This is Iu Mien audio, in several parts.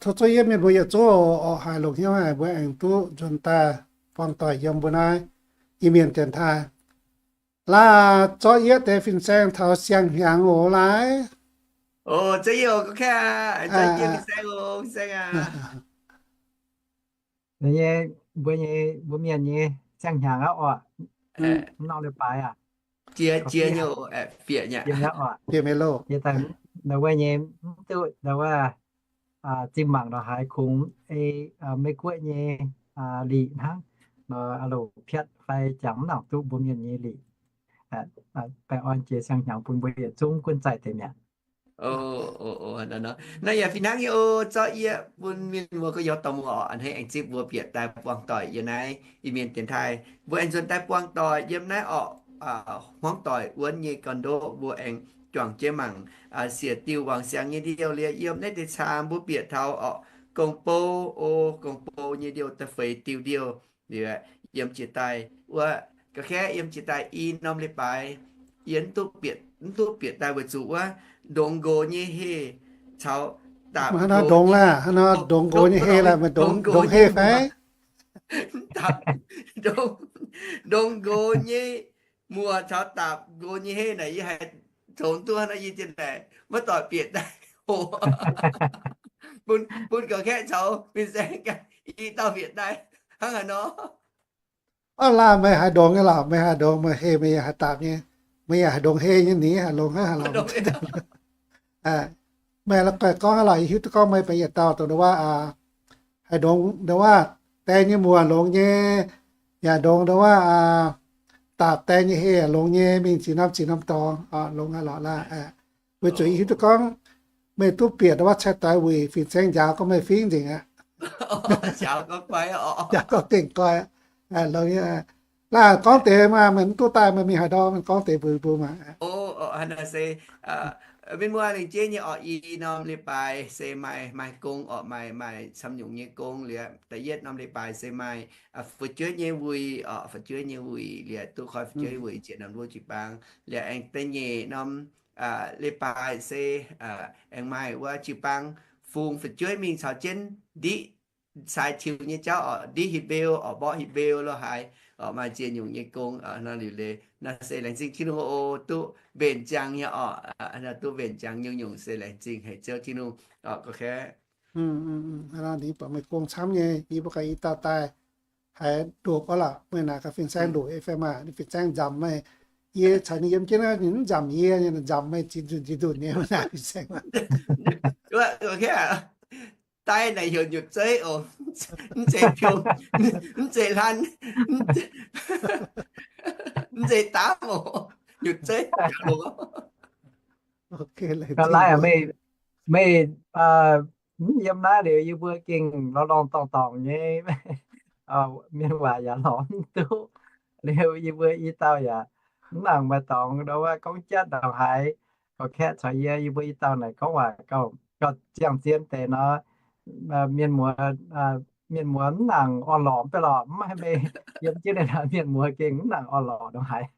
Tov zuov yie mienh mbuo yietc zungv oc, haiz longc hnyouv haic mbuo aengx duqv nzuonx daaih buangh doic yiem mbuo naaiv Iu-Mienh dienx taaih. Laaix zorqv yie deix fin-saeng taux siang-hnyangx oc laaix. Nyei, mbuo nyei, mbuo mienh nyei siang-hnyangx aqv oc. Norm leiz-baaix aac, jiex, jiex nyei oc. Jiex nyei oc. Jiex mingh loh. Jiex daaih ndau wuov nyei, mv duqv ndau wuov, zinh mangc nor haiz kungx ei Meiv-Guoqv nyei liqc hnangv. Nor loc piatv fai jangx mv nangc duqv mbuo mienh nyei liqc. Baengh orn jiex siang-hnyangx bun mbuo yietc zungv gunv zaih deix mi'aqv. Naaiv yaac fih hnangv nyei oc. Zorqv yie bun mienh muoz gorx-youz dorh muoz oc, a'hneiv aengx zipv mbuo bieqc daaih buangh doic yiem naaiv Iu-Mienh dienx taaih. Mbuo aengx nzuonx daaih buangh doic yiem naaiv oc. Hmuangv doic wuonv nyei gorn-ndoqv mbuo aengx juangc jienv mangc siec diuh wangc siangx nyei ndiouh liuz, yiem naaiv deix caangx mbuo bieqc taux oc, gong-bou, o, gong-bou nyei ndiouh da'feix diuh ndiouh. Liuz yiem jiex daaih wuov, ga'kengv yiem jiex daaih i norm leiz-baaix, yie mv duqv bieqc, mv duqv bieqc daaih weic zuqc wuov ndongx nqox nyei heh caux daapc, hnangv nor ndongx laah, hnangv nor ndongx nqox nyei heh laah, meih ndongx heh fai? Ndongx nqox nyei muoc caux daapc nqox nyei heh naaic yie haiz tongx duqv hnangv nor yie jienv naaic maiv doic bieqc daaih oc. Bun, bun ga'kengv caux fin-saeng i dauh bieqc daaih hnangv haaix nor. Orv laah, meih haiz ndongx nyei lorqc, meih haiz ndongx, meih heh meih yaac haiz daapc nyei, meih yaac haiz ndongx heh nyei nix haic, longx hnangv haaix lorqc. Meih la'guaih gorngv haaix lorqc, yie hiuv duqv gorngv meih benx yietc dauh dongh ndongc wuov, haiz ndongx ndongc wuov, die nyei muoc longx nyei, yaac ndongx ndongc wuov, daapc die nyei heh longx nyei, mingh ziex norm ziex norm dorngx, longx haaix lorqc laah. Weic zuqc yie hiuv duqv gorngv meih duqv bieqc ndongc wuov cai-doix wuic fin-saeng njaaux gorngv meih fingx nzengc aqv. Njaaux gorngv gengh goiv. Laah, gorngv deix maah, meih mv duqv daaih meih mingh haaix ndorm, meih gorngv deix mbuox mbuo maah. Mienh muoz, lengc jeiv nyei orqc, i norm leiz-baaix se maaih, maaih gong orqc, maaih, maaih camv nyungc nyei gong liuz, da'yietv norm leiz-baaix se maaih fu'jueiv nyei wuic orqc, fu'jueiv nyei wuic liuz duqv koi fu'jueiv wuic jiex norm wuov jiu-baang. Liuz aengx da'nyeic norm leiz-baaix se aengx maaih wuov jiu-baang fungx fu'jueiv mingh caux jienv ndiqv caaix tiux nyei jauv orqc, ndiqv hipv mbeu orqc, mborqv hipv mbeu lo haaix orqc, maaih ziex nyungc nyei gong nor liuz leiz. Naaiv se laengz zingh Tin-Hungh oc, duqv mbenc ziangx nyei orqc, duqv mbenc ziangx nyungc-nyungc se laengz zingh haic Ziouv Tin-Hungh orqc. Ninh buatc meih gong camv nyei, yie mbuo ganh i dauh daaih haiz ndoqc orqc lorqc, meih naaic gaax fin-saeng ndoqc fai maah, fin-saeng nzamc meih. Yie caux ninh yiem jienv naaiv, ninh mv nzamc yie, ninh nzamc meih ziex nzunc ziex nzunc nyei, meih naaic fin-saeng. Daaih naaic heuc nyutc zeiv oc, mv zeiz piong, mv zeiz hlan, mv zeiz daamv oc, nyutc zeiv. Ga'naaiv meih, meih mv yiem naaiv liuz yie mbuo gengh lorz lorngh dorngh dorngc nyei. Mienh waac yaac lorz mv duqv. Liuz yie mbuo i dauh yaac mv nangc maaih dorngx ndau wuov gorngv jatv ndongc haaix. Gauh kaeqv caux yie, yie mbuo i dauh naaic gorngv waac gauh, gauh ziangh zien deix nor, mienh muoz, mienh muoz mv nangc orn-lorqc mv bei lorqc, mv haih meih yiem jienv naaic, mienh muoz gengh mv nangc orn-lorqc ndongc haaix.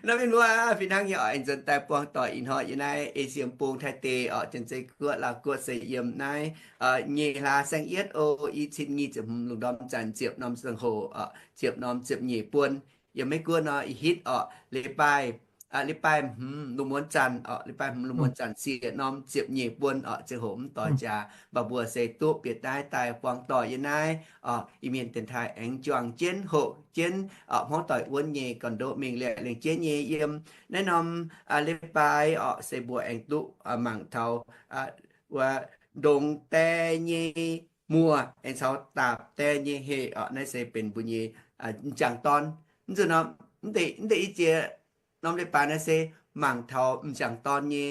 Naaiv mienh muoz, fih hnangv nyei oc, aengx nzuonx daaih buangh doic ih hnoi yiem naaiv Esie Bung, Taiv deic orqc, Janx-Zei Guoqv, Laauh Guoqv se yiem naaiv nyic hlaax saeng-yietv o, i cin nyic ziepc hmz lungh ndorm zanc ziepc norm ziangh hoc, ziepc norm ziepc nyeic buon. Yiem Meiv Guoqv nor ih hitv orqc, leiz-baaih, leiz-baaih hmz lungh muonz zanc orqc, leiz-baaih hmz lungh muonz zanc ziepc norm ziepc nyeic buon orqc, ziangh hoc mv doix jaax. Mv baac mbuo se duqv bieqc naaiv daaih buangh doic yiem naaiv orqc, Iu-Mienh dienx taaih aengx juangc jienv hoqc jienv orqc, hmuangv doic wuonv nyei gorn-ndoqv mingh liuz, lengc jeiv nyei yiem naaiv norm leiz-baaix orqc, se mbuo aengx duqv mangc taux wuov ndongx die nyei muoc aengx caux daapc die nyei heh orqc. Naaiv se benx mbuo nyei m'jangc dorn. Mv zuqc norm, mv deix, mv deix i jiex norm leiz-baaix naaiv se mangc taux m'jangc dorn nyei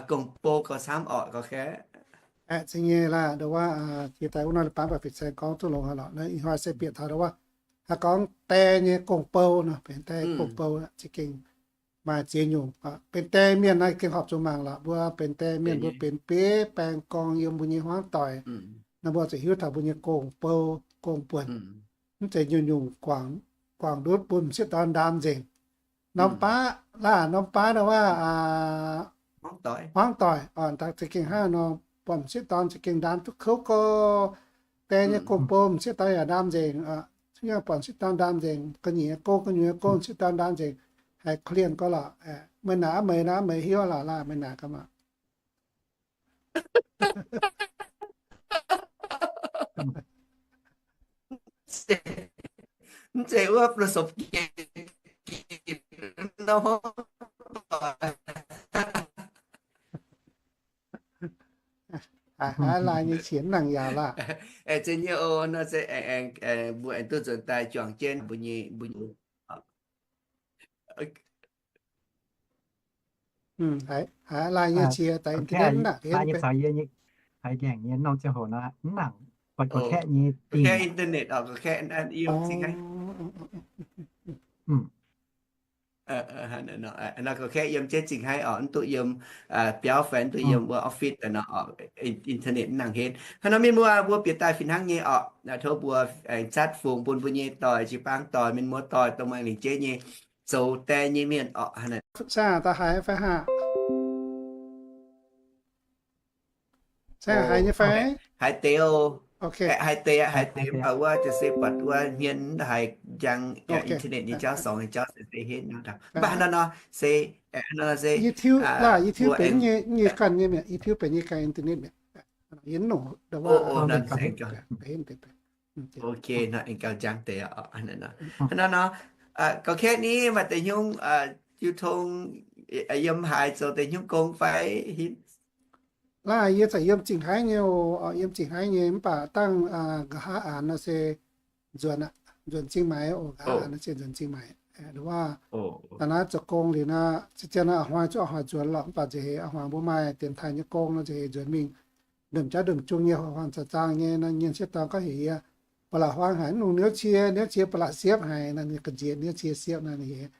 gong-bou gauh camv orqc, gauh kaeqv. Aeqv, cingx nyei laah, ndongc wuov jiex daaih wuov norm leiz-baaix baac fin-saeng gorngv duqv longx haic lorqc. Ih hnoi se bieqc taux ndongc wuov, haaix gorngv die nyei gong-bou nor, benx die gong-bou za'gengh maaih ziex nyungc. Benx die mienh naaiv gengh horpc zuqc mangc lorqc. Mbuo benx die mienh, mbuo benx bieiv baeng gorngv yiem mbuo nyei hmuangv doic, naaiv mbuo zuqc hiuv taux mbuo nyei gong-bou, gong-buonc. Mv zeiz nyungc-nyungc guangc ndutv bun m'sieqv dorn ndaam nzengc. Norm baav laah, norm baav ndongc wuov, hmuangv doic, hmuangv doic, za'gengh hnangv nor, buatc m'sieqv dorn za'gengh ndaam duqv kouv gorx. Die nyei gong-bou m'sieqv dorn yaac ndaam nzengc, buatc m'sieqv dorn ndaam nzengc, ga'nyiec gong, gu'nyuoz gong, m'sieqv dorn ndaam nzengc, haiz korv-lienh gorx lorqc. Meih naaic aqv, meih naaic aqv, meih hiuv lorqc laah, meih naaic gaax maah. Mv zeiz wuov ประสบการณ์ nor. Haiz laai nyei qiex mv nangc yaauc laah. Aengx zinh nyei oc, nor se aengx, aengx mbuo aengx duqv nzuonx daaih juangc jienv mbuo nyei, mbuo nyei. Haiz laai nyei qiex daaih internet mv nangc, haiz nyei caux yie nyei, haiz ngaengc nyei norm ziangh hoc nor mv nangc, buatc gorqv-kaeqv nyei dingh. Internet oc, gorqv-kaeqv yiem zingh haiv. Nor gorqv-kaeqv yiem jienv zingh haiv oc, mv duqv yiem biauv fai mv duqv yiem wuov office daaih nor oc, internet mv nangc henv. Hnangv nor mienh muoz mbuo bieqc daaih fih hnangv nyei oc, tov mbuo aengx zatv fungx bun mbuo nyei doic, jiu-baang doic, mienh muoz doic, dongh maaih lingc jeiv nyei zoux die nyei mienh oc. Haaix deix oc, haaix deix, haaix deix mv baac wuov jiez se buatc wuov hmien haiz njang internet nyei jauv, sorngx nyei jauv se deix henv nor. Mv baac hnangv nor nor se, se YouTube laah, YouTube benx nyei ganh nyei mi'aqv, YouTube benx nyei ganh internet mi'aqv. Yie nongc, ok, nor aengx gauh njang deix. Hnangv nor, gorqv-kaeqv ni maaih deix hnyungv jiu tong yiem haaix zoux deix hnyungv gong fai hinv? Laah, yie za'gengh yiem zingh haiv nyei oc, yiem zingh haiv nyei, mv baac dangh nqa'haav aanx nor se nzuonx, nzuonx Zingh Maix oc, nqa'haav aanx nor se nzuonx Zingh Maix. Nduov, da'naaiv zoux gong liuz nor, zien-zien nor a'hnoi zuqc a'hnoi nzuonx lorqc, mv baac nziex heix a'hnoi mbuo maaih dienx taaih nyei gong nor nziex heix nzuonx mingh. Ndongc jauv ndongc jung nyei, huaang-huaang zaang-zaang nyei nor, nyienh sieqv dorn gorngv heuc yie, ba'laqc huaang haic, mv nungx niouv cie, niouv cie ba'laqc siepv haic nor, ninh ga'nziex niouv cie siepv nor, ninh heuc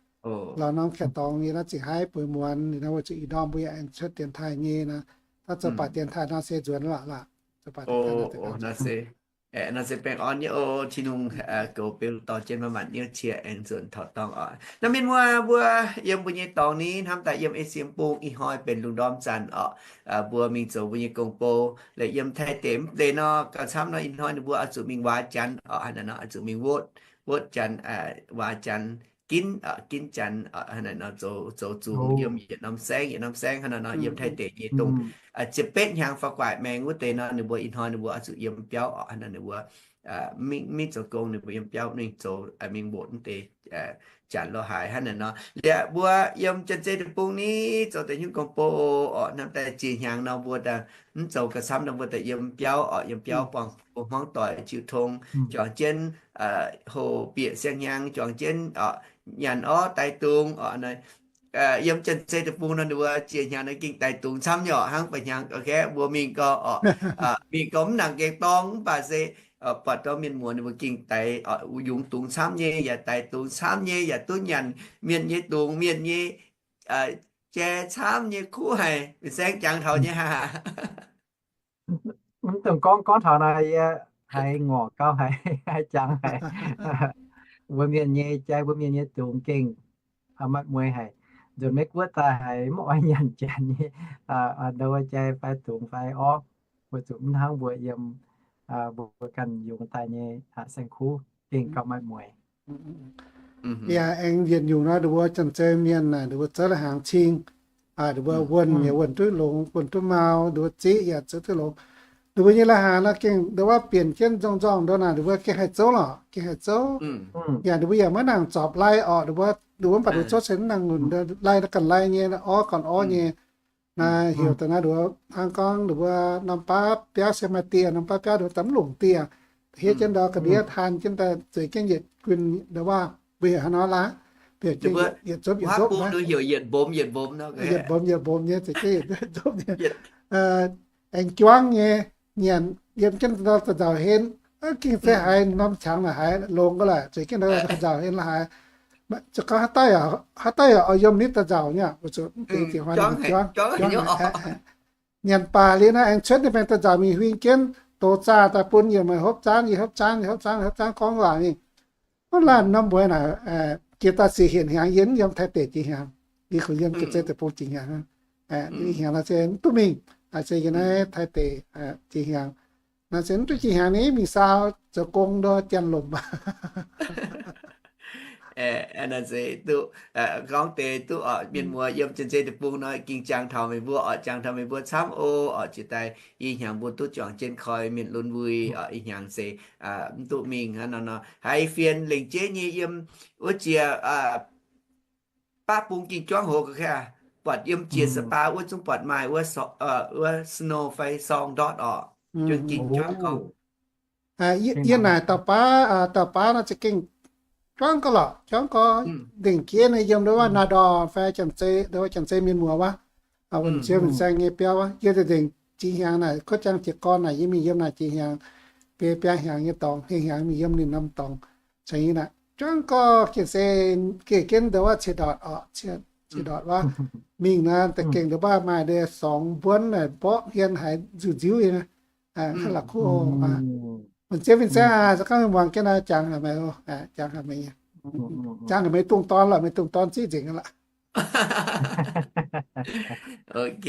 lorz norm kaeqv dorngx nyei nor, zingh haiv bueix muonz liuz nor, weic zuqc ih ndorm mbuo yaac aengx cuotv dienx taaih nyei nor, daaih zoux baac dienx taaih nor se nzuonx lorqc laah. Zoux baac dienx taaih nor se nzuonx. Nor se baengh orn nyei oc, Tin-Hungh goux beu dorh jienv maaih maanc niouv cie aengx nzuonx taux dorngh oc. Nor mienh muoz mbuo yiem mbuo nyei dorngx ni hnamv daaih yiem ei siem bung ih hnoi benx lungh ndorm zanc oc. Mbuo mingh zoux mbuo nyei gong-bou, laaix yiem Taiv deic mv deix nor, gauh camv nor ih hnoi ninh mbuo oix zuqc mingh waac janx oc, hnangv naaiv nor oix zuqc mingh wotv, wotv janx, waac janx, ginv, ginv janx, hnangv naaiv nor zoux, zoux zungx yiem yietc norm saengv, yietc norm saengv, hnangv naaiv nor yiem Taiv deic nyei dongh ziepc betv hnyangx fai guaaic maengx wuov deix nor, ninh mbuo ih hnoi ninh mbuo oix zuqc yiem biauv oc, hnangv naaiv ninh mbuo mingh, mingh zoux gong ninh mbuo yiem biauv mingh zoux, mingh mbotc mv deix janx lo haaix hnangv naaiv nor. Liuz mbuo yiem Janx-Zei Deic-Bung ni zoux deix hnyouv gong-bou oc, hnamv daaih ziex hnyangx nor mbuo mv zoux ga'camv nor mbuo daaih yiem biauv oc, yiem biauv buangh hmuangv doic jiu tong, juangc jienv hoc bieqc siang-hnyangx, juangc jienv nyanc orv daaih dungz oc. Yiem Janx-Zei Deic-Bung nor ninh mbuo ziex hnyangx nor gengh daaih dungz camv nyei oc, hnangv feix hnyangx gorqv-kaeqv mbuo mingh gorx oc, mingh gorx mv nangc gengh dorng mv baac se buatc dorh mienh muonz ninh mbuo gengh daaih yungz dungz camv nyei, yaac daaih dungz camv nyei, yaac duqv nyanc mienh nyei dungz, mienh nyei jai camv nyei kuv haic, fin-saeng jangx taux nyei aqv. Mv dungx gorngv, gorngv taux naaiv yie haiz ngorc gauh haiz, haiz jangx haic. Mbuo mienh nyei jai, mbuo mienh nyei dungz gengh maaih mueiz haic. Nzuonx Meiv Guoqv daaih haiz mv oix nyanc janx nyei ndo jai fai dungz fai orv, weic zuqc mv hnangv mbuo yiem, mbuo ganh yungz daaih nyei saeng-kuv gengh gauh maaih mueiz. Yaac aengx yietc nyungc nor, ninh mbuo Janx-Zei mienh naaic, ninh mbuo zouv la'hnaangx cing, ninh mbuo wuonh yaac wuonh duqv longx, wuonh duqv mau, ninh mbuo ziqv yaac ziqv duqv longx. Ninh mbuo nyei la'hnaangx nor gengh ndo wuov bienc jienv nzorng-nzorng ndo naaic, ninh mbuo gengh haih zouv lorqc, gengh haih zouv. Yaac ninh mbuo yaac maiv nangc zorpc lai orqc, ninh mbuo, ninh mbuo mv baac ninh mbuo zouv se mv nangc lunc, lai ganh lai nyei, orv ganh orv nyei. Naaiv heuc daaih naaiv nduov hnangv gorngv ninh mbuo norm baav biauv se maaih dieh, norm baav biauv ninh mbuo daaih mv longc dieh, hietv jienv ndau ga'ndiev taan jienv daaih zueiz jienv yietc guin ndo wuov, mbuo heuc hnangv nor laav, yietc zopv yietc zopv, heuc yietc mbomz yietc mbomz, yietc mbomz nyei, zueiz jienv yietc zopv nyei, aengx juangv nyei, nyanc yiem jienv ndau da'nzauc hen, gengh se haiz norm qangx naaic haiz longx ga'laaih, zueiz jienv ndau da'nzauc hen la'haaix. Zuqc gorngv haaix dauh yaac oix yiem nitv da'nzauc nyei, weic zuqc mv deix ziouc hnoi juangv, juangv, nyanc baac liuz naaiv aengx cuotv ninh baengh da'nzauc mingh huing jienv, dox zaah daaih bun yie, meih hopv zaanv, yie hopv zaanv, yie hopv zaanv, hopv zaanv gorngv waac mingh. Hnangv naaiv norm mbuo naaic, jiex daaih sic hienc hnyangx yie mv yiem Taiv deic jiex hnyangx, yie kungx yiem Janx-Zei Deic-Bung jiex hnyangx. Ih hnyangx naaiv se mv duqv mingh, se yie naaiv Taiv deic jiex hnyangx. Naaiv se mv duqv jiex hnyangx ni mingh saau zoux gong ndo janx-lomc. Naaiv se duqv gorngv deix duqv oc, mienh muoz yiem Janx-Zei deic-bung nor ging jangx taux meih mbuo oc, jangx taux meih mbuo camv oc. Oc jiex daaih ih hnyangx mbuo duqv juangc jienv koi mienh lunx wuic oc, ih hnyangx se mv duqv mingh hnangv nor nor. Haiz fienx lengc jeiv nyei yiem wuov jiex baav bung ging juangv hoz ga'naaiv, buatc yiem jiex spa wuov zungv buatc maaih wuov snow fai sorng ndortv oc. Juangv ging juangv gorngv. Yie naaic dauh baav, dauh baav nor za'gengh juangv gauh lorqc, juangv gauh. Lengc jeiv nyei yiem ndo wuov Naadorh fai Janx-Zei, ndo wuov Janx-Zei mienh muoz wuov, wuov Ziouv Fin-Saeng nyei biauv wuov, yie za'gengh jiex hnyangx naaic kuotv jangx jiez gorn naaic yie mingh yiem naaic jiex hnyangx, biaa biaa hnyangx nyei dorngx, hnyangx mingh yiem ninh norm dorngx. Caux yie naaic juangv gauh gengh se geh jienv ndo wuov ciex ndortc oc, ciex ndortc wuov. Mingh naaic da'gengh ndo wuov maaih ndo sorng mbuonv naaic mborqv hmien haiz nziuv nziuv nyei. Hnangv la'kuqv oc. Wuov Ziouv Fin-Saeng aac, se gorngv muangx jienv naaiv jangx haic meih, jangx haic meih, jangx haic meih dungz dorn lorqc, meih dungz dorn ziqv nzengc lorqc. Ok,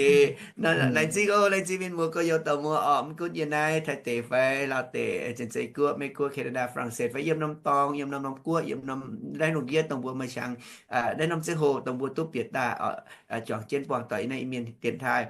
laengz zingh oc, laengz zingh mienh muoz gorx-youz dauh muoz oc. Mv gunv yie naaiv Taiv deic fai Laauv deic, Janx-Zei guoqv, Meiv guoqv, Canada, France fai yiem norm dorngx, yiem norm norm guoqv, yiem norm naaiv lungh ndiev dongh mbuo maaih hnyangx, naaiv norm ziangh hoc dongh mbuo duqv bieqc daaih oc, juangc jienv buangh doic yiem naaiv mienh dienx taaih,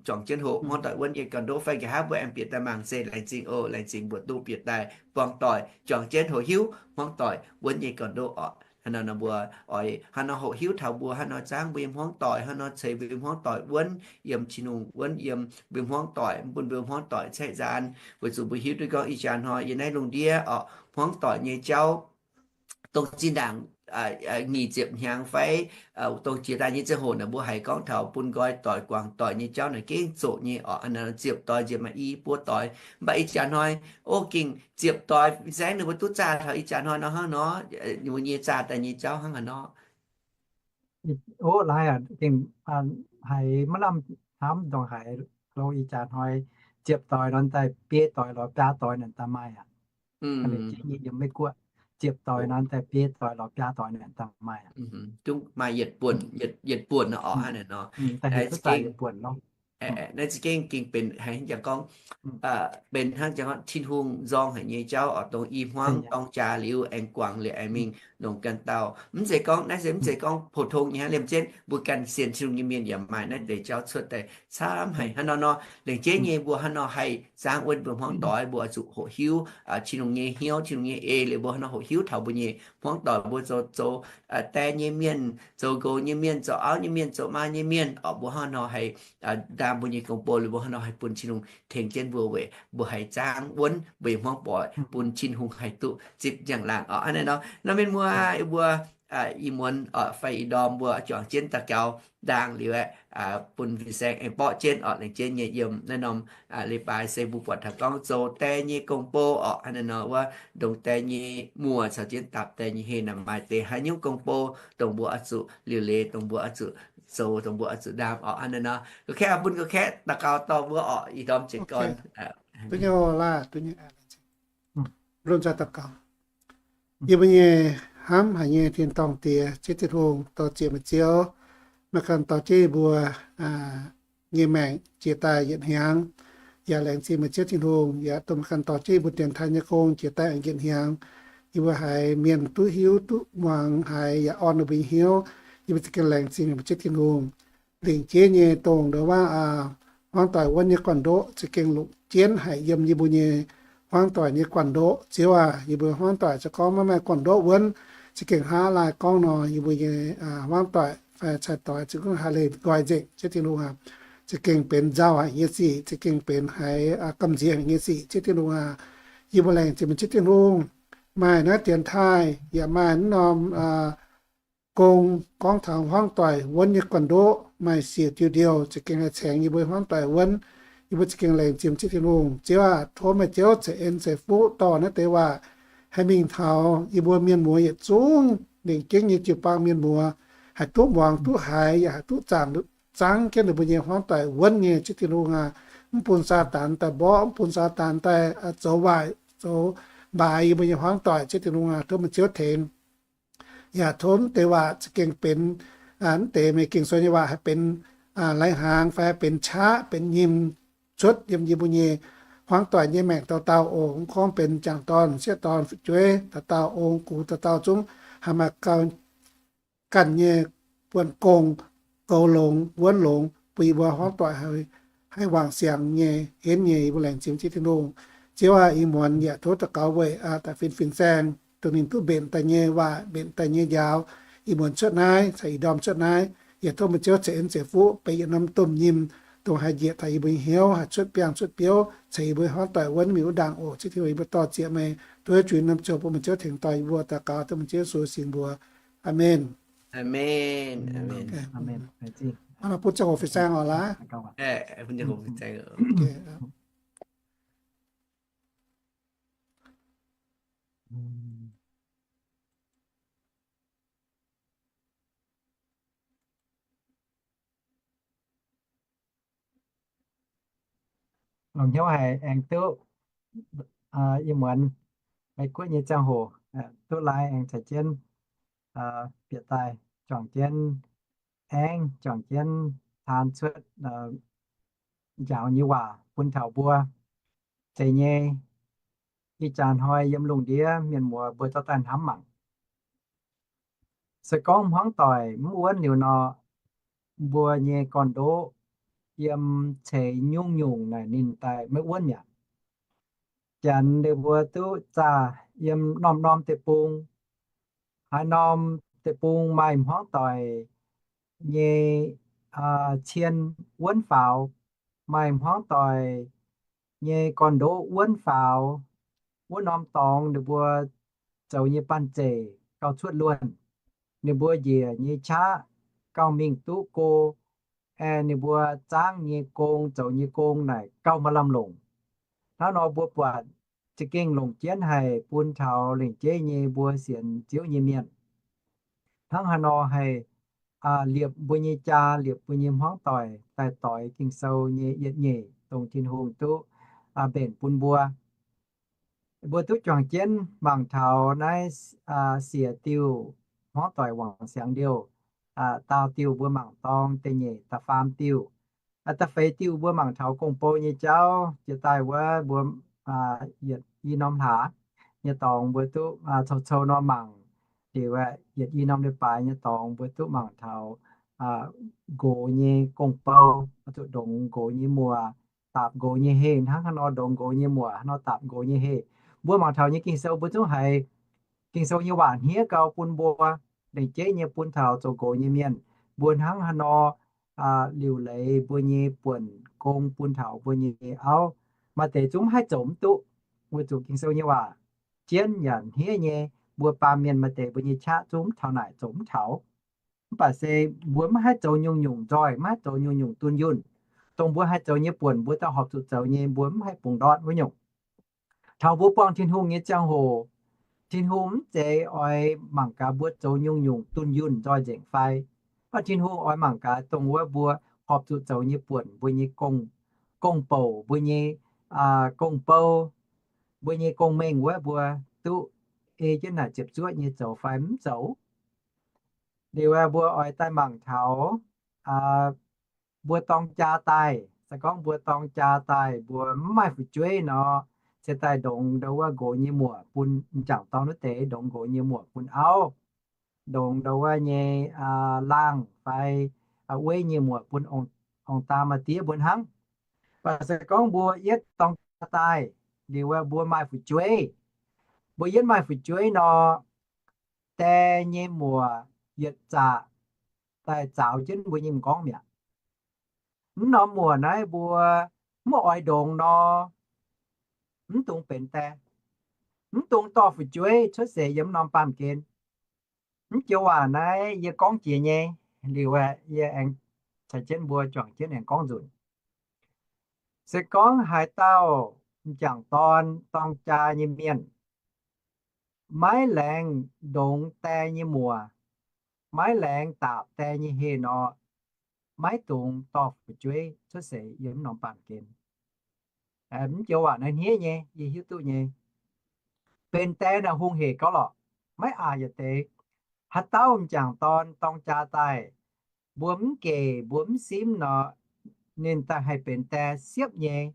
juangc jienv hoqc hmuangv doic wuonv nyei gorn-ndoqv fai nqa'haav mbuo aengx bieqc daaih mangc se laengz zingh oc, laengz zingh mbuo duqv bieqc daaih buangh doic, juangc jienv hoqc hiuv hmuangv doic wuonv nyei gorn-ndoqv oc. Hnangv nor mbuo oix hnangv nor hoqc hiuv taux mbuo hnangv nor zaangv mbuo nyei hmuangv doic, hnangv nor ceix mbuo nyei hmuangv doic wuonv yiem Tin-Hungh, wuonv yiem mbuo hmuangv doic, mv bun mbuo hmuangv doic caeqv nzaanx, weic zuqc mbuo hiuv duqv gorngv ih jaax hnoi yiem naaiv lungh ndiev oc, hmuangv doic nyei jauv dongh zinh ndaangc nyic ziepc hnyangx fai dongh jiex daaih nyei ziangh hoc naaic mbuo haiz gorngv taux bun nqoi doic guangc doic nyei jauv naaic gengh zoqc nyei oc. Ziepc doix nziex maaih i buo doix, mv baac ih jaax hnoi, o, gengh ziepc doix saengv ninh mbuo duqv zaah taux ih jaax hnoi nor hnangv nor, ninh mbuo nyei zaah daaih nyei jauv hnangv haaix nor. O, laaix aac, gengh haiz maiv lamh hnamv ndongc haaix, lo ih jaax hnoi ziepc doix nor daaih biei doix lorz biaa doix naaic daaih maaih aqv. Yiem Meiv Guoqv, ziepc doix nor daaih biei doix lorz biaa doix naaic daaih maaih aqv. Maaih yietc buonc, yietc buonc nor oc, hnangv naaic nor. Daaih heuc duqv daaih yietc buonc nor. Naaiv za'gengh gengh benx haiz hnangv jangx gorngv, benx hnangv jangx gorngv Tin-Hungh nzorng haic nyei jauv oc, dongh i hmuangv dorng jaax liuz aengx guangc liuz aengx mingh longc ganh dauh. Mv zeiz gorngv, naaiv se mv zeiz gorngv pou-tong nyei hnangv, liemh jienv mbuo ganh sienx Tin-Hungh nyei mienh yaac maaih naaiv deix jauv cuotv daaih camv haic hnangv nor nor. Lengc jeiv nyei mbuo hnangv nor haih zaangv wuonv mbuo hmuangv doic, mbuo oix zuqc hoqc hiuv Tin-Hungh nyei hnyouv, Tin-Hungh nyei eix leiz mbuo hnangv nor hoqc hiuv taux mbuo nyei hmuangv doic, mbuo zoux, zoux die nyei mienh, zoux nqox nyei mienh, zoux auv nyei mienh, zoux maa nyei mienh oc, mbuo hnangv nor haih ndaam mbuo nyei gong-bou liuz mbuo hnangv nor haih bun Tin-Hungh tengx jienv mbuo weic mbuo haih zaangv wuonv mbuo nyei hmuangv doic bun Tin-Hungh haih duqv zipv njang-laangc oc. Hnangv naaiv nor, nor mienh muoz, mbuo ih muonz fai ih ndorm mbuo juangc jienv daux gaux ndaangc liuz aeqv, bun fin-saeng aengx borqv jienv oc. Lengc jeiv nyei yiem naaiv norm leiz-baaix se mbuo buatc taux gorngv zoux die nyei gong-bou oc. Hnangv naaiv nor wuov ndongc die nyei muoc caux jienv dapc die nyei heh naaic maaih deix haaix nyungc gong-bou dongh mbuo oix zuqc liuc leiz, dongh mbuo oix zuqc zoux, dongh mbuo oix zuqc ndaam oc. Hnangv naaiv nor, ga'kaeqv bun ga'kaeqv daux gaux dorh mbuo oc, ih ndorm jiez gorn. Duqv nyei laaih, duqv nyei. Lomh nzoih daux gaux. Yie mbuo nyei hnamv haic nyei tin-dorngh Diex, Ziouv Tin-Hungh, dorh ziec meih Ziouv, meih ganh dorh jienv yie mbuo nyei maengc jiex daaih yietc hnyangx. Yaac laengz zingh meih Ziouv Tin-Hungh, yaac dongh meih ganh dorh jienv yie mbuo dienx taaih nyei gong jiex daaih yietc hnyangx. Yie mbuo haiz mienh duqv hiuv duqv muangx haiz yaac orn ninh mbuo nyei hnyouv. Yie mbuo za'gengh laengz zingh meih Ziouv Tin-Hungh. Lengc jeiv nyei dongh ndo wuov hmuangv doic wuonv nyei gorn-ndoqv za'gengh longc jienv haic yiem yie mbuo nyei hmuangv doic nyei gorn-ndoqv. Ziouv aac, yie mbuo hmuangv doic se gorngv maiv maaih gorn-ndoqv wuonv, za'gengh hnangv laai gorngv nor, yie mbuo nyei hmuangv doic fai cai-doix za'gengh haih leih nqoi nzengc. Ziouv Tin-Hungh aac, za'gengh benx nzauh haic nyei sic, za'gengh benx haiz gamh nziex haic nyei sic. Ziouv Tin-Hungh aac, yie mbuo laengz zingh meih Ziouv Tin-Hungh. Maaih naaiv dienx taaih yaac maaih naaiv norm gong gorngv taux hmuangv doic wuonv nyei gorn-ndoqv maaih siec diuh ndiouh za'gengh haih caengx yie mbuo hmuangv doic wuonv. Yie mbuo za'gengh laengz zingh Ziouv Tin-Hungh. Ziouv aac, tov meih Ziouv ceix en ceix fuqv dorh naaiv deix waac haih mingh taux yie mbuo mienh muoz yietc zungv lengc jeiv nyei jiu-baang mienh muoz haih duqv muangx duqv haiz yaac haih duqv zaangc zangv jienv ninh mbuo nyei hmuangv doic wuonv nyei. Ziouv Tin-Hungh aac, mv bun Saadaan daaih mborqv, mv bun Saadaan daaih zoux waaic zoux mbaaix yie mbuo nyei hmuangv doic. Ziouv Tin-Hungh aac, tov meih Ziouv tengx. Yaac tov mv deix waac za'gengh benx mv deix meih Ging-Sou nyei waac haih benx laih hnaangx fai benx qaqv benx nyim cuotv yiem yie mbuo nyei hmuangv doic nyei maengc dauh dauh oc. Mv gorngv benx m'jangc dorn, m'sieqv dorn, fu'jueiv dauh dauh, ong-gux dauh dauh zungv haih maaih ganh nyei buonc gong, goux longx, wuonv longx, bun yie mbuo hmuangv doic haih wangc siangx nyei, henv nyei. Yie mbuo laengz zingh Ziouv Tin-Hungh. Ziouv aah, ih muonz yaac tov daux gaux weic da'fin fin-saeng, dongh ninh duqv mbenc daaih nyei waac, mbenc daaih nyei njaaux, ih muonz cuotv naaiv caux ih ndorm cuotv naaiv, yaac tov meih Ziouv ceix en ceix fuqv benx yietc norm domh nyim, dongh haih njiec taux yie mbuo nyei hnyouv, haih cuotv biangh cuotv biouv, ceix yie mbuo hmuangv doic wuonv mingh wuov ndaangc oc. Ziouv Tin-Hungh, yie mbuo dor-ziec meih, tov hiuv zuqc norm ziouc bun meih Ziouv tengx dorh yie mbuo. Daux gaux dongh meih Ziouv Yesu singx mbuox. Aamen. Hnangv naaiv bun ziangh hoc fin-saeng oc laaix. Longc hnyouv haic aengx duqv ih muonz Meiv Guoqv nyei ziangh hoc duqv laai aengx caux jienv bieqc daaih juangc jienv aengx juangc jienv taan cuotv njaaux nyei waac bun taux mbuo. Zeiz nyei, ih jaax hnoi yiem lungh ndiev mienh muoz mbuo zorqv daaih hnamv mangc. Se gorngv hmuangv doic mv wuonv liuz nor, mbuo nyei gorn-ndoqv yiem ceix nyungc-nyungc naaic ninh daaih maiv wuonv mi'aqv. Janx ninh mbuo duqv zaah yiem norm-norm deic-bung, haaix norm deic-bung maaih hmuangv doic nyei cien wuonv faaux, maaih hmuangv doic nyei gorn-ndoqv wuonv faaux, wuov norm dorngx ninh mbuo zoux nyei banh zeic gauh cuotv luonh, ninh mbuo njiec nyei qaqv gauh mingh duqv go, aengx ninh mbuo zaangv nyei gong, zoux nyei gong naaic gauh maaih lamh longc. Hnangv nor mbuo buatc za'gengh longc jienv haic bun taux lengc jeiv nyei mbuo sienx Ziouv nyei mienh. Hnangv haaix nor haih liepc mbuo nyei jaa, liepc mbuo nyei hmuangv doic daaih doix Ging-Sou nyei yietc nyeic dongh Tin-Hungh duqv mbenc bun mbuo. Mbuo duqv juangc jienv mangc taux naaiv siec diuh hmuangv doic wangc siangx liouh, daauh diuh mbuo mangc dorng da'nyeic da'faam diuh. Da'feix diuh mbuo mangc taux gong-bou nyei jauv. Jiex daaih wuov mbuo yietc i norm hlaax nyei dorngx mbuo duqv cou-cou nor mangc. Liuz yietc i norm leiz-baaix nyei dorngx mbuo duqv mangc taux nqox nyei gong-bou, zuqc ndongx nqox nyei muoc, daapc nqox nyei heh. Hnangv haaix nor ndongx nqox nyei muoc, haaix nor daapc nqox nyei heh, mbuo mangc taux nyei Ging-Sou mbuo zungv haiz Ging-Sou nyei waac hniev gau bun mbuo, lengc jeiv nyei bun taux zoux nqox nyei mienh. Mbuo hnangv haaix nor liuc leiz mbuo nyei buonc gong bun taux mbuo nyei auv. Maaih deix zungv mv haih zoux mv duqv, weic zuqc Ging-Sou nyei waac jienv yaac hniev nyei. Mbuo baamh mienh maaih deix mbuo nyei qaqv zungv mv taux naaic zoux mv taux. Mv baac se mbuo mv haih zoux nyungc-nyungc nzoih, mv haih zoux nyungc-nyungc dunh yunh. Dongh mbuo haih zoux nyei buonc mbuo daaih horpc zuqc zoux nyei, mbuo mv haih bungx ndortv wuov nyungc. Taux mbuo buangh Tin-Hungh nyei ziangh hoc, Tin-Hungh mv zeiz oix mangc gaax mbuo zoux nyungc-nyungc dunh yunh nzoih nzengc fai? Mv baac Tin-Hungh oix mangc gaax dongh wuov mbuo horpc zuqc zoux nyei buonc, mbuo nyei gong-bouc, mbuo nyei gong-bou, mbuo nyei gong-mengh wuov mbuo duqv ei jienv naaic ziepc zuoqv nyei zoux fai mv zoux. Liuz mbuo oix daaih mangc taux mbuo dorng jaa daaih. Se gorngv mbuo dorng jaa daaih mbuo mv maaih fu'jueiv nor, se daaih ndongx ndau wuov nqox nyei muoc bun m'jangc dorn wuov deix, ndongx nqox nyei muoc bun auv, ndongx ndau wuov nyei laangh fai weiv nyei muoc bun ong-daa maa-diev mbuo hnangv. Mv baac se gorngv mbuo yietv dorng jaa daaih liuz mbuo maaih fu'jueiv, mbuo yietv maaih fu'jueiv nor, die nyei muoc yietc zaqc daaih zaaux jienv mbuo nyei m'nqorngv mi'aqv. Mv norm muoc naaiv mbuo mv oix ndongx nor, mv dungx benx die, mv dungx dorh fu'jueiv cuotv seix yiem mv norm baamh gen. Mv joux waac naaiv yie gorngv jiex nyei, liuz yie aengx caux jienv mbuo juangc jienv aengx gorngv nzunc. Se gorngv haaix dauh m'jangc dorn dorng jaa nyei mienh maiv laengz ndongx die nyei muoc, maiv laengz daapc die nyei heh nor, maiv dungx dorh fu'jueiv cuotv seix yiem mv norm baamh gen. Mv joux waac naaiv hniev nyei, yie hiuv duqv nyei. Benx die naaic hungh hec gauh lorqc, maiv aqc yietc deix. Haaix dauh m'jangc dorn dorng jaa daaih, mbuo mv gec, mbuo mv simv nor, ninh daaih haih benx die siepv nyei.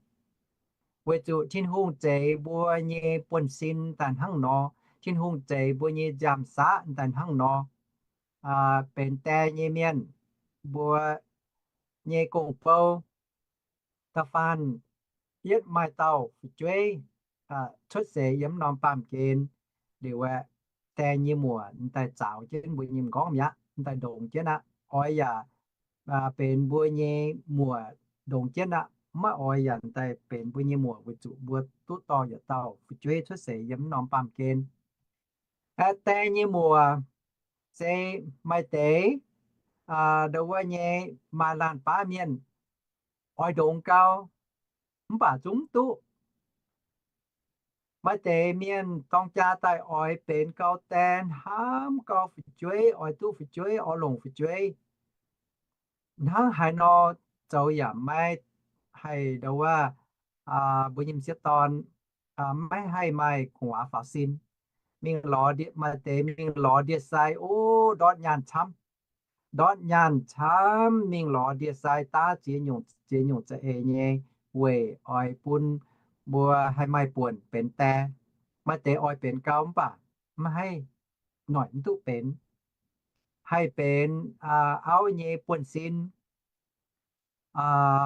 Weic zuqc Tin-Hungh zeix mbuo nyei buonv-sin daaih hnangv nor, Tin-Hungh zeix mbuo nyei nziaamv-saqv daaih hnangv nor. Benx die nyei mienh, mbuo nyei gong-bou da'faanh yietv maaih dauh fu'jueiv cuotv seix yiem norm baamh gen liuz aeqv, die nyei muoc daaih zaaux jienv mbuo nyei m'nqorngv mi'aqv, daaih ndongx jienv aqv. Oix yaac benx mbuo nyei muoc ndongx jienv aqv. Maiv oix yaac daaih benx mbuo nyei muoc weic zuqc mbuo duqv dorh yietc dauh fu'jueiv cuotv seix yiem norm baamh gen. Die nyei muoc se maaih deix ndau wuov nyei maaih laanh baav mienh oix ndongx gau, mv baac zungv mv duqv. Maaih deix mienh dorng jaa daaih oix benx gau die, hnamv gau fu'jueiv, oix duqv fu'jueiv, oix longc fu'jueiv. Hnangv haaix nor zoux yaac maiv haih ndau wuov, mbuo nyei m'sieqv dorn maiv haih maaih gu'nguaaz faaux sin. Mingh lorz, maaih deix mingh lorz ndie-sai, o, ndortv nyaanh camv. Ndortv nyaanh camv mingh lorz ndie-sai daav ziex nyungc, ziex nyungc za'eix nyei weic oix bun mbuo haih maaih buonc benx die. Maaih deix oix benx gau mv baac maiv haih, noic mv duqv benx. Haih benx auv nyei buonv-sin,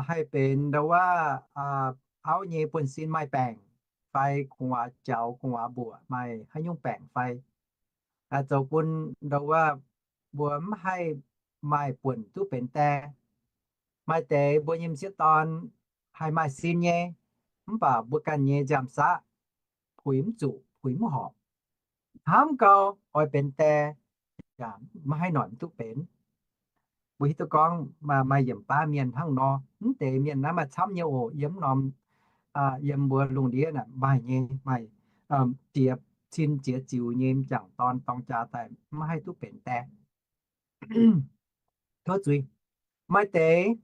haih benx ndau wuov auv nyei buonv-sin maaih baengc fai gu'nguaaz jaux gu'nguaaz mbuoqc maaih haaix nyungc baengc fai, zoux bun ndau wuov mbuo mv haih maaih buonc duqv benx die. Maaih deix mbuo nyei m'sieqv dorn haih maaih sin nyei, mv baac mbuo ganh nyei nziaamv-saqv puix mv zuqc, puix mv horpc. Hnamv gau oix benx die, yaac maiv haih noic mv duqv benx. Mbuo hiuv duqv gorngv maaih yiemc baav mienh hnangv nor. Mv deix mienh naaiv maaih camv nyei oc. Yiem norm, yiem mbuo lungh ndiev maaih nyei, maaih jiex cin jiex ziux nyei m'jangc dorn dorng jaa daaih maiv haih duqv benx die. Tov zuiz, maaih deix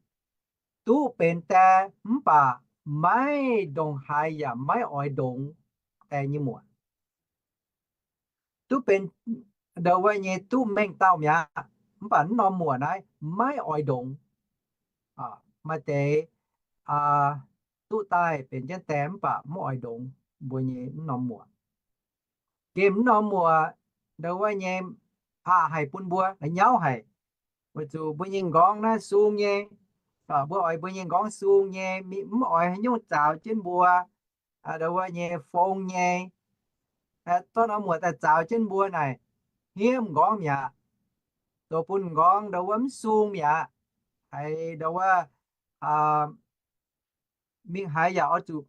duqv benx die mv baac maiv ndongc haaix yaac maiv oix ndongx die nyei muoc. Duqv benx ndau wuov nyei duqv mengh dauh mi'aqv, mv baac mv norm muoc naaiv maiv oix ndongx. Maaih deix duqv daaih benx jienv die mv baac mv oix ndongx mbuo nyei mv norm muoc. Gemh mv norm muoc ndau wuov nyei aqc haic bun mbuo la'nyauv haic, weic zuqc mbuo nyei m'nqorngv naaiv sung nyei. Mbuo oix mbuo nyei m'nqorngv sung nyei, mv oix haaix nyungc zaaux jienv mbuo ndau wuov nyei fong nyei. Dorn norm muoc daaih zaaux jienv mbuo naaic, hniev m'nqorngv mi'aqv. Zoux bun m'nqorngv ndau wuov mv sung mi'aqv. Haiz ndau wuov mingh haaix yaac oix zuqc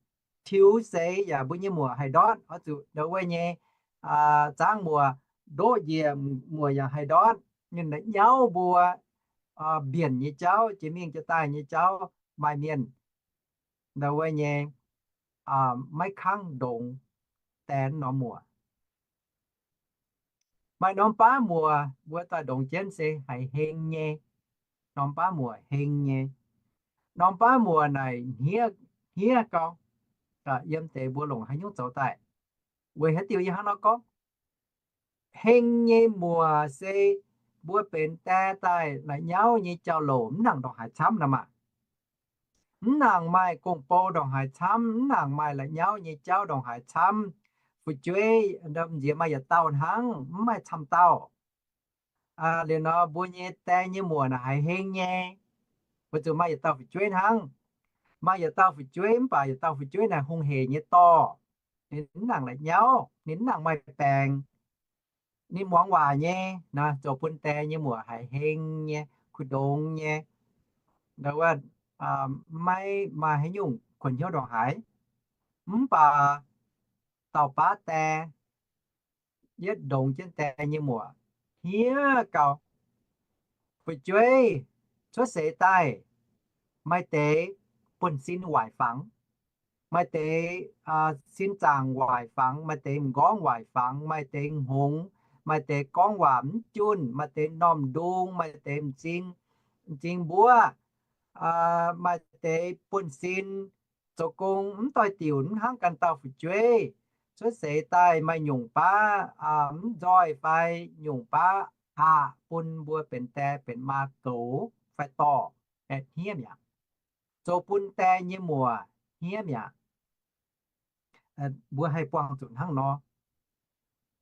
tiux seix yaac mbuo nyei muoc haih ndortv, oix zuqc ndau wuov nyei zaangv muoc ndoqv njiec muoc yaac haih ndortv. Ninh la'nyauv mbuo mbienc nyei jauv, jiex mingh jiex daaih nyei jauv. Maaih mienh ndau wuov nyei maiv kangv ndongx die norm muoc. Maaih norm baav muoc mbuo daaih ndongx jienv se haiz heng nyei. Norm baav muoc heng nyei. Norm baav muoc naaic hniev gau, yiem deix mbuo longc haaix nyungc zoux daaih. Weic haaix diuc yie hnangv nor gorngv? Heng nyei muoc se mbuo benx die daaih la'nyauv nyei jauv-louc mv nangc ndongc haaix camv nor maah. Mv nangc maaih gong-bou ndongc haaix camv, mv nangc maaih la'nyauv nyei jauv ndongc haaix camv. Fu'jueiv nziex maaih yietc dauh hnangv, mv maaih camv dauh. Liuz nor mbuo nyei die nyei muoc naaic haiz heng nyei, weic zuqc maaih yietc dauh fu'jueiv hnangv. Maaih yietc dauh fu'jueiv mv baac yietc dauh fu'jueiv naaic hungh hec nyei dorh. Ninh mv nangc la'nyauv, ninh mv nangc maaih baengc. Ninh muangx waac nyei, zoux bun die nyei muoc haiz heng nyei, kuh ndongx nyei, ndau wuov maiv maaih haaix nyungc kuonx hnyouv ndongc haaix. Mv baac dauh baav die yietv ndongx jienv die nyei muoc hniev gau. Fu'jueiv cuotv seix daaih, maaih deix buonv-sin waaic fangx, maaih deix sin zaangc waaic fangx, maaih deix m'nqorngv waaic fangx, maaih deix hngongx, maaih deix gorngv waac mv junh, maaih deix m'normh ndung, maaih deix m'zing, m'zing mbuov, maaih deix buonv-sin zoux gong mv doix-diuc mv hnangv ganh dauh fu'jueiv. Cuotv seix daaih maaih nyungc baav mv nzoih fai nyungc baav aqc bun mbuo benx die benx maa goux fai dorh, hniev mi'aqv. Zoux bun die nyei muoc hniev mi'aqv. Mbuo haih buangh zuqc hnangv nor.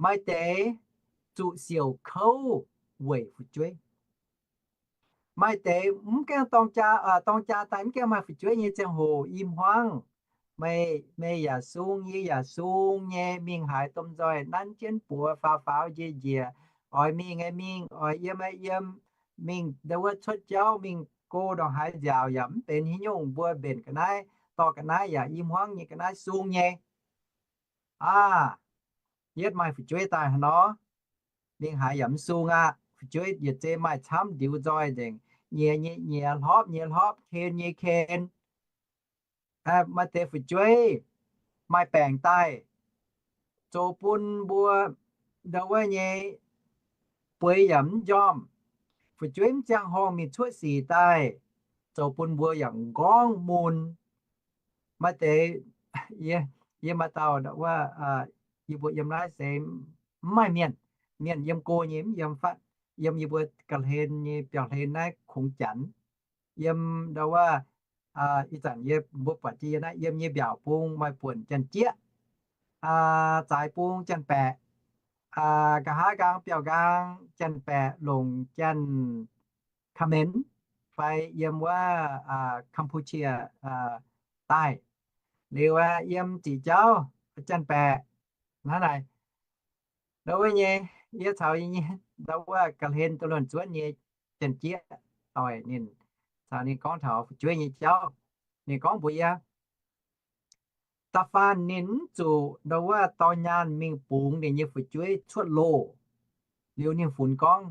Maaih deix zuqc siouc kouv weic fu'jueiv. Maaih deix mv gaengh dorng jaa, dorng jaa daaih mv gaengh maaih fu'jueiv nyei ziangh hoc i hmuangv, meih, meih yaac sung, yie yaac sung nyei, mingh haaix domh nzoih nanv jienv buoz faaux faaux njiec njiec, oix mingh aeqv mingh, oix yiem aeqv yiem, mingh ndau wuov cuotv jauv, mingh go ndongc haaix nziaauc yaac mv benx haaix nyungc, mbuo mbenc ga'naaiv dorh ga'naaiv yaac i hmuangv nyei ga'naaiv sung nyei. Aa, yietv maaih fu'jueiv daaih haaix nor, mingh haaix yaac mv sung aqv. Fu'jueiv yietc zei maaih camv ndiux nzoih nzengc, nyiex nyei nyiex, hlopv nyei hlopv, ken nyei ken. Maaih deix fu'jueiv maaih baengc daaih, zoux bun mbuo ndau wuov nyei bueix yaac mv njormh. Fu'jueiv mv ziangh horngh mingh cuotv sic daaih, zoux bun mbuo yaac m'nqorngv mun. Maaih deix, yie, yie maaih dauh ndau wuov, yie mbuo yiem naaiv se mv maaih mienh. Mienh yiem go nyei mv yiem fatv, yiem yie mbuo ga'hlen nyei biauv-hlen naaiv kungx janx. Yiem ndau wuov, ih zanc yie mbuo buatc jienv yie naaiv yiem nyei mbiaauc bung maaih buonc janx-jieqv, zaaix bung janx-baeqc, nqa'haav nqaang biauv-nqaang janx-baeqc longc janx-Khmer fai yiem wuov Campuchia daaih. Liuz yiem Ziqc Jauv janx-baeqc hnangv naaic. Ndau wuov nyei, yie caux yie nyei ndau wuov ga'hlen duqv luonx zuonv nyei janx-jieqv doic ninh, caux ninh gorngv taux fu'jueiv nyei jauv. Ninh gorngv mbuox yie, da'faanh ninh mv zuqc ndau wuov dorh nyaanh mingh bungx ninh nyei fu'jueiv cuotv loh. Liuz ninh funx gorngv,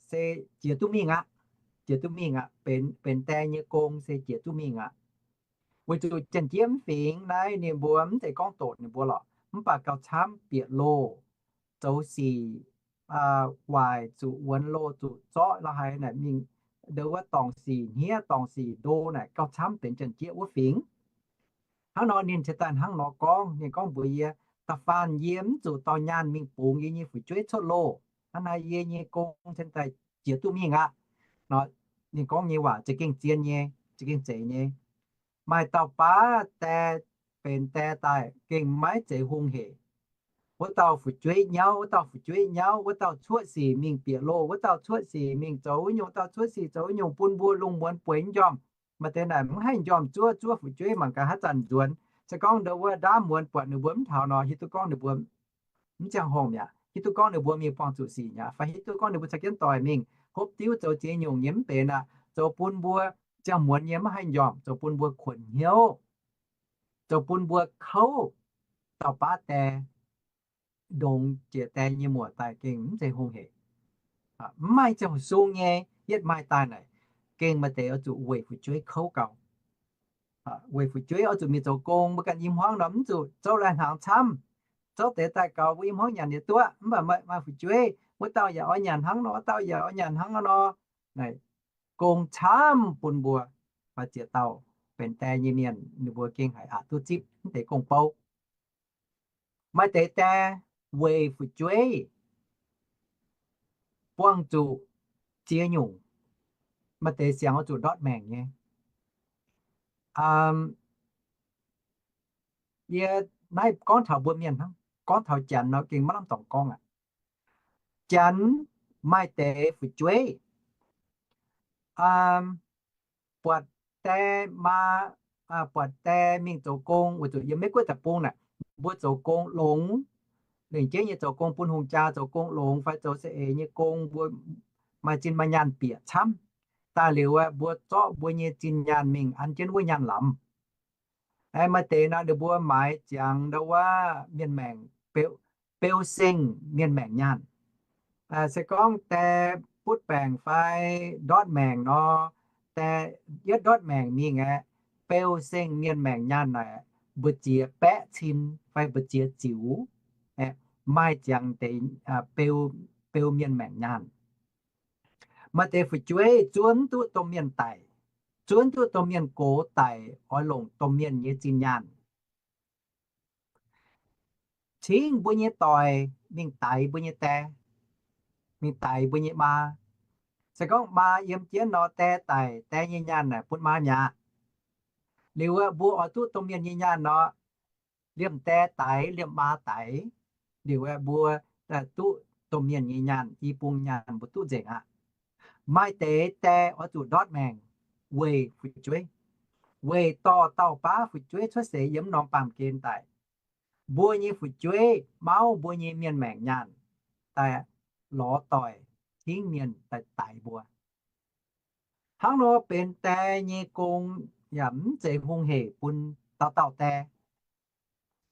se jiex duqv mingh aqv. Jiex duqv mingh aqv. Benx, benx die nyei gong se jiex duqv mingh aqv. Weic zuqc janx-jieqv mv fingx naaiv ninh mbuo mv zeiz gorngv doqc ninh mbuo lorqc, mv baac gauh camv bieqc loh, zoux sic waaic, zuqc wuonx loh, zuqc zorqv la'haiz naaic mingh, ndau wuov dorngc sic hniev, dorngc sic ndo naaic gauh camv benx janx-jieqv wuov fingx. Hnangv nor ninh cingx daaih hnangv nor gorngv. Ninh gorngv mbuox yie, da'faanh yie mv zuqc dorh nyaanh mingh bungx yie nyei fu'jueiv cuotv loh, hnangv naaiv yie nyei gong cingx daaih jiex duqv mingh aqv. Ninh gorngv nyei waac za'gengh zien nyei, za'gengh zeiz nyei. Maaih dauh baav die benx die daaih gengh maiv zeiz hungh heic. Wuov dauh fu'jueiv nyauv, wuov dauh fu'jueiv nyauv, wuov dauh cuotv sic mingh bieqc loh, wuov dauh cuotv sic mingh zoux wuov nyungc, dauh cuotv sic zoux wuov nyungc, bun mbuo lungh muonz bueix mv njormh. Maaih deix naaic mv haih njormh zuov, zuov fu'jueiv mangc gaax haaix zanc nzuonx. Se gorngv ndau wuov ndaamv muonz buatc ninh mbuo mv taux nor, hiuv duqv gorngv ninh mbuo mv ziangh horngh mi'aqv. Hiuv duqv gorngv ninh mbuo mingh buangh zuqc sic mi'aqv, fai hiuv duqv gorngv ninh mbuo caux jienv doic mingh hopv diuv zoux ziex nyungc nyei mv benx aqv. Zoux bun mbuo ziangh muonz nyei mv haih njormh, zoux bun mbuo kuonx hnyouv, zoux bun mbuo kouv. Dauh baav die ndongx jiex die nyei muoc daaih gengh mv zeiz hungh heic. Mv maaih ziangh hoc sung nyei, yietv maaih daaih naaic, gengh maaih deix oix zuqc weic fu'jueiv kouv gau. Weic fu'jueiv oix zuqc mingh zoux gong, mbuo ganh i hmuangv nor mv zuqc zouv lai-hnaangx camv. Zouv deix daaih gaux, mbuo i hmuangv nyanc yietc duqv, mv baac maaih fu'jueiv, wuov dauh yaac oix nyanc hnangv nor, wuov dauh yaac oix nyanc hnangv nor. Gong camv bun mbuo. Maaih ziex dauh benx die nyei mienh, ninh mbuo gengh haiz aqc duqv zipv mv deix gong-bou. Maaih deix die weic fu'jueiv buangh zuqc ziex nyungc. Maaih deix siangx oix zuqc ndortv maengc nyei. Yie naaiv gorngv taux mbuo mienh hnangv, gorngv taux janx nor gengh maiv lamh dorngc gorngv aqv. Janx maaih deix fu'jueiv buatc die maa, buatc die mingh zoux gong, weic zuqc yiem Meiv Guoqv deic-bung naaic, mbuo zoux gong longx, lengc jeiv nyei zoux gong bun hungh jaa, zoux gong longx fai zoux saeng-eix nyei gong, mbuo maaih zinh maaih nyaanh bieqc camv. Daaih liuz mbuo zorqv mbuo nyei zinh nyaanh mingh an jienv wuov nyaanh lamz. Maaih deix nor ninh mbuo maaiz ziangx ndau wuov mienh maengc, beu, beu seng mienh maengc nyaanh. Se gorngv die butv baengc fai ndortv maengc nor, die yietv ndortv maengc mingh aeqv, beu seng mienh maengc nyaanh naaic mbu'ziex baeqv cin fai mbu'ziex ziux, maaih ziangx deix beu, beu mienh maengc nyaanh. Maaih deix fu'jueiv zuov mv duqv domh mienh daic, zuov mv duqv domh mienh gox daic oix longc domh mienh nyei zinh nyaanh. Cingv mbuo nyei doic mingh daix mbuo nyei die. mingh daix mbuo nyei maa. Se gorngv maa yiem jienv nor, die daic, die nyei nyaanh naaic bun maa mi'aqv. Liuz aeqv, mbuo oix duqv domh mienh nyei nyaanh nor, liemh die daix, liemh maa daix, liuz aeqv, mbuo duqv domh mienh nyei nyaanh, i bung nyaanh mbuo duqv nzengc aqv. Maaih deix die oix zuqc ndortv maengc weic fu'jueiv, weic dorh dauh baav fu'jueiv cuotv seix yiem norm baamh gen daic. Mbuo nyei fu'jueiv mauv mbuo nyei mienh maengc nyaanh daaih lorz doic, tingv mienh daaih daix mbuo. Hnangv nor benx die nyei gong yaac mv zeiz hungh hec bun dauh dauh die.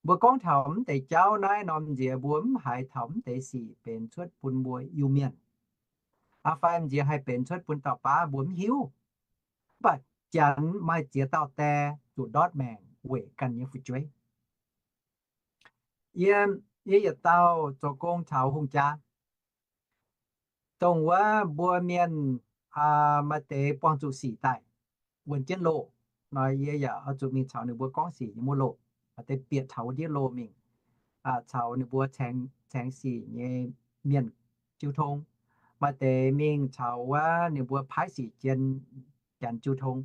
Mbuo gorngv taux mv deix jauv naaiv norm nziex, mbuo mv haiz taux mv deix sic benx cuotv bun mbuo Iu-Mienh, aa, fai m'nziex haih benx cuotv bun dauh baav mbuo mv hiuv. Mv baac Janx maaih ziex dauh die zuqc ndortv maengc weic ganh nyei fu'jueiv. Yie, yie yietc dauh zoux gong taux hungh jaa, dongh wuov mbuo mienh maaih deix buangh zuqc sic daaih, wuonx jienv loh nor, yie yaac oix zuqc mingh caux ninh mbuo gorngv sic nyei muoz-loh, maaih deix bieqc taux wuov ndiev loh mingh caux ninh mbuo caengx sic nyei mienh jiu tong, maaih deix mingh caux wuov ninh mbuo paaiv sic jien Janx jiu tong.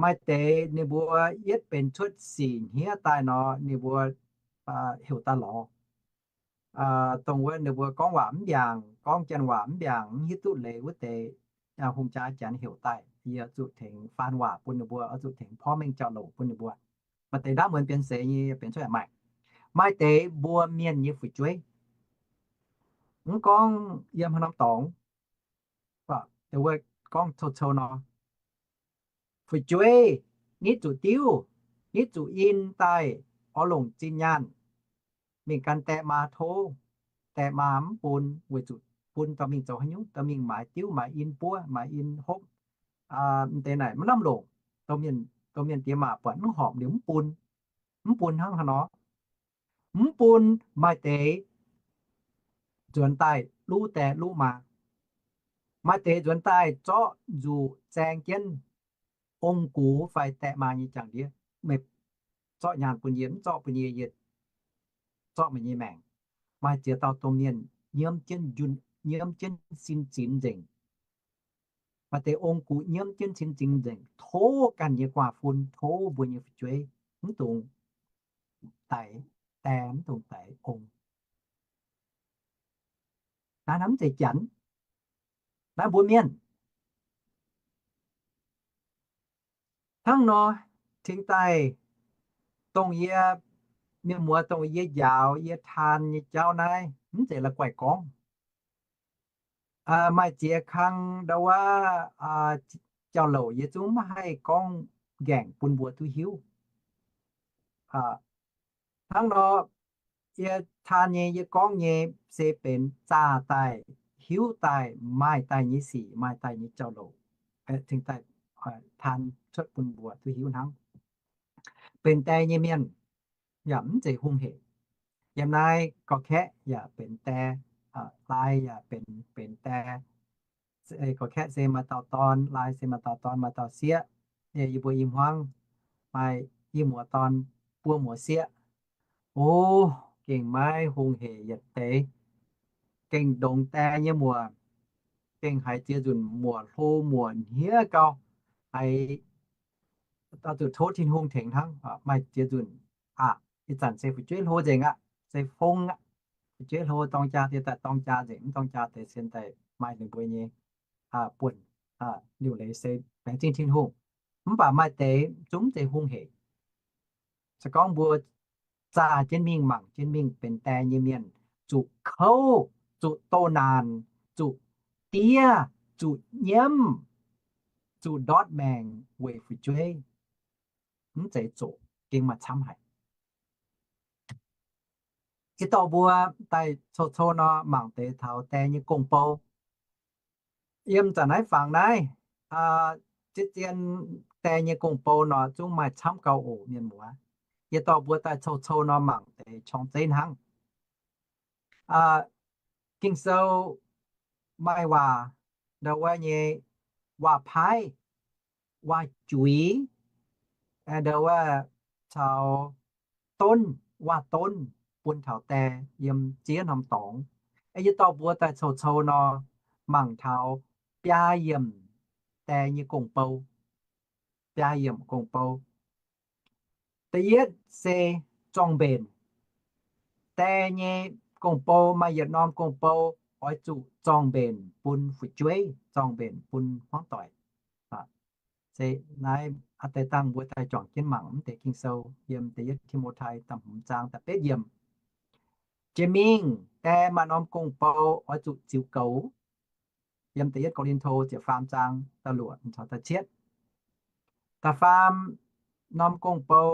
Maaih deix ninh mbuo yietv benx cuotv sic hniev daaih nor, ninh mbuo heuc daaih lorz. Dongh wuov ninh mbuo gorngv waac mv mbiaangc, gorngv janx waac mv mbiaangc, mv hiuv duqv leiz wuov deix, hungh jaa Janx heuc daaih, yie zuqc tengx faan waac bun ninh mbuo, oix zuqc tengx porv mengh jauv-louc bun ninh mbuo. Maaih deix ndaamv muonz bienx seix nyei, benx cuotv yaac maaih. Maaih deix mbuo mienh nyei fu'jueiv, mv gorngv yiem haaix norm dorngx, gorngv cou-cou nor, fu'jueiv nitv zuqc diuv, nitv zuqc in daaih oix longc zinh nyaanh mingh gan die maa tov. Die maa mv bun, weic zuqc bun dorh mingh zoux haaix nyungc? Dorh mingh maaiz diuv, maaiz in buov, maaiz in hopv, m'deix naaic maiv lamh longc. Domh mienh diex maac buatc mv horpc liuz mv bun. Mv bun hnangv haaix nor? Mv bun. Maaih deix nzuonx daaih luv die luv maa. Maaih deix nzuonx daaih zorqv nzuqc zaeng jienv ong-gux fai die maa nyei jangx-ndiev, meih zorqv nyaanh bun yie, mv zorqv bun yie, yie zorqv meih nyei maengc. Maaih ziex dauh domh mienh nyiemv jienv, nyiemv jienv sin zinx nzengc. Maaih deix ong-gux nyiemv jienv sin zinx nzengc, tov ganh nyei guaax fun, tov mbuo nyei fu'jueiv, mv dungx daix die, mv dungx daix ong. Naaiv mv zeiz Janx, naaiv mbuo mienh. Hnangv nor, cingx daaih dongh yie, mienh muoz, dongh yie njaaux yie taan nyei jauv naaiv mv zeiz la'guaih gorngv. Maaih ziex kang ndau wuov jauv-louc yie zungv maiv haih gorngv nqaengc bun mbuo duqv hiuv. Hnangv nor, yie taan nyei, yie gorngv nyei se benx zaah daaih, hiuv daaih, maaih daaih nyei sic, maaih daaih nyei jauv-louc, cingx daaih taan cuotv bun mbuo duqv hiuv hnangv. Benx die nyei mienh yaac mv zeiz hungh hec. Yiem naaiv gorx-kaeqv yaac benx die, laai yaac benx, benx die. Gorx-kaeqv se maaih dauh dorn, laai se maaih dauh dorn, maaih dauh sieqv. Yie mbuo i hmuangv maaih i muoz dorn, buo muoz sieqv. O, gengh maiv hungh hec yietc deix. Gengh ndongx die nyei muoc, gengh haiz ziex nzunc muoc hlo muoc hniev gau, haiz zuqc tov Tin-Hungh tengx hnangv. Maaih ziex nzunc aqv, ih zanc se fu'jueiv hlo nzengc aqv, se fong aqv. Fu'jueiv hlo dorng jaa deix daaih dorng jaa nzengc, mv dorng jaa deix se daaih maaih ninh mbuo nyei buonc, liuc leiz se laengz zingh Tin-Hungh. Mv baac maaih deix zungv mv zeiz hungh hec. Se gorngv mbuo zaah jienv mingh, mangc jienv mingh benx die nyei mienh, zuqc kouv, zuqc doh naanc, zuqc diev, zuqc nyiemv, zuqc ndortv maengc weic fu'jueiv, mv zeiz zoqc, gengh maaih camv haic. Ih dorh mbuo daaih cou-cou nor mangc deix taux die nyei gong-bou. Yiem zanc naaiv fangx naaiv, zien-zien die nyei gong-bou nor zungv maaih camv gau oc, mienh muoz. Yie dorh mbuo daaih cou-cou nor mangc deix qorng-zeiv hnangv. Ging-Sou maaih waac, ndau wuov nyei waac-paaiv, waac-juiz, ndau wuov caux donv, waac-donv bun taux die yiem ziex norm dorngx. Yie dorh mbuo daaih cou-cou nor, mangc taux biaa yiemc die nyei gong-bou. Biaa yiemc gong-bou. Da'yietv se zorng-mbenc. Die nyei gong-bou maaih yietc norm gong-bou oix zuqc zorng-mbenc bun fu'jueiv, zorng-mbenc bun hmuangv doic. Se naaiv a'deix dangh mbuo daaih juangc jienv mangc mv deix Ging-Sou yiem da'yietv Ti^mo^tai da'hmz zaang da'betv yiemc. Jiex mingh die maaih norm gong-bou oix zuqc ziux goux. Yiem da'yietv Ko^lin^to ziepc faam zaang da'luoqc caux da'cietv. Da'faam norm gong-bou,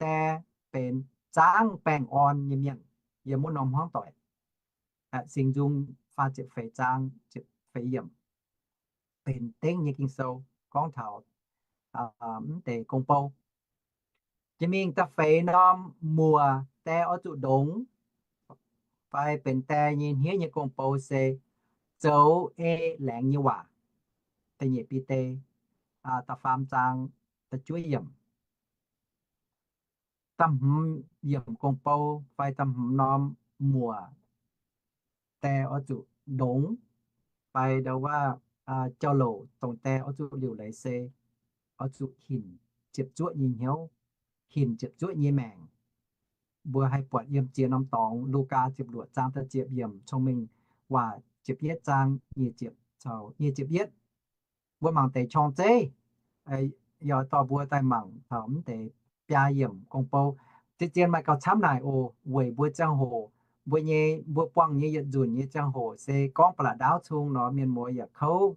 die benx zaangv baengh orn nyei mienh yiem wuov norm hmuangv doic. Singx Nzung faah ziepc feix zaang ziepc feix yiemc. Benx dengv nyei Ging-Sou gorngv taux mv deix gong-bou. Jiex mingh da'feix norm muoc die oix zuqc ndongx, fai benx die nyei hniev nyei gong-bou se zoux ei laengz nyei waac. Da'nyeic Bide da'faam zaang da'juov yiemc. Da'hmz yiemc gong-bou fai da'hmz norm muoc die oix zuqc ndongx, fai ndau wuov jauv-louc dongh die oix zuqc liuc leiz se oix zuqc hinc ziepc zuoqv nyei hnyouv, hinc ziepc zuoqv nyei maengc. Mbuo haih buatc yiem ziex norm dorngx, Lugaa ziepc luoqc zaang da'ziepc yiemc, Cong-Mengh Waac ziepc yietv zaang nyic ziepc caux nyic ziepc yietv. Mbuo mangc deix qorng-zeiv, yaac dorh mbuo daaih mangc taux mv deix biaa yiemc gong-bou. Zien-zien maaih gauh camv naaic oc. Weic mbuo ziangh hoc, mbuo nyei, mbuo buangh nyei yietc nzunc nyei ziangh hoc se gorngv ba'laqc ndaauv cung nor, mienh muoz yaac kouv,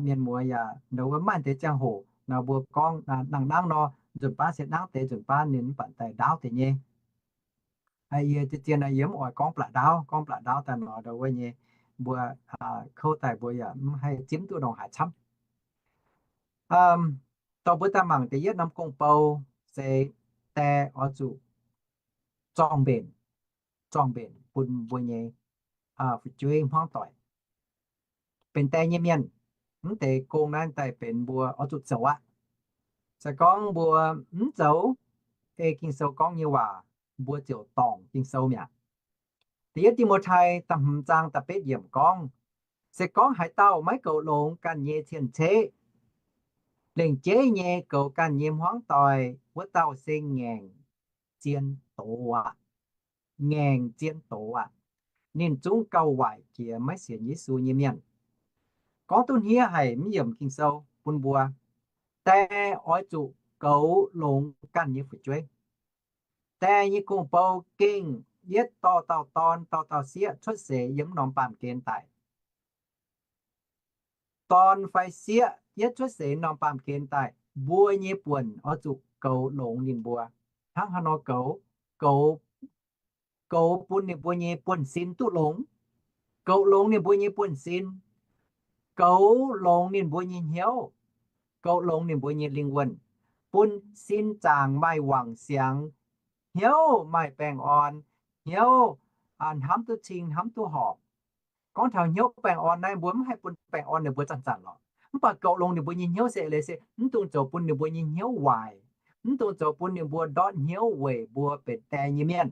mienh muoz yaac ndoh wuov maaih deix ziangh hoc nor mbuo gorngv nangh nangv nor, nzunc baav se nangv deix, nzunc baav ninh mv baac daaih ndaauv deix nyei. Yie zien-zien yie mv oix gorngv ba'laqc ndaauv. Gorngv ba'laqc ndaauv daaih nor ndoh wuov nyei, mbuo kouv daaih mbuo yaac mv haih zipv duqv ndongc haaix camv. Dorh mbuo daaih mangc da'yietv norm gong-bou se die oix zuqc zorng-mbenc, zorng-mbenc bun mbuo nyei fu'jueiv hmuangv doic. Benx die nyei mienh, mv deix gong naaiv daaih benx mbuo oix zuqc zoux aqv. Se gorngv mbuo mv zoux ei Ging-Sou gorngv nyei waac, mbuo ziouc dorngc Ging-Sou mi'aqv. Da'yietv Ti^mo^tai da'hmz zaang da'betv yiemc gorngv, se gorngv haaix dauh maiv goux longx ganh nyei cien-ceqv, lengc jeiv nyei goux ganh nyei hmuangv doic, wuov dauh se ngaengc zien doz aqv. Ngaengc zien doz aqv. Ninh zungv gauh waaic jiex maiv sienx Yesu nyei mienh. Gorngv duqv hniev haic mv yiemc Ging-Sou bun mbuo. Die oix zuqc goux longx ganh nyei fu'jueiv. Die nyei gong-bou gengh yietv dorh dauh dorn, dorh dauh sieqv cuotv seix yiem norm baamh gen daic. Dorn fai sieqv yietv cuotv seix norm baamh gen daaih, mbuo nyei buonc oix zuqc goux longx ninh mbuo. Hnangv haaix nor goux? Goux, goux bun ninh mbuo nyei buonv-sin duqv longx. Goux longx ninh mbuo nyei buonv-sin. Goux longx ninh mbuo nyei hnyouv. Goux longx ninh mbuo nyei lingh wuonh, bun sin zaangc maaih wangc siangx, hnyouv maaih baengh orn, hnyouv hnamv duqv cing hnamv duqv horpc. Gorngv taux hnyouv baengh orn naaiv, mbuo mv haih bun baengh orn ninh mbuo zanc-zanc lorqc. Mv baac goux longx ninh mbuo nyei hnyouv se leiz se mv dungx zoux bun ninh mbuo nyei hnyouv waaic, mv dungx zoux bun ninh mbuo ndortv hnyouv weic mbuo benx die nyei mienh.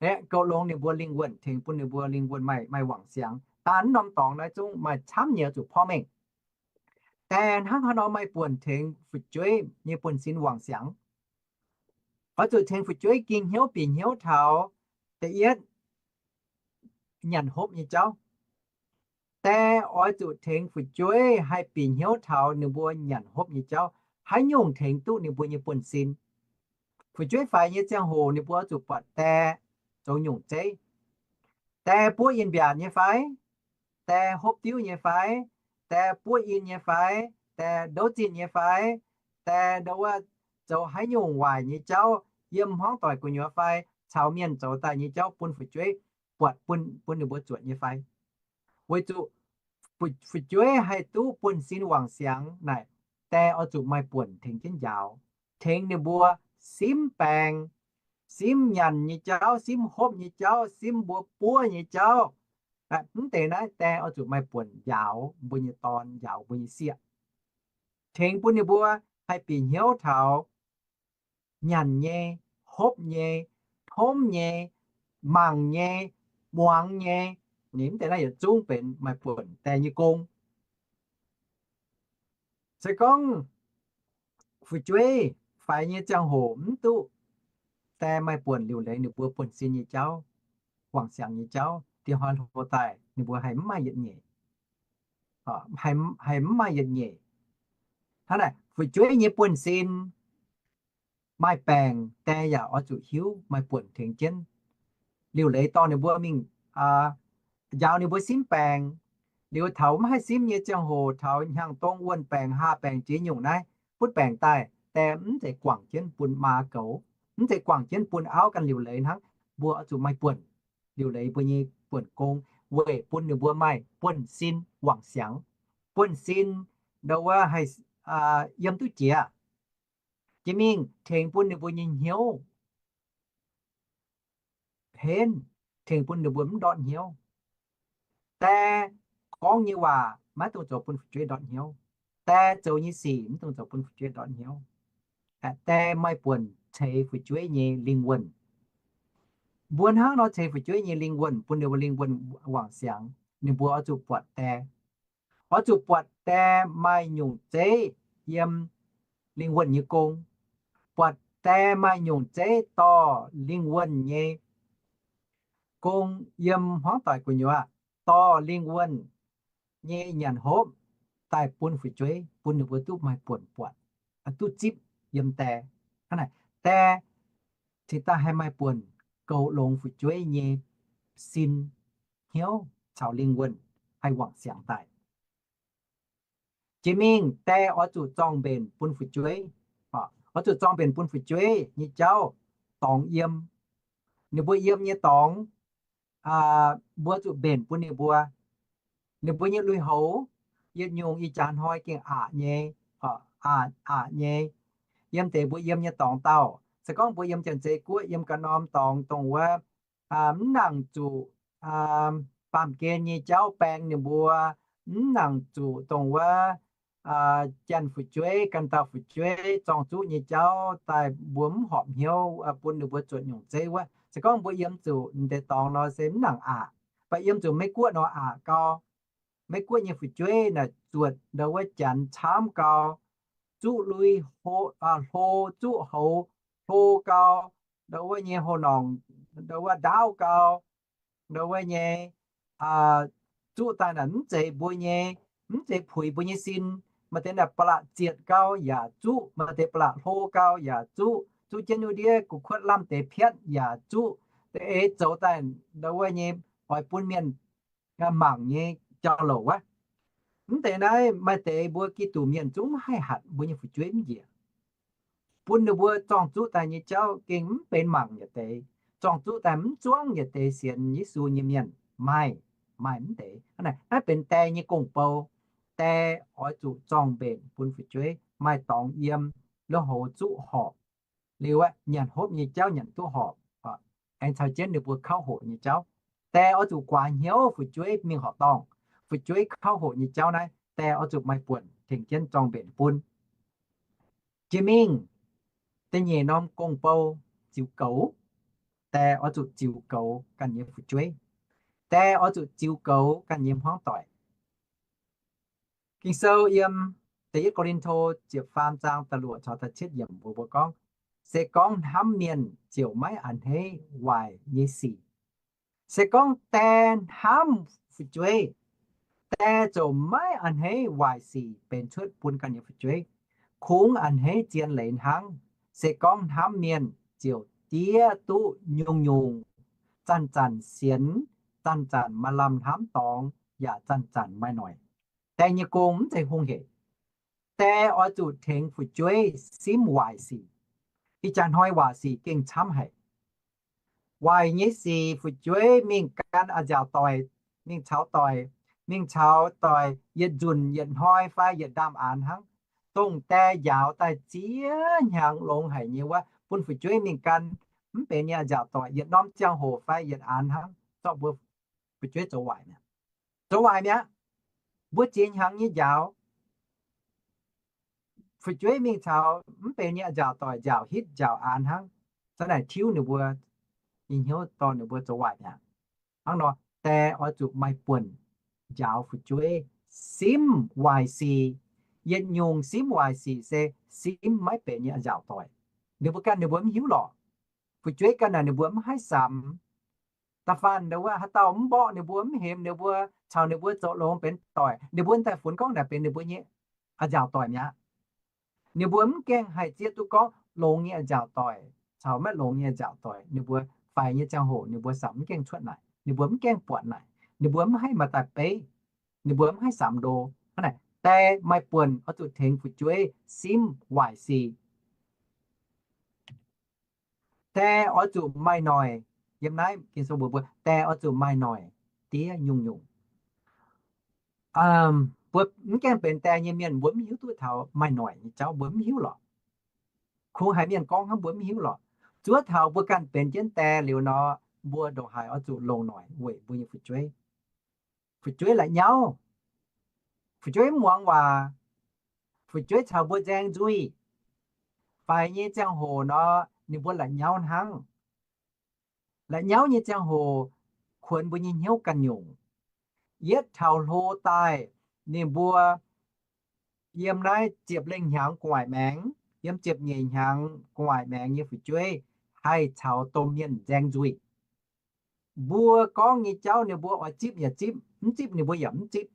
Aeqv, goux longx ninh mbuo lingh wuonh, tengx bun ninh mbuo lingh wuonh maaih, maaih wangc siangx. Daaih norm dorngx naaiv zungv maaih camv nyei oix zuqc porv mengh. Die hnangv haaix nor maaih buonc tengx fu'jueiv nyei buonv-sin wangc siangx? Oix zuqc tengx fu'jueiv ging hnyouv bieqc hnyouv taux, da'yietv, nyanc hopv nyei jauv. Die oix zuqc tengx fu'jueiv haih bieqc hnyouv taux ninh mbuo nyanc hopv nyei jauv. Haaix nyungc tengx duqv ninh mbuo nyei buonv-sin? Fu'jueiv faix nyei ziangh hoc ninh mbuo oix zuqc buatc die zoux nyungc zeiv. Die buov in-mbiaatc nyei fai? Die hopv diuv nyei fai? Die buov in nyei fai? Die ndouv zinh nyei fai? Die ndouv wuov zoux haaix nyungc waaic nyei jauv yiem hmuangv doic gu'nyuoz fai caux mienh zoux daaih nyei jauv bun fu'jueiv buatc, bun, bun ninh mbuo zuotc nyei fai? Weic zuqc fu'jueiv haih duqv buonv-sin wangc siangx naaic, die oix zuqc maaih buonc tengx jienv njaaux, tengx ninh mbuo simv baengc, simv nyanc nyei jauv, simv hopv nyei jauv, simv mbuo buov nyei jauv. Mv deix naaiv die oix zuqc maaih buonc njaaux mbuo nyei dorn, njaaux mbuo nyei sieqv, tengx bun ninh mbuo haih bieqc hnyouv taux nyanc nyei, hopv nyei, tomv nyei, mangc nyei, muangx nyei, Ninh mv deix naaiv yietc zungv benx maaih buonc die nyei gong. Se gorngv fu'jueiv faix nyei ziangh hoc mv duqv die maaih buonc liuc leiz ninh mbuo buonv-sin nyei jauv, wangc siangx nyei jauv, diex hnoi hlo daaih ninh mbuo haih mv maaih yietc nyeic, haih mv maaih yietc nyeic. Hnangv naaic fu'jueiv nyei buonv-sin maaih baengc, die yaac oix zuqc hiuv maaih buonc tengx jienv liuc leiz dorh ninh mbuo mingh, njaaux ninh mbuo simv baengc. Liuz taux mv haih simv nyei ziangh hoc, taux hnyangx-dong wuonh baengc, haa baengc, ziex nyungc naaiv butv baengc daaih, die mv zeiz guangc jienv bun maa goux, mv zeiz guangc jienv bun auv ganh liuc leiz hnangv. Mbuo oix zuqc maaih buonc liuc leiz mbuo nyei buonc gong weic bun ninh mbuo maaih buonv-sin wangc siangx. Buonv-sin ndau wuov haih yiem duqv jiex, jiex mingh tengx bun ninh mbuo nyei hnyouv henv, tengx bun ninh mbuo mv ndortv hnyouv. Die gorngv nyei waac maiv dungx zoux bun fu'jueiv ndortv hnyouv. Die zoux nyei sic mv dungx zoux bun fu'jueiv ndortv hnyouv. Die maaih buonc ceix fu'jueiv nyei lingh wuonh. Mbuo hnangv nor ceix fu'jueiv nyei lingh wuonh, bun ninh mbuo lingh wuonh wangc siangx, ninh mbuo oix zuqc buatc die. Oix zuqc buatc die maaih nyungc zeiv yiem lingh wuonh nyei gong, buatc die maaih nyungc zeiv dorh lingh wuonh nyei gong yiem hmuangv doic gu'nyuoz, dorh lingh wuonh nyei nyanc hopv daaih bun fu'jueiv, bun ninh mbuo duqv maaih buonc buatc, duqv zipv yiem die. Hnangv naaic, die cingx daaih haih maaih buonc goux longx fu'jueiv nyei sin, hnyouv caux lingh wuonh haih wangc siangx daaih. Jiex mingh die oix zuqc zorng-mbenc bun fu'jueiv. Oix zuqc zorng-mbenc bun fu'jueiv nyei jauv dorngx yiem. Ninh mbuo yiem nyei dorngx, mbuo zuqc mbenc bun ninh mbuo. Ninh mbuo nyei lui-houx yietc nyungc ih jaax hnoi gengh aqc nyei, aqc nyei. Yiem deix mbuo yiem nyei dorngx dauh, se gorngv mbuo yiem Janx-Zei Guoqv, yiem ganh norm dorngx dongh wuov mv nangc zuqc baamh gen nyei jauv baeng ninh mbuo, mv nangc zuqc dongh wuov janx fu'jueiv, ganh dauh fu'jueiv zorng-zuqv nyei jauv daaih mbuo mv horpc hnyouv bun ninh mbuo zuotc nyungc zeiv wuov. Se gorngv mbuo yiem zuqc deix dorngx nor se mv nangc aqc. Mv baac yiem zuqc Meiv Guoqv nor aqc gau. Meiv Guoqv nyei fu'jueiv naaic zuotc ndau wuov Janx camv gau, zuqv lui hlo, zuqv houx hlo gau, ndau wuov nyei houx-norngc, ndau wuov ndaauv gau, ndau wuov nyei zuqv daaih naaic mv zeiz mbuo nyei, mv zeiz puix mbuo nyei sin. Maaih deix naaic ba'laqc zietc gau yaac zuqv, maaih deix ba'laqc hlo gau yaac zuqv, zuqv jienv wuov ndiev gu'kuotv lamh deix piatv yaac zuqv, da'eix zoux daaih ndau wuov nyei oix bun mienh mangc nyei jauv-louc wuov. Mv deix naaiv maaih deix mbuo Giduc mienh zungv mv haih hatc mbuo nyei fu'jueiv mv njiec. Bun ninh mbuo zorng-zuqv daaih nyei jauv gengh mv benx mangc yietc deix, zorng-zuqv daaih mv zuangv yietc deix sienx Yesu nyei mienh. Maaih, maaih mv deix. Naaiv benx die nyei gong-bou. Die oix zuqc zorng-mbenc bun fu'jueiv, maaih dorngx yiem, lui-houx zuqv horpc, liuz nyanc hopv nyei jauv nyanc duqv horpc, aengx caux jienv ninh mbuo kauv hoqc nyei jauv. Die oix zuqc guaax hnyouv fu'jueiv mingh horqc dorngh. Fu'jueiv kauv hoqc nyei jauv naaiv, die oix zuqc maaih buonc tengx jienv zorng-mbenc bun. Jiex mingh, da'nyeic norm gong-bou, ziux goux. Die oix zuqc ziux goux ganh nyei fu'jueiv. Die oix zuqc ziux goux ganh nyei hmuangv doic. Ging-Sou yiem Da'yietv Ko^lin^to ziepc faam zaang da'luoqc caux da'cietv yiemc mbuox mbuo gorngv, se gorngv hnamv mienh ziouc maiv a'hneiv waaic nyei sic. Se gorngv die hnamv fu'jueiv, die ziouc maiv a'hneiv waaic sic benx cuotv bun ganh nyei fu'jueiv. Kungx a'hneiv zien leiz hnangv. Se gorngv hnamv mienh ziouc diev duqv nyungc-nyungc, zanc-zanc sienx, zanc-zanc maaih lamh hnamv dorngx, yaac zanc-zanc maaih noic. Die nyei gong mv zeiz hungh heic. Die oix zuqc tengx fu'jueiv simv waaic sic. Ih jaax hnoi waaic sic gengh camv haic. Waaic nyei sic fu'jueiv mingh gan a'nziaauc doic, mingh caux doic, mingh caux doic yietc nzunc yietc hnoi fai yietc ndaamv-aanx hnangv. Dongh die njaaux daaih ziex hnyangx longx haic nyei wuov, bun fu'jueiv mingh gan mv benx nyei a'nziaauc doic yietc norm ziangh hoc fai yietc aanx hnangv, zorqv mbuo fu'jueiv zoux waaic mi'aqv. Zoux waaic mi'aqv. Mbuo ziex hnyangx nyei njaaux, fu'jueiv mingh caux mv benx nyei a'nziaauc doic njaaux hitv njaaux aanx hnangv, za'naaic tiuv ninh mbuo nyei hnyouv dorh ninh mbuo zoux waaic mi'aqv. Hnangv nor, die oix zuqc maaih buonc njaaux fu'jueiv simv waaic sic. Yietc nyungc simv waaic sic se simv maiv benx nyei a'nziaauc doic. Ninh mbuo ganh ninh mbuo mv hiuv lorqc. Fu'jueiv ganh naaic ninh mbuo mv haih samx. Da'faanh wuov haaix dauh mv mborqv ninh mbuo, mv hemx ninh mbuo, caux ninh mbuo zoux longx benx doic, ninh mbuo daaih funx gorngv naaic benx ninh mbuo nyei a'nziaauc doic mi'aqv. Ninh mbuo mv gaengh haih zieqv duqv gorngv longx nyei a'nziaauc doic caux maiv longx nyei a'nziaauc doic. Ninh mbuo faix nyei ziangh hoc ninh mbuo samx mv gaengh cuotv naaic, ninh mbuo mv gaengh buatc naaic, ninh mbuo mv haih maaih daaih beiv, ninh mbuo mv haih samx ndo. Hnangv naaic, die maaih buonc oix zuqc tengx fu'jueiv simv waaic sic. Die oix zuqc maaih noic. Yiem naaiv Ging-Sou mbuox mbuo, die oix zuqc maaih noic diev nyungc-nyungc. Mbuo mv gaengh benx die nyei mienh mbuo mv hiuv duqv taux maaih noic nyei jauv, mbuo mv hiuv lorqc. Kungx haiz mienh gorngv hnangv, mbuo mv hiuv lorqc. Zuov taux mbuo ganh benx jienv die liuz nor, mbuo ndongc haaix oix zuqc longc noic weic mbuo nyei fu'jueiv. Fu'jueiv la'nyauv. Fu'jueiv mv muangx waac. Fu'jueiv caux mbuo nzaeng nzuih. Faix nyei ziangh hoc nor, ninh mbuo la'nyauv hnangv. La'nyauv nyei ziangh hoc kuonx mbuo nyei hnyouv ganh nyungc. Yietv taux hlo daaih, ninh mbuo yiem naaiv ziepc lengh hnyangx gu'nguaaic maengx, yiem ziepc nyeic hnyangx gu'nguaaic maengx nyei fu'jueiv haih caux domh mienh nzaeng nzuih. Mbuo gorngv nyei jauv ninh mbuo oix zipv yaac zipv, mv zipv ninh mbuo yaac mv zipv.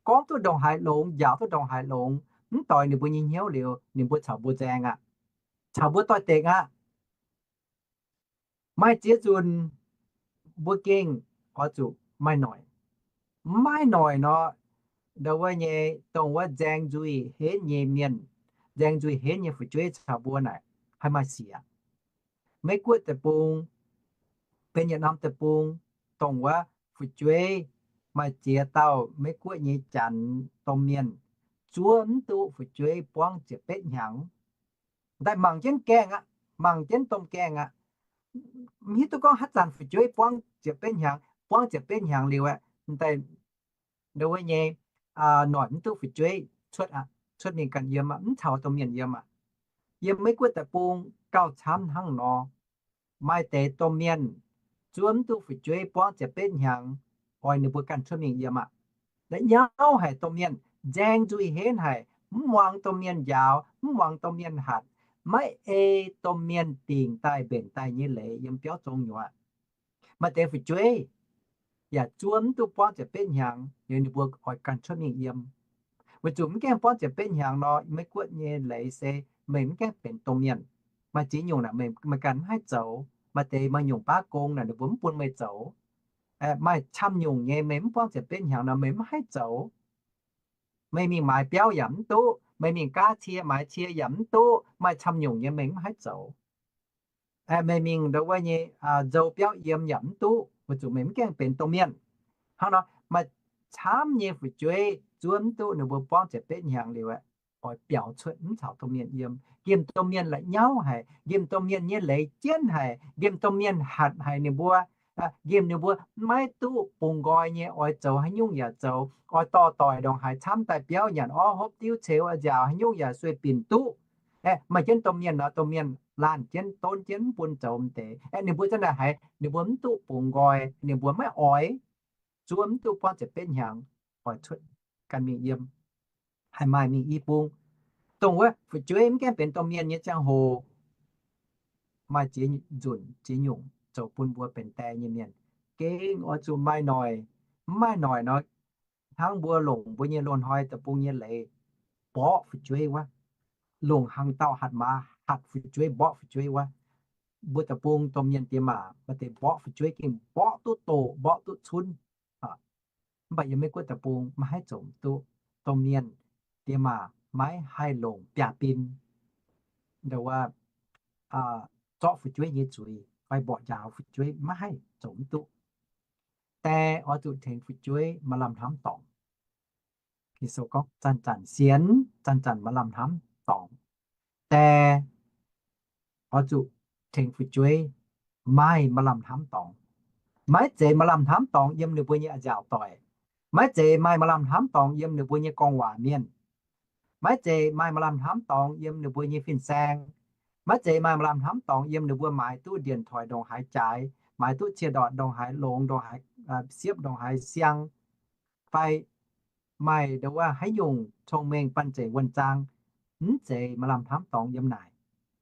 Gorngv duqv ndongc haaix longx, njaaux duqv ndongc haaix longx, mv doix ninh mbuo nyei hnyouv liuz, ninh mbuo caux mbuo nzaeng aqv, caux mbuo doix-dekc aqv. Maaih ziex nzunc mbuo gengh oix zuqc maaih noic. Mv maaih noic nor, ndau wuov nyei, dongh wuov nzaeng nzuih henv nyei mienh, nzaeng nzuih henv nyei fu'jueiv caux mbuo naaic haih maaih sic aqv. Meiv-Guoqv deic-bung, benx yietc norm deic-bung, dongh wuov fu'jueiv maaih ziex dauh Meiv-Guoqv nyei janx domh mienh zuov mv duqv fu'jueiv buangv ziepc betv hnyangx. Daaih mangc jienv gaengh aqv, mangc jienv domh gaengh aqv. Mv hiuv duqv gorngv haaix zanc fu'jueiv buangv ziepc betv hnyangx, buangv ziepc betv hnyangx liuz aqv, daaih ndau wuov nyei, noic mv duqv fu'jueiv cuotv aqv, cuotv mingh ganh yiem aqv, mv caux domh mienh yiem aqv. Yiem Meiv-Guoqv deic-bung gauh camv hnangv nor. Maaih deix domh mienh zuov mv duqv fu'jueiv buangv ziepc betv hnyangx, oix ninh mbuo ganh cuotv mingh yiem aqv. La'nyauv haic domh mienh, nzaeng nzuih henv haic, mv muangx domh mienh njaaux, mv muangx domh mienh hatc, maiv ei domh mienh dingc daaih mbenc daaih nyei leiz yiem biauv zong nyuoqc. Maaih deix fu'jueiv yaac zuov mv duqv buangv ziepc betv hnyangx, liuz ninh mbuo oix ganh cuotv mingh yiem. Weic zuqc mv gaengh buangv ziepc betv hnyangx nor, Meiv-Guoqv nyei leiz se meih mv gaengh benx domh mienh. Maaih ziex nyungc naaic meih, meih ganh mv haih zoux. Maaih deix maaih nyungc baav gong naaic ninh mbuo mv bun meih zoux. Maaih camv nyungc nyei meih mv buangv ziepc betv hnyangx nor meih mv haih zoux. Meih mingh maaiz biauv yaac mv duqv, meih mingh gaav cie maaiz cie yaac mv duqv, maaih camv nyungc nyei meih mv haih zoux. Meih mingh ndau wuov nyei nzou biauv yiem yaac mv duqv, weic zuqc meih mv gaengh benx domh mienh. Hnangv nor, maaih camv nyei fu'jueiv zuov mv duqv ninh mbuo buangv ziepc betv hnyangx liuz, oix biaux cuotv mv caux domh mienh yiem. Nqemh domh mienh la'nyauv haic, nqemh domh mienh nyei leiz jienv haic, nqemh domh mienh hatc haic ninh mbuo, nqemh ninh mbuo maiv duqv bungx nqoi nyei, oix zoux haaix nyungc yaac zoux, oix dorh doic ndongc haaix camv daaih biauv nyanc orv hopv diuv ceux nziaaux haaix nyungc yaac sueih binc duqv. Maaih jienv domh mienh nor, domh mienh laanh jienv donv jienv mv bun zoux m'deix. Ninh mbuo za'naaic haiz ninh mbuo mv duqv bungx nqoi, ninh mbuo maiv oix, zuov mv duqv buangv ziepc betv hnyangx, oix cuotv ganh mingh yiem, haih maaih mingh i bung. Dongh wuov fu'jueiv mv gaengh benx domh mienh nyei ziangh hoc, maaih ziex nzunc ziex nyungc zoux bun mbuo benx die nyei mienh. Gengh oix zuqc maaih noic. Mv maaih noic nor, hnangv mbuo longc mbuo nyei loz-hnoi deic-bung nyei leiz, mborqv fu'jueiv wuov. Longc hnaangx-daauh hatc maaz hatc fu'jueiv, mborqv fu'jueiv wuov. Mbuo deic-bung domh mienh diex maac maaih deix mborqv fu'jueiv gengh mborqv duqv doqc, mborqv duqv cunv. Mv baac yiem Meiv-Guoqv deic-bung maiv haih zoux duqv. Domh mienh diex maac maiv haih longc biaav-bin, ndau wuov, zorqv fu'jueiv nyei zuiz fai mborqv njaaux fu'jueiv, maiv haih, zoux mv duqv. Die oix zuqc tengx fu'jueiv maaih lamh hnamv dorngc. Ging-Sou gorngv zanc-zanc sienx, zanc-zanc maaih lamh hnamv dorngc. Die oix zuqc tengx fu'jueiv maaih maaih lamh hnamv dorngc. Maiv zeiz maaih lamh hnamv dorngc yiem ninh mbuo nyei a'nziaauc doic. Maiv zeiz maaih maaih lamh hnamv dorngc yiem ninh mbuo nyei gorngv waac mienh. Maiv zeiz maaih maaih lamh hnamv dorngc yiem ninh mbuo nyei fin-saeng. Maiv zeiz maaih maaih lamh hnamv dorngc yiem ninh mbuo maaiz duqv điện thoại ndongc haaix jaaix, maaiz duqv cie ndortc ndongc haaix longx, ndongc haaix siepv ndongc haaix siang, fai maaih nduov haaix nyungc cong-mengh banh zeic wuonh zaang, mv zeiz maaih lamh hnamv dorngx yiem naaic.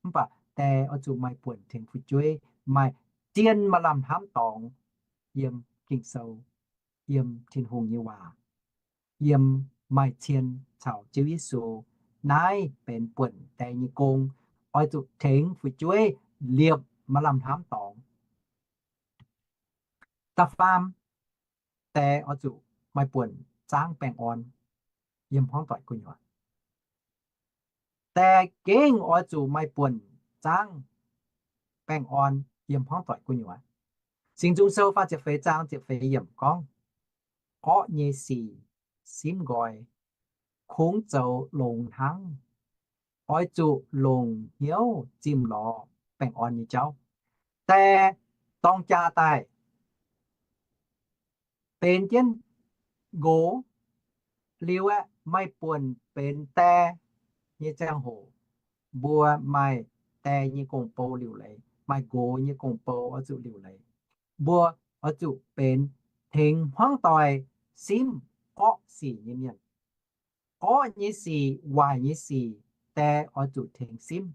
Mv baac die oix zuqc maaih buonc tengx fu'jueiv maaih zien maaih lamh hnamv dorngx yiem Ging-Sou, yiem Tin-Hungh nyei waac, yiem maaih cien caux Ziouv Yesu. Naaiv benx buonc die nyei gong, oix zuqc tengx fu'jueiv liepc maaih lamh hnamv dorngx. Da'faam, die oix zuqc maaih buonc zaangv baengh orn yiem hmuangv doic gu'nyuoz. Die gengh oix zuqc maaih buonc zaangv baengh orn yiem hmuangv doic gu'nyuoz. Singx Nzung Sou faah ziepc feix zaang ziepc feix yiemc gorngv, orqv nyei sic simv nqoi, kungx zoux longx hnangv. Oix zuqc longc hnyouv zimh lorz baengh orn nyei jauv. Die dorng jaa daaih, benx jienv nqox liuz aeqv, maaih buonc benx die nyei ziangh hoc, mbuo maaih die nyei gong-bou liuc leiz, maaih nqox nyei gong-bou oix zuqc liuc leiz. Mbuo oix zuqc benx tengx hmuangv doic simv orqv sic nyei mienh. Orqv nyei sic, waaic nyei sic, die oix zuqc tengx simv.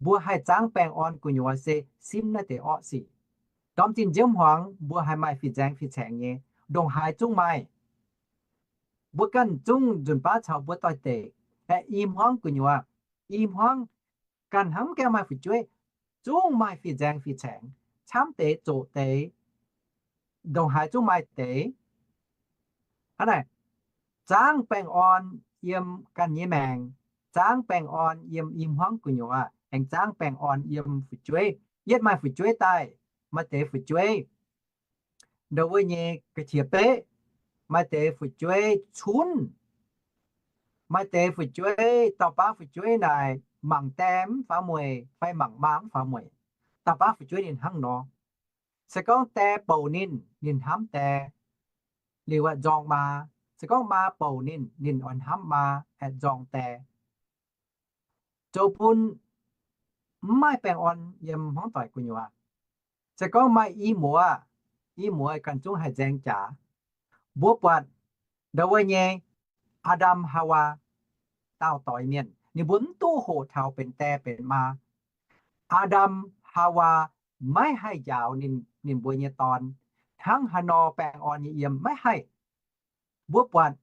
Mbuo haih zaangv baengh orn gu'nyuoz se simv naaiv deix orqv sic. Ndorm zinh nziouv hmuangx mbuo haih maaih fih-nzaeng fih-caengx nyei, ndongc haaix zungv maaih. Mbuo ganh zungv nzunc baav caux mbuo doix-dekc, aeqv, i hmuangv gu'nyuoz, i hmuangv ganh hnamv gaengh maaih fu'jueiv, zungv maaih fih-nzaeng fih-caengx, camv deix zoqc deix, ndongc haaix zungv maaih deix. Hnangv naaic, zaangv baengh orn yiem ganh nyei maengc, zaangv baengh orn yiem i hmuangv gu'nyuoz, aengx zaangv baengh orn yiem fu'jueiv. Yietv maaih fu'jueiv daaih, maaih deix fu'jueiv ndau wuov nyei ga'qiex beqv, maaih deix fu'jueiv cunv, maaih deix fu'jueiv, dauh baav fu'jueiv naaic mangc die mv faaux mueic fai mangc maa mv faaux mueic. Dauh baav fu'jueiv ninh hnangv nor. Se gorngv die bouc ninh, ninh hnamv die liuz aeqv, nzorng maa. Se gorngv maa bouc ninh, ninh oix hnamv maa aeqv, nzorng die. Zoux bun mv maaih baengh orn yiem hmuangv doic gu'nyuoz. Se gorngv maaih i muoz, i muoz ganh zungv haih nzaeng jaax. Mbuo buatc ndau wuov nyei Aa^ndam Haawaa, daauh doix mienh, ninh mbuo mv duqv hoqc taux benx die benx maa. Aa^ndam Haawaa maiv haih njaaux ninh, ninh mbuo nyei dorn hnangv haaix nor baengh orn nyei yiem, maiv haih. Mbuo buatc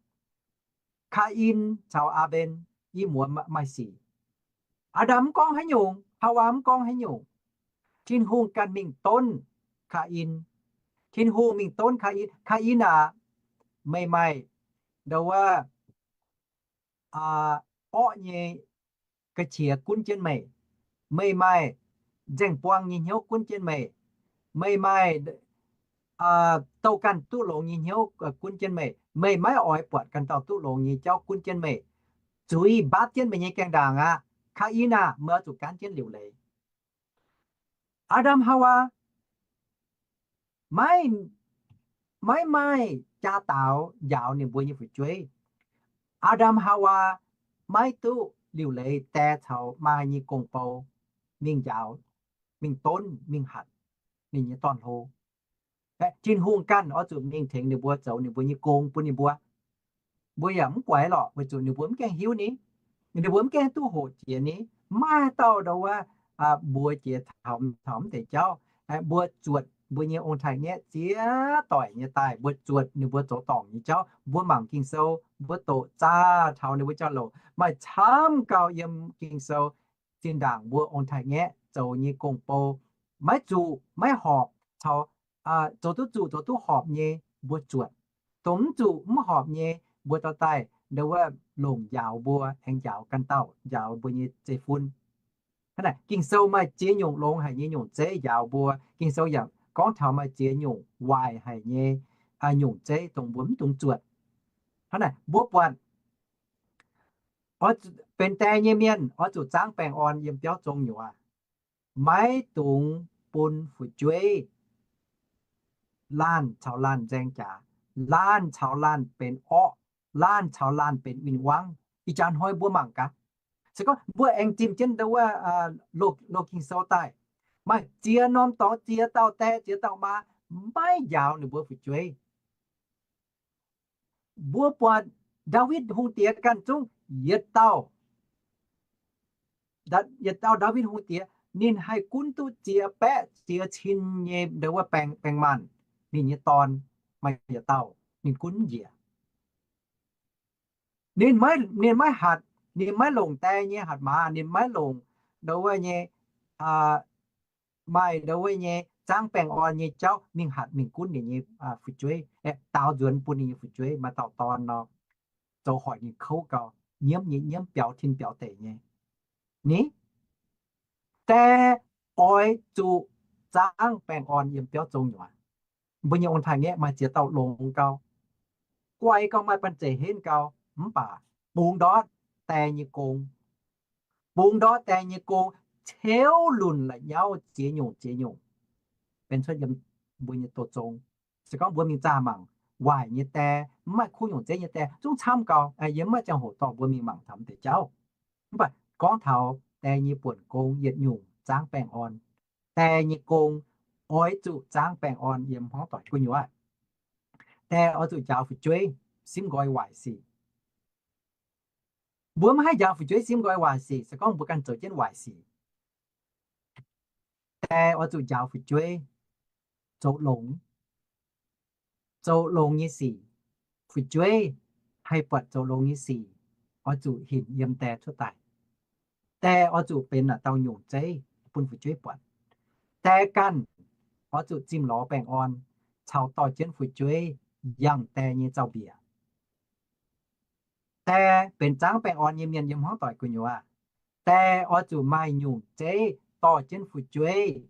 Kaa^in caux Aa^mben, i muoz maaih sic. Aa^ndam mv gorngv haaix nyungc, Haawaa mv gorngv haaix nyungc. Tin-Hungh ganh mingh donv Kaa^in. Tin-Hungh mingh donv Kaa^in, Kaa^in aac, meih maaih ndau wuov orqv nyei ga'qiex gunv jienv meih. Meih maaih nzengh buang nyei hnyouv gunv jienv meih. Meih maaih douh ganh duqv longx nyei hnyouv gunv jienv meih. Meih maiv oix buatc ganh dauh duqv longx nyei jauv gunv jienv meih. Zuiz mbatv jienv meih nyei gaengh ndaangc aqv. Kaa^in aah, meih oix zuqc gaanv jienv liuc leiz. Aa^ndam Haawaa maiv, maiv maaih jaa daaux njaaux ninh mbuo nyei fu'jueiv. Aa^ndam Haawaa maiv duqv liuc leiz die caux maa nyei gong-bou mingh njaaux, mingh donv, mingh hatc ninh nyei dorn-hlo. Tin-Hungh ganh oix zuqc mingh tengx ninh mbuo zoux ninh mbuo nyei gong bun ninh mbuo. Mbuo yaac mv guaix lorqc, weic zuqc ninh mbuo mv gaengh hiuv ni. Ninh mbuo mv gaengh duqv hoqc jiex ni. Mv maaih dauh ndau wuov mbuox jiex taux, taux mv deix jauv. Mbuo zuotc mbuo nyei ong-taaix-ngaeqv ziex doic nyei daaih, mbuo zuotc ninh mbuo zoux dorngc nyei jauv. Mbuo mangc Ging-Sou, mbuo doqc zaah taux ninh mbuo jauv-louc maaih camv gauh yiem Ging-Sou. Zinh ndaangc mbuo ong-taaix-ngaeqv zoux nyei gong-bou maiv zuqc maiv horpc, caux zoux duqv zuqc zoux duqv horpc nyei mbuo zuotc. Dongh mv zuqc mv horpc nyei mbuo dorh daaih ndau wuov longc njaaux mbuo, aengx njaaux ganh dauh, njaaux mbuo nyei zeiv-fun. Hnangv naaic, Ging-Sou maaih ziex nyungc longx haic nyei nyungc zeiv njaaux mbuo. Ging-Sou yaac gorngv taux maaih ziex nyungc waaic haic nyei nyungc zeiv dongh mbuo mv dungx zuotc. Hnangv naaic, mbuo buatc benx die nyei mienh oix zuqc zaangv baengh orn yiem biauv zong nyuoz. Maiv dungx bun fu'jueiv laanh caux laanh nzaeng jaax, laanh caux laanh benx orqv, laanh caux laanh benx win-wangv. Ih jaax hnoi mbuo mangc gaax, se gorngv mbuo aengx zimh jienv ndau wuov loz Ging-Sou daaih, maaih ziex norm dorngx, ziex dauh die, ziex dauh maa maiv njaaux ninh mbuo fu'jueiv. Mbuo buatc Ndaawitv Hungh Diex ganh zungv yietc dauh, yietc dauh Ndaawitv Hungh Diex ninh haih gunv duqv ziex baeqv ziex cin nyei ndo wuov baeng, baeng maanh, ninh nyei dorn maaih yietc dauh ninh gunv njiec. Ninh maiv, ninh maiv hatc, ninh maiv longc die nyei hatc maaz, ninh maiv longc ndo wuov nyei, maaih ndo wuov nyei zaangv baengh orn nyei jauv mingh hatc mingh gunv ninh nyei fu'jueiv, daaux nzuonx bun ninh nyei fu'jueiv. Maaih dauh dorn nor, zoux hoic ninh kouv gau, nyiemv nyei nyiemv, biaux tin biaux deic nyei. Ni, die oix zuqc zaangv baengh orn yiem biauv zong nyuoz. Mbuo nyei ong-taaix-ngaeqv maaih ziex dauh longx gau, guai gau, maaih banh zeic henv gau, mv baac bungx ndortv die nyei gong, bungx ndortv die nyei gong, ceuv lunc la'nyauv ziex nyungc ziex nyungc benx cuotv yiem mbuo nyei doz zong. Se gorngv mbuo mingh zaah mangc waaic nyei die, mv maaih kuv nyungc zeiv nyei die zungv camv gau. Yiem mv maaih ziangh hoc dorh mbuo mingh mangc taux deix jauv. Mv baac gorngv taux die nyei buonc gong yietc nyungc zaangv baengh orn, die nyei gong oix zuqc zaangv baengh orn yiem hmuangv doic gu'nyuoz. Die oix zuqc njaaux fu'jueiv simv nqoi waaic sic. Mbuo maiv haih njaaux fu'jueiv simv nqoi waaic sic se gorngv mbuo ganh zoux jienv waaic sic. Die oix zuqc njaaux fu'jueiv zoux longx, zoux longx nyei sic. Fu'jueiv haih buatc zoux longx nyei sic, oix zuqc hinc yiem die cuotv daaih. Die oix zuqc benx naaic dauh nyungc zeiv bun fu'jueiv buatc. Die ganh oix zuqc zimh lorz baengh orn caux dorh jienv fu'jueiv yangh die nyei zaux-mbiec. Die benx zaangv baengh orn nyei mienh yiem hmuangv doic gu'nyuoz. Die oix zuqc maaih nyungc zeiv dorh jienv fu'jueiv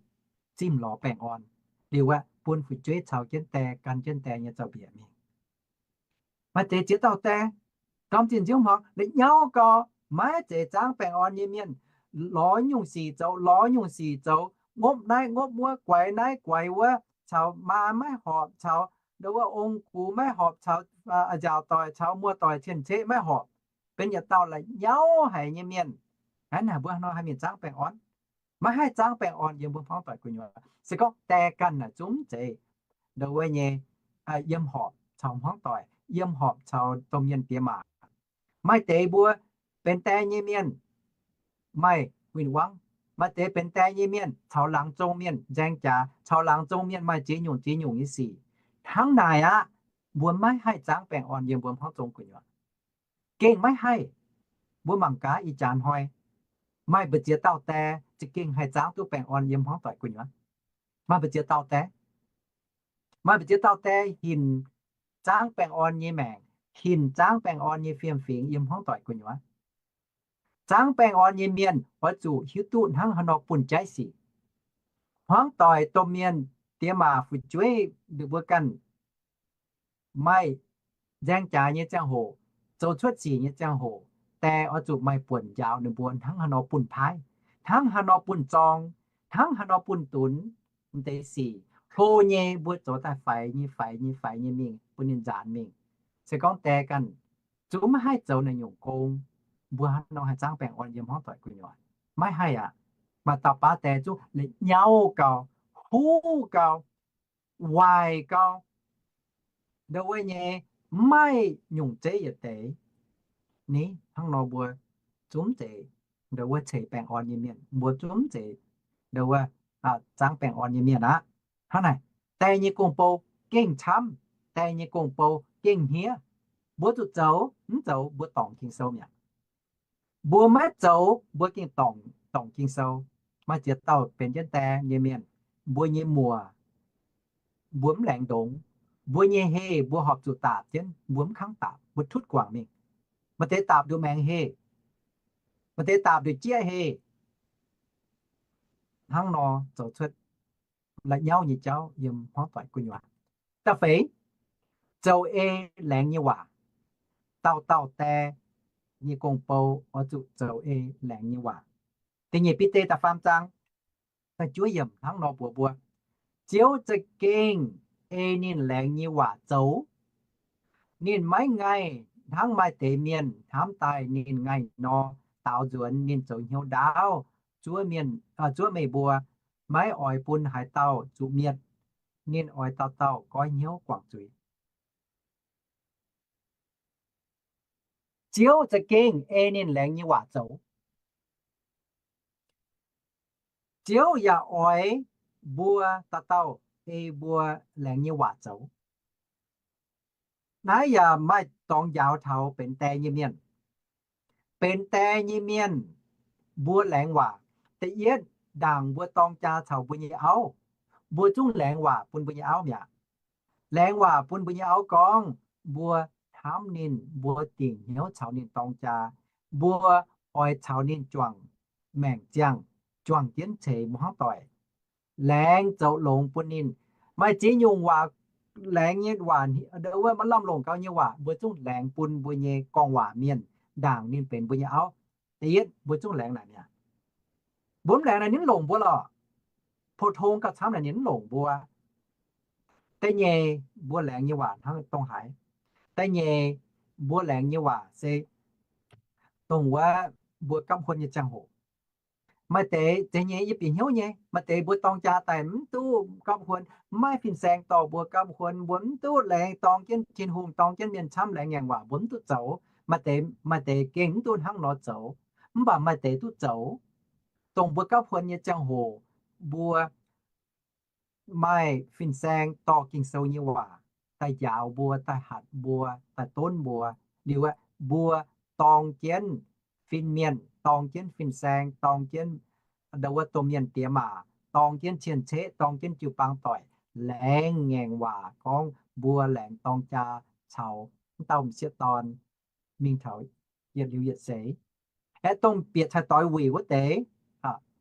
zimh lorz baengh orn, liuz aeqv, bun fu'jueiv caux jienv die gan jienv die nyei zaux-mbiec mingh. Maaih deix ziex dauh die, gormx zinh nziouv hmuangx, la'nyauv gau, maiv zeiz zaangv baengh orn nyei mienh, lorz nyungc sic zoux, lorz nyungc sic zoux, ngopv naaiv ngopv wuov, guaix naaiv guaix wuov, caux maa maiv horpc, caux ndo wuov ong-gux maiv horpc, caux nziaauc doic caux muoz-doic cien-ceqv maiv horpc, benx yietc dauh la'nyauv haic nyei mienh. Naaiv naaic mbuo nor haih mingh zaangv baengh orn? Maiv haih zaangv baengh orn yiem mbuo hmuangv doic gu'nyuoz. Se gorngv die ganh naaic zungv mv zeiz ndo wuov nyei yiem horpc caux hmuangv doic, yiem horpc caux domh mienh diex maac. Maaih deix mbuo benx die nyei mienh maaih win-wangv. Maaih deix benx die nyei mienh caux laangz zong mienh nzaeng jaax, caux laangz zong mienh maaih ziex nyungc ziex nyungc nyei sic. Hnangv naaic aqv, mbuo maiv haih zaangv baengh orn yiem mbuo hmuangv zong gu'nyuoz. Gengh maiv haih. Mbuo mangc gaax ih jaax hnoi, maaih mbu'ziex dauh die za'gengh haih zaangv duqv baengh orn yiem hmuangv doic gu'nyuoz? Maaih mbu'ziex dauh die, maaih mbu'ziex dauh die hinc zaangv baengh orn nyei maengc, hinc zaangv baengh orn nyei fiem-fingx yiem hmuangv doic gu'nyuoz. Zaangv baengh orn nyei mienh oix zuqc hiuv duqv hnangv haaix nor bun jaiv sic. Hmuangv doic domh mienh diex maac fu'jueiv ninh mbuo ganh maaih nzaeng jaax nyei ziangh hoc, zoux cuotv sic nyei ziangh hoc, die oix zuqc maaih buonc njaaux ninh mbuo hnangv haaix nor bun paaiv, hnangv haaix nor bun zorng, hnangv haaix nor bun dunx. M'deix sic hlo nyei mbuo zoux daaih faix nyei, faix nyei, faix nyei mingh bun ninh nzaanx mingh. Se gorngv die ganh zungv maiv haih zoux naaiv nyungc gong, mbuo hnangv nor haih zaangv baengh orn yiem hmuangv doic gu'nyuoz? Maiv haih aqv. Maaih dauh baav die zungv la'nyauv gau, huv gau, waaic gau, ndo wuov nyei mv maaih nyungc zeiv yietc deix. Ni, hnangv nor mbuo zungv mv zeiz ndo wuov ceix baengh orn nyei mienh, mbuo zungv mv zeiz ndo wuov zaangv baengh orn nyei mienh aqv. Hnangv naaic, die nyei gong-bou gengh camv, die nyei gong-bou gengh hniev. Mbuo zuqc zoux, mv zoux mbuo dorngc Ging-Sou mi'aqv. Mbuo maiv zoux mbuo gengh dorngc, dorngc Ging-Sou. Maaih ziex dauh benx jienv die nyei mienh, mbuo nyei muoc mbuo mv laengz ndongx, mbuo nyei heh mbuo horpc zuqc daapc jienv, mbuo mv kangv daapc, mbuo tutv guangc mingh. Maaih deix daapc nduqc maengx heh, maaih deix daapc nduqc jieqv heh. Hnangv nor zoux cuotv la'nyauv nyei jauv yiem hmuangv doic gu'nyuoz. Da'feix, zoux ei laengz nyei waac. Dauh dauh die nyei gong-bou oix zuqc zoux ei laengz nyei waac. Da'nyeic Bide da'faam zaang da'juov yiemc hnangv nor mbuox mbuo, Ziouv za'gengh ei ninh laengz nyei waac zoux. Ninh maiv ngaih hnangv maaih deix mienh hnamv daaih ninh ngaih nor daaux nzuonx ninh zoux hnyouv ndaauv. Zuov mienh, zuov meih mbuo, maiv oix bun haaix dauh zuqc mietc. Ninh oix dauh dauh goiv hnyouv guangc zuiz. Ziouv za'gengh ei ninh laengz nyei waac zoux. Ziouv yaac oix mbuo dauh dauh ei mbuo laengz nyei waac zoux. Naaiv yaac maaih dorngx njaaux taux benx die nyei mienh. Benx die nyei mienh, mbuo laengz waac. Da'yietv, ndaangc mbuo dorng jaa caux mbuo nyei auv, mbuo zungv laengz waac bun mbuo nyei auv mi'aqv. Laengz waac bun mbuo nyei auv gorngv mbuo hnamv ninh, mbuo dingc hnyouv caux ninh dorng jaa, mbuo oix caux ninh juangc maengc ziangh, juangc jienv ceix mbuo hnangv doic, laengz zoux longx bun ninh. Maaih ziex nyungc waac, laengz nyei waac, wuov maiv lamh longc gau nyei waac, mbuo zungv laengz bun mbuo nyei gorngv waac mienh, ndaangc ninh benx mbuo nyei auv. Da'yietv, mbuo zungv laengz naaic mi'aqv. Mbuo mv laengz naaic ninh mv longc mbuo lorqc. Pou-tong gauh camv naaic ninh mv longc mbuo. Da'nyeic, mbuo laengz nyei waac hnangv dongh haaix? Da'nyeic, mbuo laengz nyei waac se dongh wuov mbuo gapv huon nyei ziangh hoc. Maaih deix zeiz nyei yie bieqc hnyouv nyei, maaih deix mbuo dorng jaa daaih mv duqv gapv huon, mv maaih fin-saeng dorh mbuo gapv huon, mbuo mv duqv laengz dorng jienv Tin-Hungh, dorng jienv mienh camv laengz ngaengc waac, mbuo mv duqv zoux. Maaih deix, maaih deix gengh mv duqv hnangv nor zoux, mv baac maaih deix duqv zoux. Dongh mbuo gapv huon nyei ziangh hoc, mbuo maaih fin-saeng dorh Ging-Sou nyei waac daaih njaaux mbuo, daaih hatc mbuo, daaih donv mbuo. Liuz aeqv, mbuo dorng jienv fin-mienh, dorng jienv fin-saeng, dorng jienv ndo wuov domh mienh diex maac, dorng jienv cien-ceqv, dorng jienv jiu-baang doic, laengz ngaengc waac gorngv mbuo laengz dorng jaa caux m'dauh m'sieqv dorn mingh taux yietc liuz yietc seix. Aeqv, dongh bieqc cai-doix wuic wuov deix,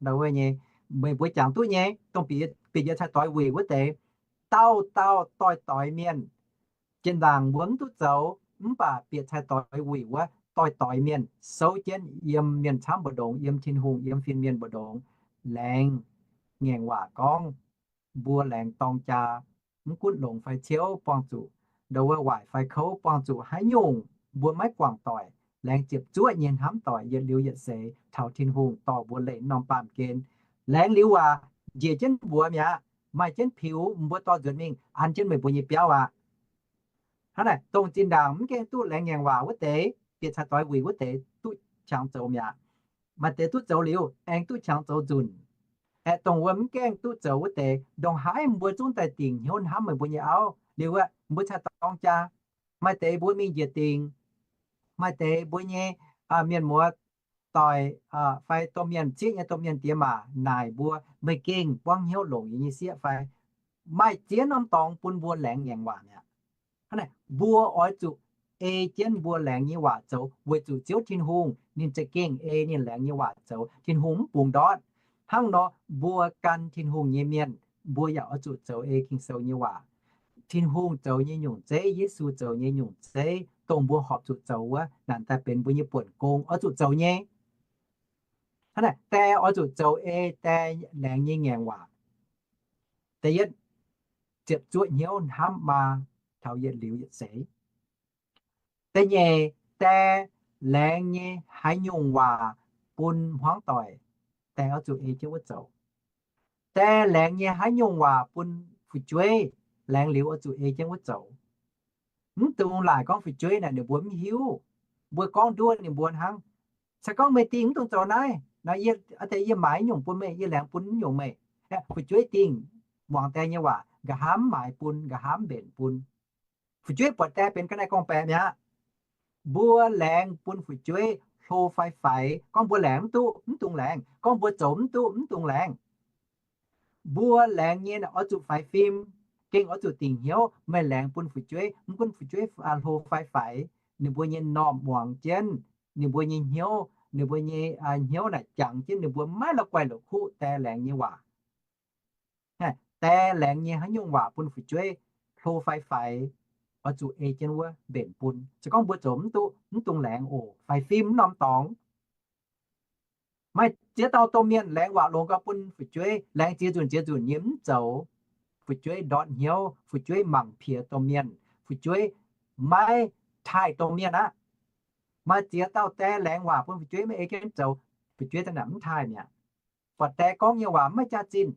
ndo wuov nyei, meih mbuo jangx duqv nyei, dongh bieqc, bieqc yietc cai-doix wuic wuov deix, dauh dauh doix-doix mienh, jien-ndaangc mbuo mv duqv zoux, mv baac bieqc cai-doix wuic wuov doix-doix mienh souv jienv yiem mienh camv mbu'ndongx, yiem Tin-Hungh, yiem fin-mienh mbu'ndongx, laengz ngaengc waac gorngv mbuo laengz dorng jaa, mv gunv longx fai ciouv, buangh zuqc ndo wuov waaic fai kouv, buangh zuqc haaix nyungc mbuo maiv guangc doic, laengz ziepc zuoqv nyei hnamv doic yietc liuz yietc seix taux Tin-Hungh dorh mbuo leih norm baamh gen. Laengz liuz waac njiec jienv mbuox mi'aqv, maaih jienv piux mbuo dorh nzuonx mingh an jienv meih mbuo nyei biauv aqv. Hnangv naaic, dongh zinh ndaangc mv gaengh duqv laengz ngaengc waac wuov deix, bieqc cai-doix wuic wuov deix duqv qangx zoux mi'aqv. Maaih deix duqv zoux liuz, aengx duqv qangx zoux nzunc. Aeqv, dongh wuov mv gaengh duqv zoux wuov deix, ndongc haaix mbuo zungv daaih dingc hnyouv hnamv meih mbuo nyei auv. Liuz wuov mbuo cai-dorng jaa, maaih deix mbuo mingh njiec dingc, maaih deix mbuo nyei mienh muoz doic fai domh mienh, zieqv nyei domh mienh diex maac naaic mbuo, meih gengh buangv hnyouv longc yie nyei sieqv fai? Maaih ziex norm dorngx bun mbuo laengz ngaengc waac mi'aqv. Hnangv naaic, mbuo oix zuqc ei jienv mbuo laengz nyei waac zoux, weic zuqc Ziouv Tin-Hungh ninh za'gengh ei ninh laengz nyei waac zoux. Tin-Hungh mv bungx ndortv. Hnangv nor, mbuo gan Tin-Hungh nyei mienh, mbuo yaac oix zuqc zoux ei Ging-Sou nyei waac. Tin-Hungh zoux nyei nyungc zeiv, Yesu zoux nyei nyungc zeiv, dongh mbuo horpc zuqc zoux wuov, naaic daaih benx mbuo nyei buonc gong oix zuqc zoux nyei. Hnangv naaic, die oix zuqc zoux ei die laengz nyei ngaengc waac. Da'yietv, ziepc zuoqv hnyouv hnamv maa taux yietc liuz yietc seix. Da'nyeic, die laengz nyei haaix nyungc waac bun hmuangv doic, die oix zuqc ei jienv wuov zoux. Die laengz nyei haaix nyungc waac bun fu'jueiv, laengz liuz oix zuqc ei jienv wuov zoux. Mv dungx laaic gorngv fu'jueiv naaic ninh mbuo mv hiuv. Mbuo gorngv nduov ninh mbuo hnangv. Se gorngv meih dingh mv dungx zoux naaiv, naaiv yie, aa, deix yie maaiz nyungc bun meih, yie laengz bun nyungc meih. Fu'jueiv dingh muangx die nyei waac, nqa'haav mv maaiz bun, nqa'haav mv mbenc bun. Fu'jueiv buatc die benx ga'naaiv gorngv-baeqc mi'aqv. Mbuo laengz bun fu'jueiv hlo fai faix, gorngv mbuo laengz mv duqv, mv dungx laengz. Gorngv mbuo zoux mv duqv, mv dungx laengz. Mbuo laengz nyei oix zuqc faix fim, gengh oix zuqc dingc hnyouv. Meih laengz bun fu'jueiv, mv gunv fu'jueiv hlo fai faix, ninh mbuo nyei m'normh muangx jienv, ninh mbuo nyei hnyouv, ninh mbuo nyei hnyouv naaic jangx jienv, ninh mbuo maiv la'guaih la'kuqv die laengz nyei waac. Die laengz nyei haaix nyungc waac bun fu'jueiv hlo fai faix, oix zuqc ei jienv wuov mbenc bun. Se gorngv mbuo zoux mv duqv, mv dungx laengz oc. Faix fim mv norm dorngx. Maaih ziex dauh domh mienh laengz waac longx gau bun fu'jueiv, laengz ziex nzunc ziex nzunc nyei mv zoux. Fu'jueiv ndortv hnyouv, fu'jueiv mangc piex domh mienh, fu'jueiv maiv taaih domh mienh aqv. Maaih ziex dauh die laengz waac bun fu'jueiv maiv ei jienv zoux, fu'jueiv daaih naaic mv taaih mi'aqv. Buatc die gorngv nyei waac maiv jaax-zinh,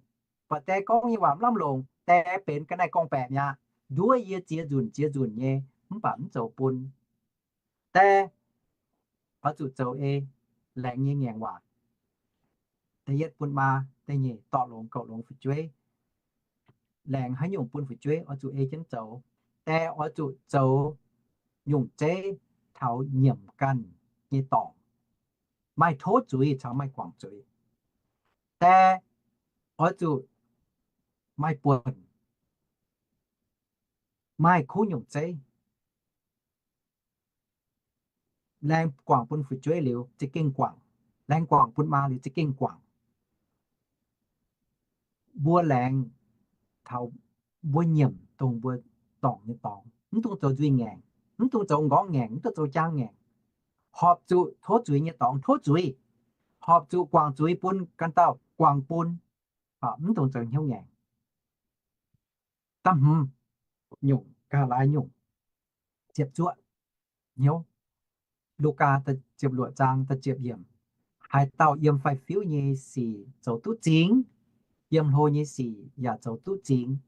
buatc die gorngv nyei waac mv lamh longc, die benx ga'naaiv gorngv-baeqc mi'aqv. Nduov yie ziex nzunc ziex nzunc nyei, mv baac mv zoux bun. Die oix zuqc zoux ei laengz nyei ngaengc waac. Da'yietv bun maa, da'nyeic dorh longx gouv longx fu'jueiv. Laengz haaix nyungc bun fu'jueiv oix zuqc ei jienv zoux. Die oix zuqc zoux nyungc zeiv taux nyiemc ganh nyei dorngc, maaih tov zuiz caux maaih guangc zuiz. Die oix zuqc maaih buonc, maaih kuv nyungc zeiv. Laengz guangc bun fu'jueiv liuz za'gengh guangc. Laengz guangc bun maa liuz za'gengh guangc. Mbuo laengz taux mbuo nyiemc dongh mbuo dorngc nyei dorngx. Mv dungx zoux nzuih ngaengc, mv dungx zoux nqorngv ngaengc, mv dungx zoux jaang ngaengc. Horpc zuqc tov zuiz nyei dorngx tov zuiz, horpc zuqc guangc zuiz bun ganh dauh guangc bun, mv dungx zoux hnyouv ngaengc. Da'hmz nyungc, ga'laaix nyungc, ziepc zuoqv hnyouv. Lugaa ziepc luoqc zaang da'ziepc yiemc, haaix dauh yiem faix-fiuv nyei sic zoux duqv zingx, yiem hlo nyei sic yaac zoux duqv zingx.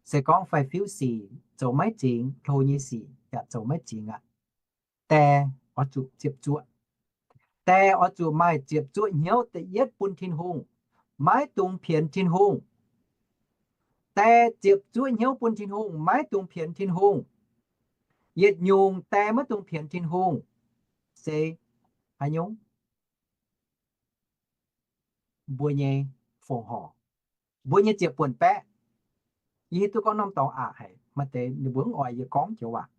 Se gorngv faix-fiuv sic zoux maiv zingx, hlo nyei sic yaac zoux maiv zingx aqv. Die oix zuqc ziepc zuoqv. Die oix zuqc maaih ziepc zuoqv hnyouv da'yietv bun Tin-Hungh, maiv dungx pienx Tin-Hungh. Die ziepc zuoqv hnyouv bun Tin-Hungh, maiv dungx pienx Tin-Hungh. Yietc nyungc die maiv dungx pienx Tin-Hungh se haaix nyungc? Mbuo nyei fongc horc, mbuo nyei ziepc buonc baeqv. Yie hiuv duqv gorngv norm dorngx aqc haic, maaih deix ninh mbuo mv oix yie gorngv joux waac.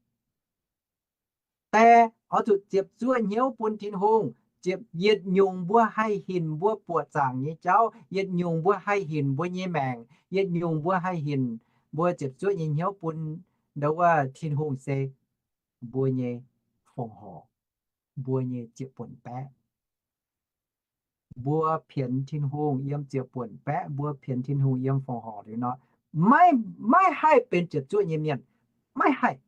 Die oix zuqc ziepc zuoqv hnyouv bun Tin-Hungh. Ziepc, yietc nyungc mbuo haih hinc mbuo buoqc zaangc nyei jauv, yietc nyungc mbuo haih hinc mbuo nyei maengc, yietc nyungc mbuo haih hinc mbuo ziepc zuoqv nyei hnyouv bun ndo wuov Tin-Hungh se mbuo nyei fongc horc, mbuo nyei ziepc buonc baeqv. Mbuo pienx Tin-Hungh yiem ziepc buonc baeqv, mbuo pienx Tin-Hungh yiem fongc horc liuz nor, maiv, maiv haih benx ziepc zuoqv nyei mienh. Maiv haih.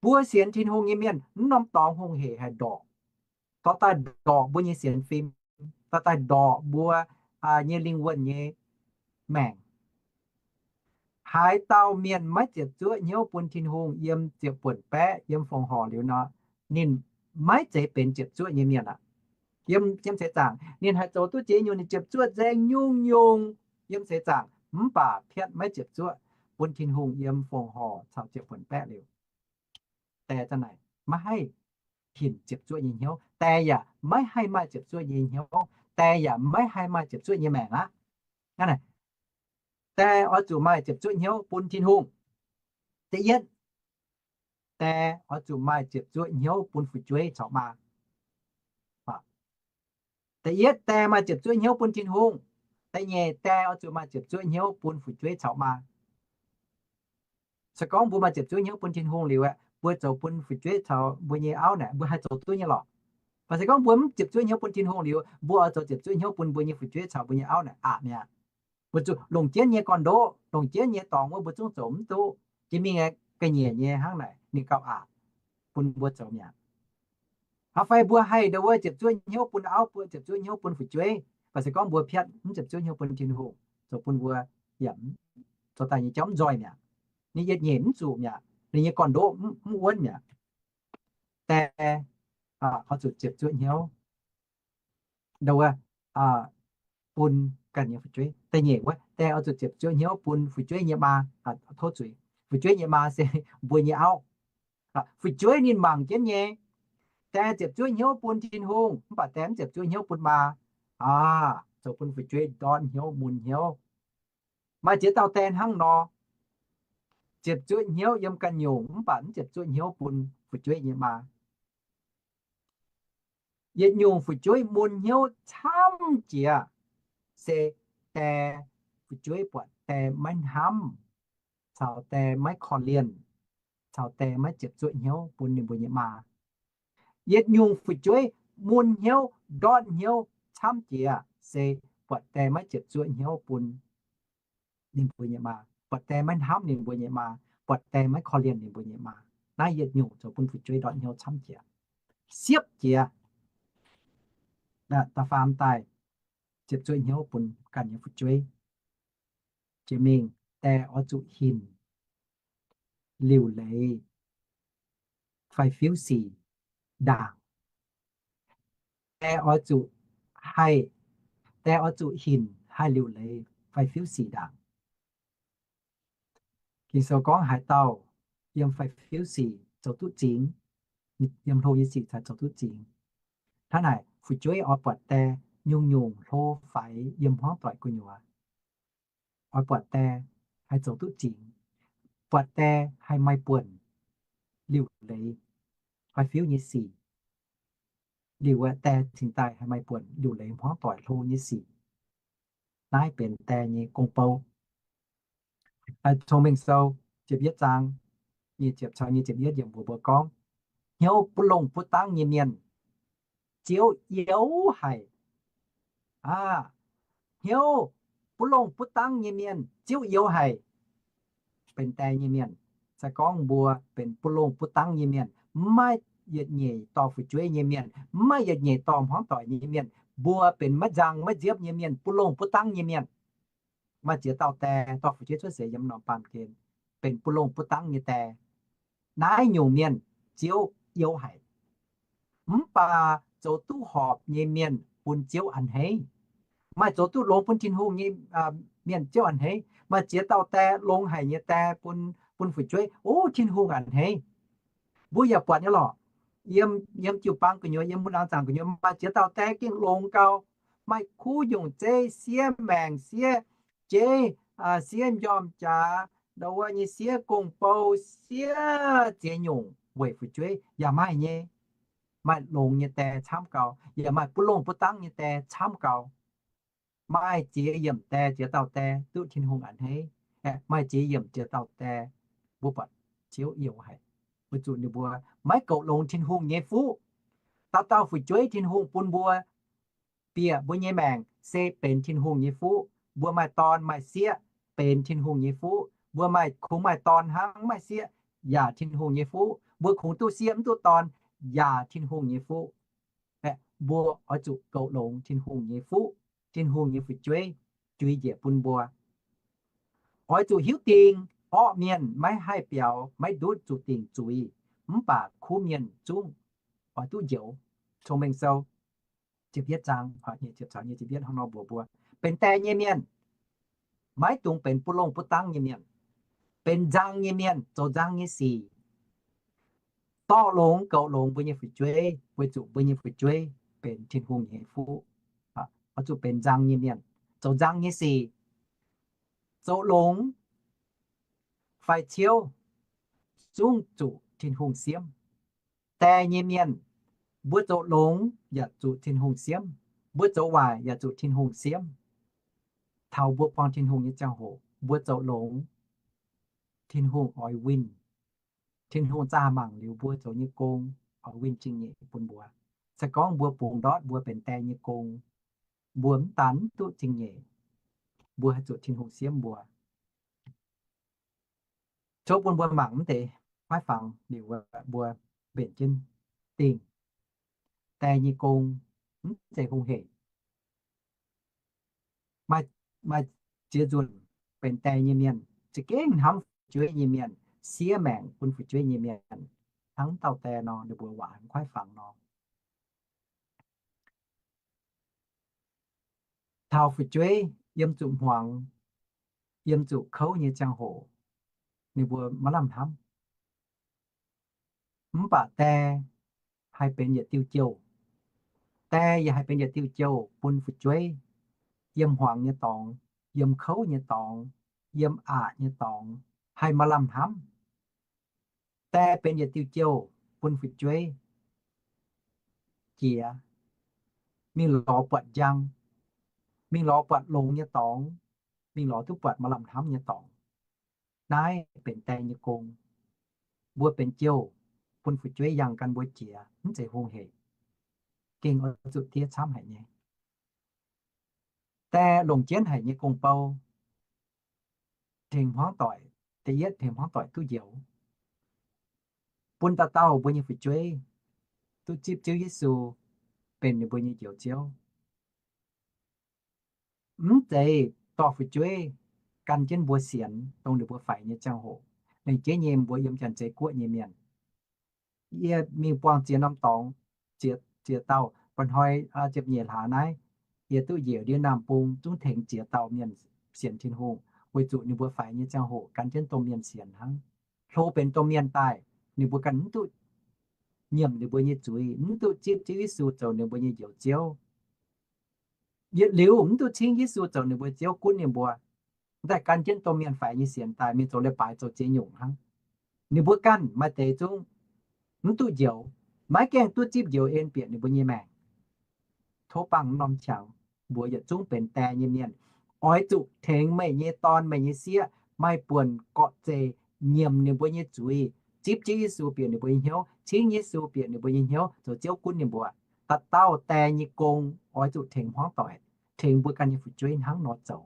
Mbuo sienx Tin-Hungh nyei mienh, mv norm dorngx hungh hec haih ndorqc, dorh daaih ndorqc mbuo nyei sienx fim, dorh daaih ndorqc mbuo nyei lingh wuonh nyei maengc. Haaix dauh mienh maiv ziepc zuoqv hnyouv bun Tin-Hungh yiem ziepc buonc baeqv, yiem fongc horc liuz nor, ninh maiv zeiz benx ziepc zuoqv nyei mienh aqv. Yiem, yiem seix zaangc ninh haih zoux duqv ziex nyungc, ninh ziepc zuoqv nzaeng nyungc-nyungc yiem seix zaangc, mv baac piatv maiv ziepc zuoqv bun Tin-Hungh yiem fongc horc caux ziepc buonc baeqv liuz. Die zanc naaic maiv haih hinc ziepc zuoqv nyei hnyouv. Die yaac maiv haih maaih ziepc zuoqv nyei hnyouv. Die yaac maiv haih maaih ziepc zuoqv nyei maengc aqv. Die oix zuqc maaih ziepc zuoqv hnyouv bun Tin-Hungh. Da'yietv, die oix zuqc maaih ziepc zuoqv hnyouv bun fu'jueiv caux maa. Da'yietv, die maaih ziepc zuoqv hnyouv bun Tin-Hungh. Da'nyeic, die oix zuqc maaih ziepc zuoqv hnyouv bun fu'jueiv caux maa. Se gorngv mbuo maaih ziepc zuoqv hnyouv bun Tin-Hungh liuz aeqv, mbuo zoux bun fu'jueiv caux mbuo nyei auv naaic, mbuo haih zoux duqv nyei lorqc. Mv baac se gorngv mbuo mv ziepc zuoqv hnyouv bun Tin-Hungh liuz, mbuo oix zoux ziepc zuoqv hnyouv bun mbuo nyei fu'jueiv caux mbuo nyei auv naaic aqc mi'aqv. Mbuo zuqc longc jienv nyei gorn-ndoqv, longc jienv nyei dorngx wuov mbuo zungv zoux mv duqv. Jiex mingh aeqv, ga'nyiec nyei hnangv naaic ninh gauh aqc bun mbuo zoux mi'aqv. Aa, fai mbuo haih ndo wuov ziepc zuoqv hnyouv bun auv, mbuo ziepc zuoqv hnyouv bun fu'jueiv, mv baac se gorngv mbuo piatv mv ziepc zuoqv hnyouv bun Tin-Hungh, zoux bun mbuo yaac zoux daaih nyei jauv mv nzoih mi'aqv. Ninh yietc nyeic mv zuqc mi'aqv. Ninh nyei gorn-ndoqv mv wuonv mi'aqv. Die oix zuqc ziepc zuoqv hnyouv ndo wuov bun ganh nyei fu'jueiv. Da'nyeic wuov, die oix zuqc ziepc zuoqv hnyouv bun fu'jueiv nyei maa. Tov zuiz, fu'jueiv nyei maa se mbuo nyei auv. Fu'jueiv ninh mangc jienv nyei. Die ziepc zuoqv hnyouv bun Tin-Hungh, mv baac die mv ziepc zuoqv hnyouv bun maa. Aa, zoux bun fu'jueiv ndortv hnyouv, mun hnyouv. Maaih ziex dauh die hnangv nor, ziepc zuoqv hnyouv yiem ganh nyungc, mv baac mv ziepc zuoqv hnyouv bun fu'jueiv nyei maa. Yietc nyungc fu'jueiv mun hnyouv camv jiex se die, fu'jueiv buatc die maiv hnamv, caux die maiv korv-lienh, caux die maiv ziepc zuoqv hnyouv bun ninh mbuo nyei maa. Yietc nyungc fu'jueiv mun hnyouv ndortv hnyouv camv jiex se buatc die maiv ziepc zuoqv hnyouv bun ninh mbuo nyei maa, buatc die maiv hnamv ninh mbuo nyei maa, buatc die maiv korv-lienh ninh mbuo nyei maa. Naaiv yietc nyungc zoux bun fu'jueiv ndortv hnyouv camv jiex, siepv jiex. Da'faam daaih ziepc zuoqv hnyouv bun ganh nyei fu'jueiv. Jiex mingh die oix zuqc hinc liuc leiz faix-fiuv sic, ndaangc. Die oix zuqc haih, die oix zuqc hinc haih liuc leiz fai fiuv sic ndaangc. Ging-Sou gorngv haaix dauh yiem fai fiuv sic zoux duqv zingx, yiem hlo nyei sic caux zoux duqv zingx. Hnangv naaic, fu'jueiv oix buatc die nyungc-nyungc hlo faix yiem hmuangv doic gu'nyuoz. Oix buatc die haih zoux duqv zingx, buatc die haih maaih buonc liuc leiz fai fiuv nyei sic. Liuz aeqv, die cingx daaih haih maaih buonc liuc leiz hmuangv doic hlo nyei sic. Naaiv benx die nyei gong-bou. Cong-Mengh Sou ziepc yietv zaang nyic ziepc caux nyic ziepc yietv yiemc mbuox mbuo gorngv, hnyouv butv longh butv dangv nyei mienh, Ziouv youx haic. Aa, hnyouv butv longh butv dangv nyei mienh, Ziouv youx haic. Benx die nyei mienh, se gorngv mbuo benx butv longh butv dangv nyei mienh, maiv yietc nyeic dorh fu'jueiv nyei mienh, maiv yietc nyeic dorh hmuangv doic nyei mienh, mbuo benx maiv nzang maiv nziepv nyei mienh, butv longh butv dangv nyei mienh. Maaih ziex dauh die dorh fu'jueiv cuotv seix yiem norm baamh gen, benx butv longh butv dangv nyei die. Naaiv nyungc mienh Ziouv youx haic. Mv baac zoux duqv horpc nyei mienh bun Ziouv a'hneiv. Maaih zoux duqv longx bun Tin-Hungh nyei mienh Ziouv a'hneiv. Maaih ziex dauh die longx haic nyei die bun, bun fu'jueiv, o, Tin-Hungh a'hneiv. Mbuo yaac buatc nyei lorqc. Yiem, yiem jiu-baang gu'nyuoz, yiem wuov laangz zaangc gu'nyuoz, maaih ziex dauh die gengh longx gau, maaih kuv nyungc zeiv, siev maengc, siev jeiv, siev njormh jaax, ndau wuov nyei siev gong-bou, siev ziex nyungc weic fu'jueiv yaac maaih nyei. Maaih longx nyei die camv gau, yaac maaih butv longh butv dangv nyei die camv gau. Maaih ziex yiemc die, ziex dauh die duqv Tin-Hungh a'hneiv. Maaih ziex yiemc ziex dauh die mbuo buatc Ziouv youx haic, weic zuqc ninh mbuo maiv goux longx Tin-Hungh nyei fuqv. Dauh dauh fu'jueiv Tin-Hungh bun mbuo bieqc mbuo nyei maengc se benx Tin-Hungh nyei fuqv. Mbuo maaih dorn maaih sieqv benx Tin-Hungh nyei fuqv. Mbuo maaih, kungx maaih dorn hnangv, maaih sieqv yaac Tin-Hungh nyei fuqv. Mbuo kungx duqv sieqv mv duqv dorn yaac Tin-Hungh nyei fuqv. Aeqv, mbuo oix zuqc goux longx Tin-Hungh nyei fuqv, Tin-Hungh nyei fu'jueiv juix njiec bun mbuo. Oix zuqc hiuv dingc orqv mienh maiv haih biaux, maiv ndutv zuqc dingc zuiz, mv baac kuv mienh zungv oix duqv njoux. Cong-Mengh Sou ziepc yietv zaang nyic ziepc caux nyic ziepc yietv hnangv nor mbuox mbuo, benx die nyei mienh maiv dungx benx butv longh butv dangv nyei mienh, benx nzang nyei mienh, zoux nzang nyei sic, dorh longx goux longx mbuo nyei fu'jueiv, weic zuqc mbuo nyei fu'jueiv benx Tin-Hungh nyei fuqv. Oix zuqc benx nzang nyei mienh, zoux nzang nyei sic, zoux longx fai ciouv, zungv zuqc Tin-Hungh siemv. Die nyei mienh, mbuo zoux longx yaac zuqc Tin-Hungh siemv, mbuo zoux waaic yaac zuqc Tin-Hungh siemv. Taux mbuo buangh Tin-Hungh nyei ziangh hoc, mbuo zoux longx, Tin-Hungh oix winh. Tin-Hungh zaah mangc liuz mbuo zoux nyei gong, oix winh zingh nyeic bun mbuo. Se gorngv mbuo bungx ndortv mbuo benx die nyei gong, mbuo mv daan mv duqv zingh nyeic, mbuo haih zuqc Tin-Hungh siemv mbuo. Tov bun mbuo mangc mv deix kuaaiv fangx liuz mbuo mbenc jienv dingh die nyei gong mv zeiz hungh heic. Maaih, maaih ziex nzunc benx die nyei mienh za'gengh hnamv fu'jueiv nyei mienh, siev maengc bun fu'jueiv nyei mienh, hnangv dauh die nor, ninh mbuo waac kuaaiv fangx nor. Taux fu'jueiv yiem zuqc hmuangx, yiem zuqc kouv nyei ziangh hoc, ninh mbuo maiv lamh hnamv. Mv baac die haih benx yietc diuh jouh. Die yaac haih benx yietc diuh jouh bun fu'jueiv yiem hmuangx nyei dorngx, yiem kouv nyei dorngx, yiem aqc nyei dorngx, haih maaih lamh hnamv. Die benx yietc diuh jouh bun fu'jueiv jiex, mingh lorz buatc njang, mingh lorz buatc longx nyei dorngx, mingh lorz duqv buatc maaih lamh hnamv nyei dorngx. Naaiv benx die nyei gong. Mbuo benx jouh bun fu'jueiv yangh gan mbuo jiex, mv zeiz hungh heic. Gengh oix zuqc diev camv haic nyei. Die longc jienv haic nyei gong-bou tengx hmuangv doic, da'yietv tengx hmuangv doic duqv njoux, bun dauh dauh mbuo nyei fu'jueiv duqv zipv Ziouv Yesu benx ninh mbuo nyei Njoux Ziouv. Mv zeiz dorh fu'jueiv gan jienv mbuo sienx dongh ninh mbuo faix nyei ziangh hoc, lengc jeiv nyei mbuo yiem Janx-Zei Guoqv nyei mienh. Yie mingh buangh ziex norm dorngx, ziex dauh, mba'hnoi ziepc nyeic hlaax naaiv, yie duqv njiec ndiev naamh bung zungv tengx ziex dauh mienh sienx Tin-Hungh, weic zuqc ninh mbuo faix nyei ziangh hoc gan jienv domh mienh sienx hnangv. Hlo benx domh mienh daaih, ninh mbuo ganh mv duqv nyiemc ninh mbuo nyei zuiz, mv duqv zipv Ziouv Yesu zoux ninh mbuo nyei Njoux Ziouv. Yietc liuz mv duqv cingv Yesu zoux ninh mbuo Ziouv gunv ninh mbuo. Daaih gan jienv domh mienh faix nyei sienx daaih, mingh zoux leiz-baaix zoux ziex nyungc hnangv. Ninh mbuo ganh maaih deix zungv mv duqv njoux, maiv gaengh duqv zipv njoux en bieqc ninh mbuo nyei maengc. Tov bangc norm qangx, mbuo yietc zungv benx die nyei mienh, oix zuqc tengx meih nyei dorn meih nyei sieqv maaih buonc gorqv-zeih nyiemc ninh mbuo nyei zuiz, zipv Ziouv Yesu bieqc ninh mbuo nyei hnyouv, cingv Yesu bieqc ninh mbuo nyei hnyouv zoux Ziouv gunv ninh mbuo. Dauh dauh die nyei gong oix zuqc tengx hmuangv doic, tengx mbuo ganh nyei fu'jueiv hnangv nor zoux.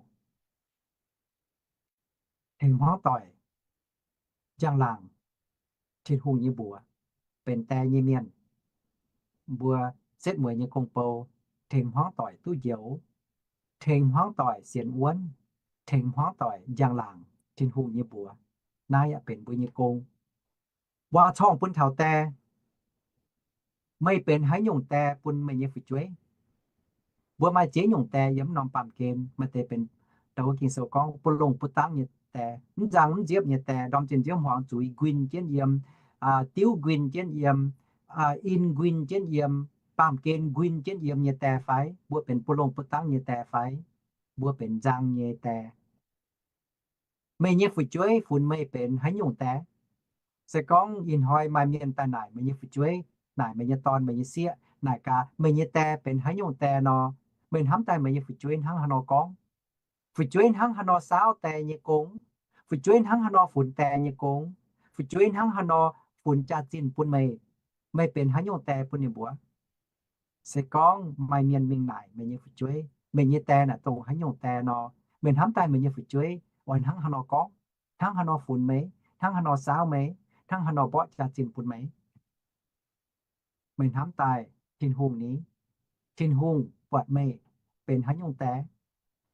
Tengx hmuangv doic, njang-laangc, Tin-Hungh nyei mbuox, benx die nyei mienh, mbuo setv mueiz nyei gong-bou, tengx hmuangv doic duqv njoux, tengx hmuangv doic sienx wuonv, tengx hmuangv doic njang-laangc Tin-Hungh nyei mbuox. Naaiv yaac benx mbuo nyei gong. Waac-corngh bun taux die. Meih benx haaix nyungc die bun meih nyei fu'jueiv? Mbuo maaih ziex nyungc die yiem norm baamh gen. Maaih deix benx, da'wuov Ging-Sou gorngv, bun longh bun dangv nyei die, mv nzang mv nziepv nyei die, ndorm zinh nziouv hmuangx zuiz nquin jienv yiem, diuv nquin jienv yiem, in nquin jienv yiem, baamh gen nquin jienv yiem nyei die fai? Mbuo benx bun longh bun dangv nyei die fai? Mbuo benx nzang nyei die. Meih nyei fu'jueiv funx meih benx haaix nyungc die? Se gorngv ih hnoi maaih mienh daaih naaic meih nyei fu'jueiv, naaic meih nyei dorn, meih nyei sieqv, naaic gaax meih nyei die benx haaix nyungc die nor, meih hnamv daaih meih nyei fu'jueiv hnangv haaix nor gorngv? Fu'jueiv hnangv haaix nor saauv die nyei gong? Fu'jueiv hnangv haaix nor funx die nyei gong? Fu'jueiv hnangv haaix nor funx jaax-zinh bun meih? Meih benx haaix nyungc die bun ninh mbuo? Se gorngv maaih mienh mingh naaic meih nyei fu'jueiv, meih nyei die naaic dongh haaix nyungc die nor, meih hnamv daaih meih nyei fu'jueiv oix hnangv haaix nor gorngv, hnangv haaix nor funx meih, hnangv haaix nor saauv meih, hnangv haaix nor mborqv jaax-zinh bun meih? Meih hnamv daaih Tin-Hungh ni, Tin-Hungh buatc meih benx haaix nyungc die,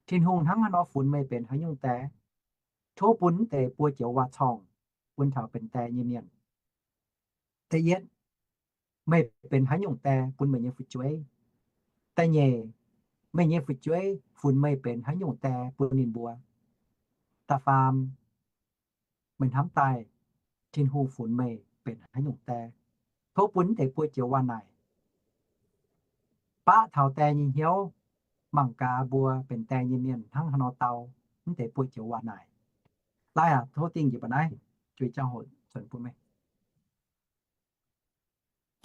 Tin-Hungh hnangv haaix nor funx meih benx haaix nyungc die. Tov bun mv deix buo joux waac-corngh bun taux benx die nyei mienh. Da'yietv, meih benx haaix nyungc die bun meih nyei fu'jueiv? Da'nyeic, meih nyei fu'jueiv funx meih benx haaix nyungc die bun ninh mbuo? Da'faam, meih hnamv daaih Tin-Hungh funx meih benx haaix nyungc die. Tov bun mv deix buo joux waac-naaic baqv taux die nyei hnyouv, mangc gaax mbuo benx die nyei mienh hnangv haaix nor dau mv deix buo joux waac-naaic. Laih aac, tov dingh njiec ba'naaiv, juiz jauv hoc cunx bun meih.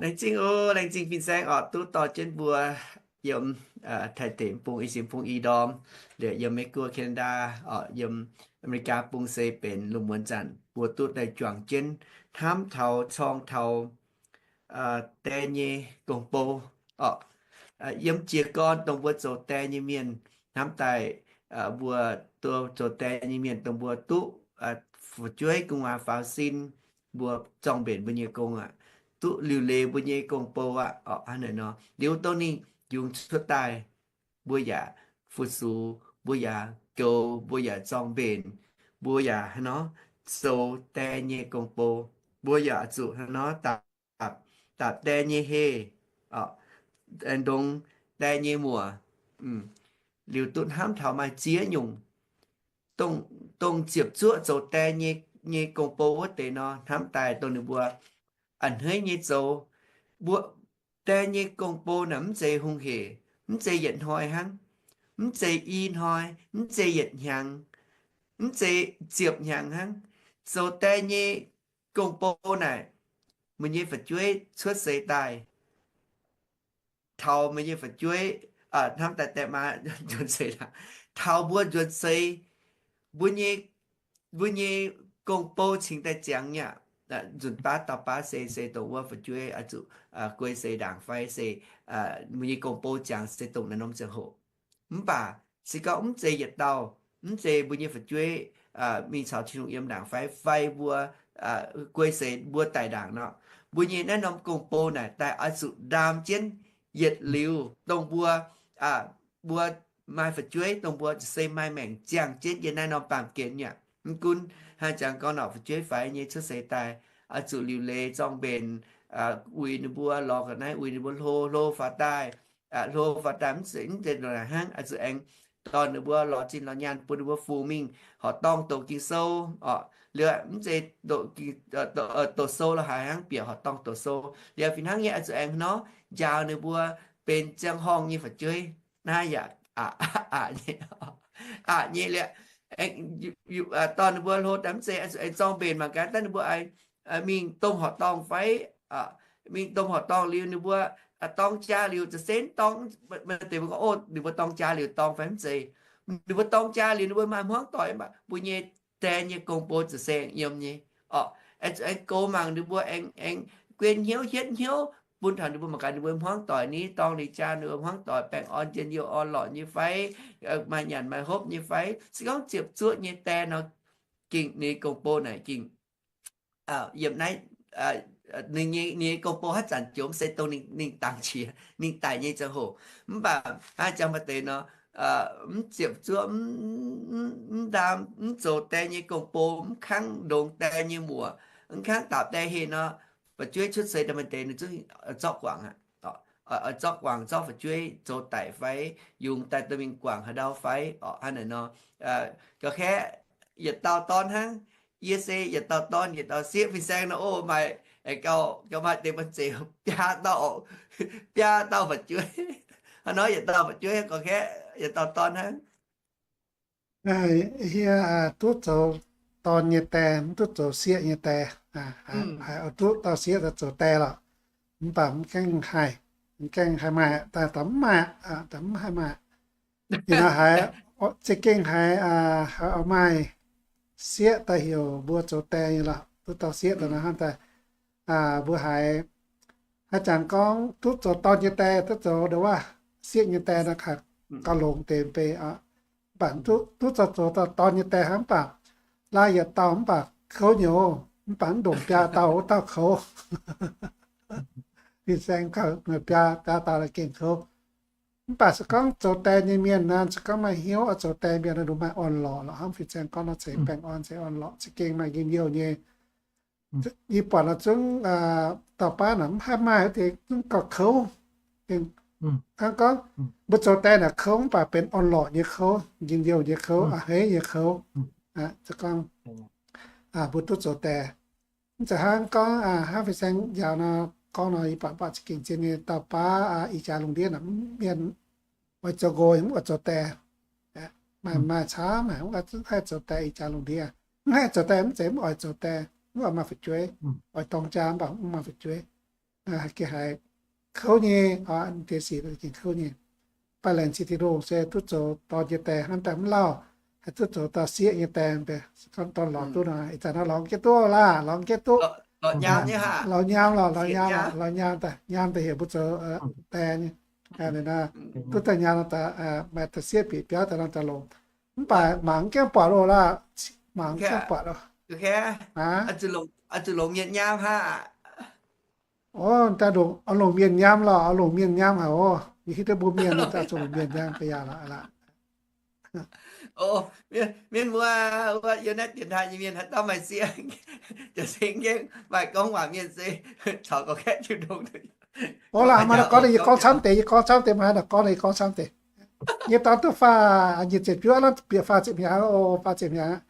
Laengz zingh oc, laengz zingh fin-saeng oc, duqv dorh jienv mbuo yiem Taiv deic bung, i sienx bung i ndorm, liuz yiem Meiv Guoqv, Canada oc, yiem America bung se benx lungh muonz zanc mbuo duqv daaih juangc jienv hnamv taux corng taux die nyei gong-bou oc. Yiem jiez gorn dongh mbuo zoux die nyei mienh hnamv daaih, mbuo zoux die nyei mienh dongh mbuo duqv fu'jueiv gu'nguaaz faaux sin, mbuo zorng mbenc mbuo nyei gong aqv, duqv liuc leiz mbuo nyei gong-bou aqv oc. Hnangv naaic nor, liuz dongh ninh yungz cuotv daaih, mbuo yaac fu-sux, mbuo yaac goux, mbuo yaac zorng mbenc, mbuo yaac hnangv nor zoux die nyei gong-bou, mbuo yaac zuqc hnangv nor dapc, dapc die nyei heh, ndongx die nyei muoc. Liuz duqv hnamv taux maaih ziex nyungc, dongh ziepc zuoqv zoux die nyei gong-bou wuov deix nor, hnamv daaih dongh ninh mbuo a'hneiv nyei zoux. Mbuo die nyei gong-bou naaic mv zeiz hungh hec, mv zeiz yietc hnoi hnangv, mv zeiz i hnoi, mv zeiz yietc hnyangx, mv zeiz ziepc hnyangx hnangv. Zoux die nyei gong-bou naaic, meih nyei fu'jueiv cuotv seix daaih, taux meih nyei fu'jueiv, hnamv daaih die maa nzuonx seix, taux mbuo nzuonx seix, mbuo nyei, mbuo nyei gong-bou cingx daaih ziangx nyei aqv. Nzunc baav dauh baav se, se dongh wuov fu'jueiv oix zuqc guei seix ndaangc fai se mbuo nyei gong-bou ziangx se dongh naaiv norm ziangh hoc. Mv baac se gorngv mv zeiz yietc dauh, mv zeiz mbuo nyei fu'jueiv mingh caux Tin-Hungh yiem ndaangc fai, fai mbuo guei seix mbuo daic ndaangc nor, mbuo nyei naaiv norm gong-bou naaic daaih oix zuqc ndaam jienv yietc liuz dongh mbuo, mbuo maaih fu'jueiv dongh mbuo se maaih maengc ziangh jienv yiem naaiv norm baamh gen nyei aqv. Mv gunv hnangv jangx gorngv norqc fu'jueiv faix nyei cuotv seix daaih, oix zuqc liuc leiz zorng mbenc, uix ninh mbuo lorz ga'naaiv, uix ninh mbuo hlo, hlo faaux daaih, hlo faaux daaih mv zeiz, mv zeiz ndongc naaic hnangv. Oix zuqc aengx dorh ninh mbuo lorz zinh lorz nyaanh bun ninh mbuo fungx mingh horqc dorngh doqc Ging-Sou oc. Liuz mv zeiz doqc sou la'haaix hnangv, bieqc horqc dorngh doqc sou. Liuz fih hnangv nyei oix zuqc aengx nor njaaux ninh mbuo benx ziangh horngh nyei fu'jueiv naaiv yaac aqc nyei, aqc nyei liuz, dorh ninh mbuo hlo daaih mv zeiz, aengx zorng mbenc mangc gaax daaih ninh mbuo mingh domh horqc dorngh fai, mingh domh horqc dorngh liuz ninh mbuo dorng jaa liuz za'senv dorng, maaih deix mbuo gorngv, o, ninh mbuo dorng jaa liuz dorng fai mv zeiz. Ninh mbuo dorng jaa liuz ninh mbuo maaih hmuangv doic mv baac mbuo nyei die nyei gong-bou za'senv yiem nyei oc. Aengx goux mangc ninh mbuo, aengx, aengx guon hnyouv hietv hnyouv bun taux ninh mbuo mangc gaax ninh mbuo hmuangv doic ni, dorng liuz jaa ninh mbuo hmuangv doic baengh orn njien-youh orn-lorqc nyei fai, maaih nyanc maaih hopv nyei fai. Se gorngv ziepc zuoqv nyei die nor, gengh ninh gong-bou naaic gengh yiem naaiv, ninh nyei gong-bou haaix zanc jomc se dongh ninh dangx qiex ninh daic nyei ziangh hoc. Mv baac hnangv jangx maaih deix nor, mv ziepc zuoqv, mv ndaam, mv zoux die nyei gong-bou, mv kangv ndongx die nyei muoc, mv kangv daapc die heh nor, fu'jueiv cuotv seix daaih maaih deix ninh zungv zorqv guangc aqv. Oix zorqv guangc zorqv fu'jueiv zoux daic fai, yungz daaih dorh mingh guangc haaix ndau fai oc. Hnangv naaic nor, ga'kaeqv yietc dauh dorn hnangv. Yie se yietc dauh dorn yietc dauh sieqv. Fin-saeng nor, o, maaih, gauh, gauh maaih deix bun zeiz biaa dauh, biaa dauh fu'jueiv. Hnangv nor yietc dauh fu'jueiv ga'kaeqv yietc dauh dorn hnangv. Yie duqv zoux dorn nyei die, mv duqv zoux sieqv nyei die. Duqv dauh sieqv zoux die lorqc, mv baac mv gaengh haih, mv gaengh haih maaih, daaih mv maaih, daaih mv haih maaih. Ih nor haiz, za'gengh haiz, haiz oix maaih sieqv daaih heuc mbuo zoux die nyei lorqc. Duqv dauh sieqv daaih nor hnangv daaih, mbuo haiz, haaix zanc gorngv duqv zoux dorn nyei die, duqv zoux ndo wuov sieqv nyei die nor, gauh longx deix bei oc. Mv baac duqv zoux zoux dorn nyei die hnangv, mv baac laaih yietc dauh mv baac kouv nyei oc. Mv baac mv ndongc biaa dauh wuov dauh kouv. Fin-saeng biaa, biaa dauh gengh kouv. Mv baac se gorngv zoux die nyei mienh naaic, se gorngv maaih hnyouv oix zoux die mienh naaic, ninh maaih orn-lorqc lorqc. Hnangv fin-saeng gorngv nor, ceix baengh orn, ceix orn-lorqc, za'gengh maaih njien-youh nyei. Yie buatc nor zungv dauh baav naaic mv haih maaih wuov deix, zungv gauh kouv. Hnangv gorngv mbuo zoux die naaic kouv, mv baac benx orn-lorqc nyei kouv, njien-youh nyei kouv, a'hneiv nyei kouv. Se gorngv mbuo duqv zoux die, mv zeiz hnangv gorngv hnangv fin-saeng njaaux nor, gorngv nor yie buatc, buatc za'gengh zien nyei. Dauh baav ih jaax lungh ndiev naaic mienh oix zoux nqox mv oix zoux die. Maaih, maaih camv haic mv haih zoux die. Ih jaax lungh ndiev mv haih zoux die mv zeiz mv oix zoux die, mv oix maaih fu'jueiv. Oix dorng jaa mv baac mv maaih fu'jueiv. Gengh haiz kouv nyei, diex sic gengh kouv nyei. Mv baac laengz zingh Tin-Hungh se duqv zoux dorn nyei die hnamv daaih mv lauh, haih duqv zoux dauh sieqv nyei die mbe. Se gorngv dorn lorz duqv nor, ih zanc nor lorz jienv duqv laah, lorz jienv duqv. Lorz nyaam lorqc, lorz nyaam lorqc, lorz nyaam daaih, nyaam daaih heuc mbuo zoux die nyei. Duqv daaih nyaam nor daaih maaih dauh sieqv bieqc biauv daaih nor daaih longc. Mv baac mangc mv gaengh buatc loh laah, mangc mv gaengh buatc loh. Oc, daaih longc mienh nyaam lorqc, longc mienh nyaam haic oc. Yie hiuv duqv mbuo mienh daaih zuqc longc mienh nyaam ga'yaah lorqc. Mienh muoz, yiem naaiv dienx taaih nyei mienh haaix dauh maaih sieqv, jiex seng gaengh maaih gorngv waac mienh se caux gorx-kaeqv jiu ndongx. Oc, laah maaih gorngv, yie gorngv camv deix, yie gorngv camv deix, maaih haaix gorngv, yie gorngv camv deix. Nyei dorn duqv faah nyic ziepc juov, bieqc faah ziepc hnyangx oc, faah ziepc hnyangx.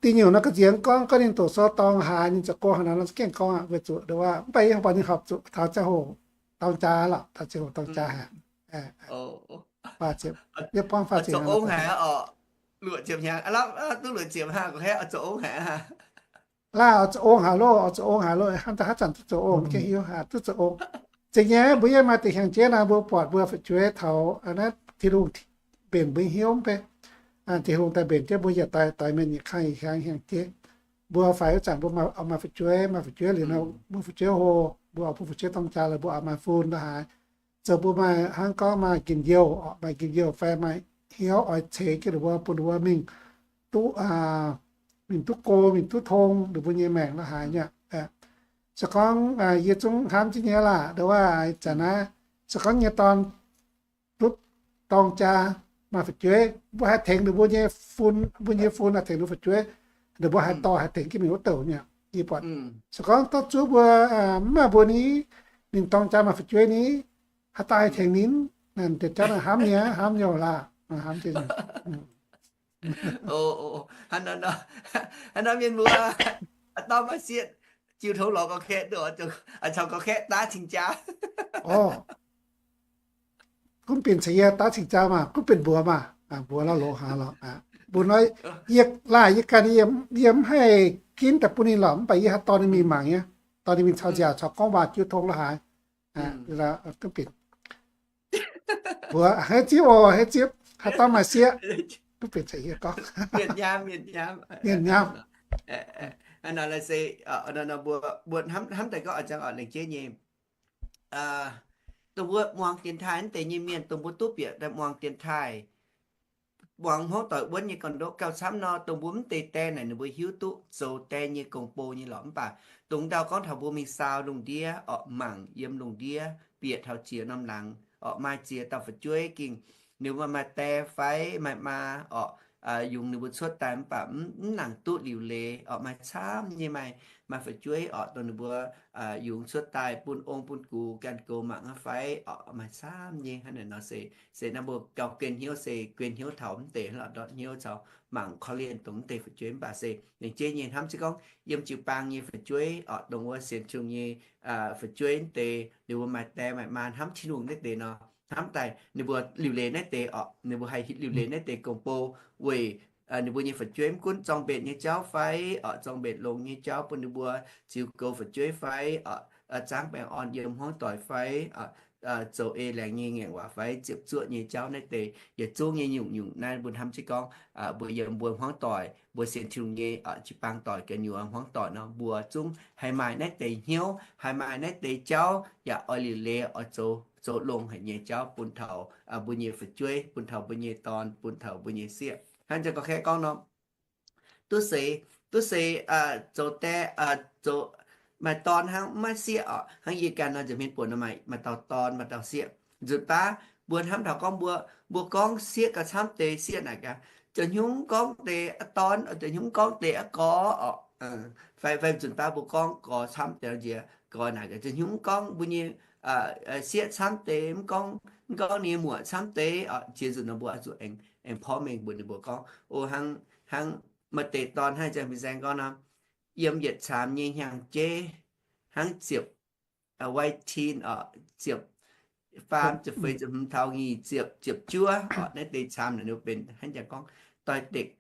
Da'nyeic nyungc nor ga'nziex gorngv, gorngv ninh doqc sou dorngx haaix, ninh zoux gong haaix nor, gengh gorngv aqv, weic zuqc ndo wuov, mv baac yie buatc ninh horpc zuqc taux ziangh hoc dorng jaa lorqc, taux ziangh hoc dorng jaa haic. Yie buangv faah ziepc hnyangx. Laah, oix zoux ong haic loh, oix zoux ong haic loh, hnamv daaih haaix zanc duqv zoux ong, mv gaengh hiuv haic, duqv zoux ong. Zeiz nyei, mbuo yie maaih deix hnyangx-jeiv naaic, mbuo buatc mbuo fu'jueiv taux naaiv Tin-Hungh mbenc mbuo hnyouv mv bei. Tin-Hungh daaih mbenc jienv mbuo yietc doix doix mienh yietc kang yietc hnyangx hnyangx-jeiv. Mbuo faix wuov zanc mbuo maaih fu'jueiv, maaih fu'jueiv liuz nor, mbuo fu'jueiv hlo, mbuo oix bun fu'jueiv dorng jaa lorqc, mbuo oix maaih fun lorqc haaix. Zoux mbuo maaih hnangv gorngv maaih njien-youh, maaih njien-youh fai maaih hnyouv oix ceix jienv ninh mbuo, bun ninh mbuo mingh duqv, mingh duqv go, mingh duqv tong ninh mbuo nyei maengc lorqc haaix nyungc. Se gorngv yie zungv hnamv jienv nyei laah, ndo wuov ih zanc naaiv, se gorngv nyei dorn duqv dorng jaa, maaih fu'jueiv, mbuo haih tengx ninh mbuo nyei fun, mbuo nyei fun haih tengx ninh mbuo fu'jueiv, ninh mbuo haih dorh haih tengx jienv mingh wuov douc nyei. Yie buatc, se gorngv dorh zuov mbuo mv maaih mbuo ni, ninh dorng jaa maaih fu'jueiv ni, haaix dauh haih tengx ninh? Naaiv deix jauv naaiv hnamv nyei, hnamv nyei laah, hnamv nyei. Hnangv nor mienh mbuo, dorn maaih sieqv, jiu tong lorz gorqv-kaeqv, caux gorqv-kaeqv daav cing-jaa. Gunv benx caux yie daav cing-jaa maah, gunv benx mbuox maah, mbuox la'loz haaix lorqc. Mbuo nor, yie laah, yie ganh yie mv haih ginv daaih bun ninh lorqc, mv baac yie haaix dorn ninh mingh mangc nyei, dorn ninh mingh caux nziaauc caux gorngv waac jiu tong la'haaix. Gunv benx mbuox haaix zipv oc, haaix zipv, haaix dauh maaih sieqv, gunv benx caux yie gorngv. Mienh nyaam, mienh nyaam. Mbuo hnamv daaih gorngv, laengz jeiv nyei, dongh mbuo muangx dienx taaih naaiv deix nyei mienh, dongh mbuo duqv bieqc daaih muangx dienx taaih, muangx hmuangv doic wuonv nyei gorn-ndoqv gauh camv nor, dongh mbuo mv deix die naaic ninh mbuo hiuv duqv zoux die nyei gong-bou nyei lorqc. Mv baac dongh ndau gorngv taux mbuo mingh saau lungh ndiev orqc, mangc yiem lungh ndiev bieqc taux ziex norm laangz orqc, maaih ziex dauh fu'jueiv gengh ninh mbuo maaih die fai maaih maa orqc, yungz ninh mbuo cuotv daaih mv baac mv nangc duqv liuc leiz orqc, maaih camv nyei, maaih, maaih fu'jueiv orqc, dongh ninh mbuo yungz cuotv daaih bun ong bun gux ganh goux mangc aqv fai orqc, maaih camv nyei. Hnangv naaic nor se, se naaiv mbuo gauh guen hnyouv se guen hnyouv taux mv deix hnangv lorqc, ndortv hnyouv caux mangc korv-lienh dongh mv deix fu'jueiv. Mv baac se laengz jeiv nyei hnamv se gorngv yiem jiu-baang nyei fu'jueiv orqc, dongh wuov sienx Tin-Hungh nyei fu'jueiv mv deix, ninh mbuo maaih die maaih maa hnamv Tin-Hungh naaiv deix nor, hnamv daaih ninh mbuo liuc leiz naaiv deix orqc, ninh mbuo haih liuc leiz naaiv deix gong-bou weic ninh mbuo nyei fu'jueiv, mv gunv zorng-mbenc nyei jauv fai orqc, zorng-mbenc longx nyei jauv bun ninh mbuo ziux goux fu'jueiv fai orqc, zaangv baengh orn yiem hmuangv doic fai zoux ei laengz nyei ngaengc waac fai ziepc zuoqv nyei jauv naaiv deix yietc zungv nyei nyungc-nyungc naaiv mbuo hnamv jienv gorngv, mbuo yiem mbuo hmuangv doic, mbuo sienx Tin-Hungh nyei jiu-baang doic gu'nyuoz hmuangv doic nor, mbuo zungv haih maaih naaiv deix hnyouv, haih maaih naaiv deix jauv yaac oix liuc leiz oix zoux, zoux longx haic nyei jauv bun taux mbuo nyei fu'jueiv, bun taux mbuo nyei dorn, bun taux mbuo nyei sieqv. Hnangv jang gorqv-kaeqv gorngv nor, duqv seix, duqv seix zoux die, zoux maaih dorn hnangv maiv sieqv orqc. Hnangv yie ganh nor nza'hmien buonc nor maaih, maaih dauh dorn maaih dauh sieqv. Nzunc baav mbuo hnamv taux gorngv mbuo, mbuo gorngv sieqv gauh camv deix, sieqv naaic gaax, zoux hnyungv gorngv deix aqv dorn, zoux hnyungv gorngv deix aqv gorx orqc, fai, fai nzunc baav mbuo gorngv gorx camv deix nor nziex gorx naaic gaax, zoux hnyungv gorngv mbuo nyei sieqv camv deix, mv gorngv, mv gorngv ninh nyei muoc camv deix orqc. Ziex nzunc nor mbuo oix zuqc aengx, aengx porv mengh mbuox ninh mbuo gorngv, o hnangv, hnangv maaih deix dorn hnangv jang fin-saeng gorngv nor, yiem yietc caamx nyei hnyangx-jeiv hnangv ziepc, wai tin orqc, ziepc faam, ziepc feix, ziepc hmz, taux nyic ziepc, ziepc juov orqc, naaiv deix caamx naaic ninh benx hnangv jang gorngv doix-dekc.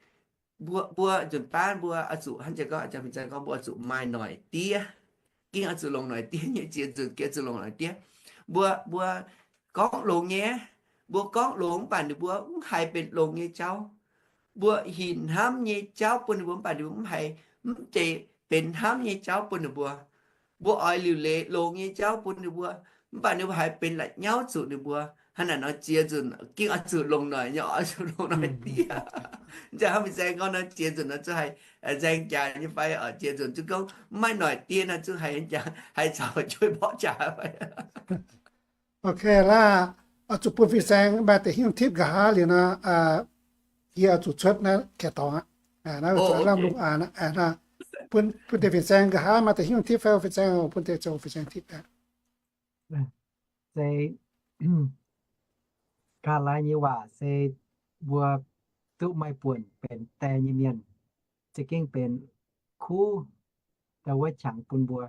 Mbuo, mbuo nzunc baav mbuo oix zuqc hnangv jang gorngv, jang fin-saeng gorngv mbuo oix zuqc maaih noic diev. Gengh oix zuqc longc noic diev nyei, ziex nzunc gengh oix zuqc longc noic diev. Mbuo, mbuo gorngv longx nyei, mbuo gorngv longx mv baac ninh mbuo mv haiz benx longx nyei jauv. Mbuo hinc hnamv nyei jauv bun ninh mbuo mv baac ninh mbuo mv haiz, mv zeiz benx hnamv nyei jauv bun ninh mbuo. Mbuo oix liuc leiz longx nyei jauv bun ninh mbuo, mv baac ninh mbuo haiz benx la'nyauv zuqc ninh mbuo. Hnangv naaic nor ziex nzunc gengh oix zuqc longc noic nyei, oix zuqc longc noic diev. Hnangv jang hnamv fin-saeng gorngv nor, ziex nzunc nor zuqc haih nzaeng jaax nyei fai, ziex nzunc zuqc gorngv mv maaih noic diev nor zuqc haih jaax, haih caux fu'jueiv mborqv jaax fai. Ok laah, oix zuqc bun fin-saeng maaih deix hnyouv tipv nqa'haav liuz nor, yie oix zuqc cuotv naaiv kaeqv dorngx aqv. Naaiv zuqc lamh lungh aanx aqv. Bun, bun deix fin-saeng nqa'haav maaih deix hnyouv tipv fai, fin-saeng bun deix zoux fin-saeng tipv aqv. Se kaa laai nyei waac se mbuo duqv maaih buonc benx die nyei mienh, za'gengh benx kuv daaih wuov qangx bun mbuo,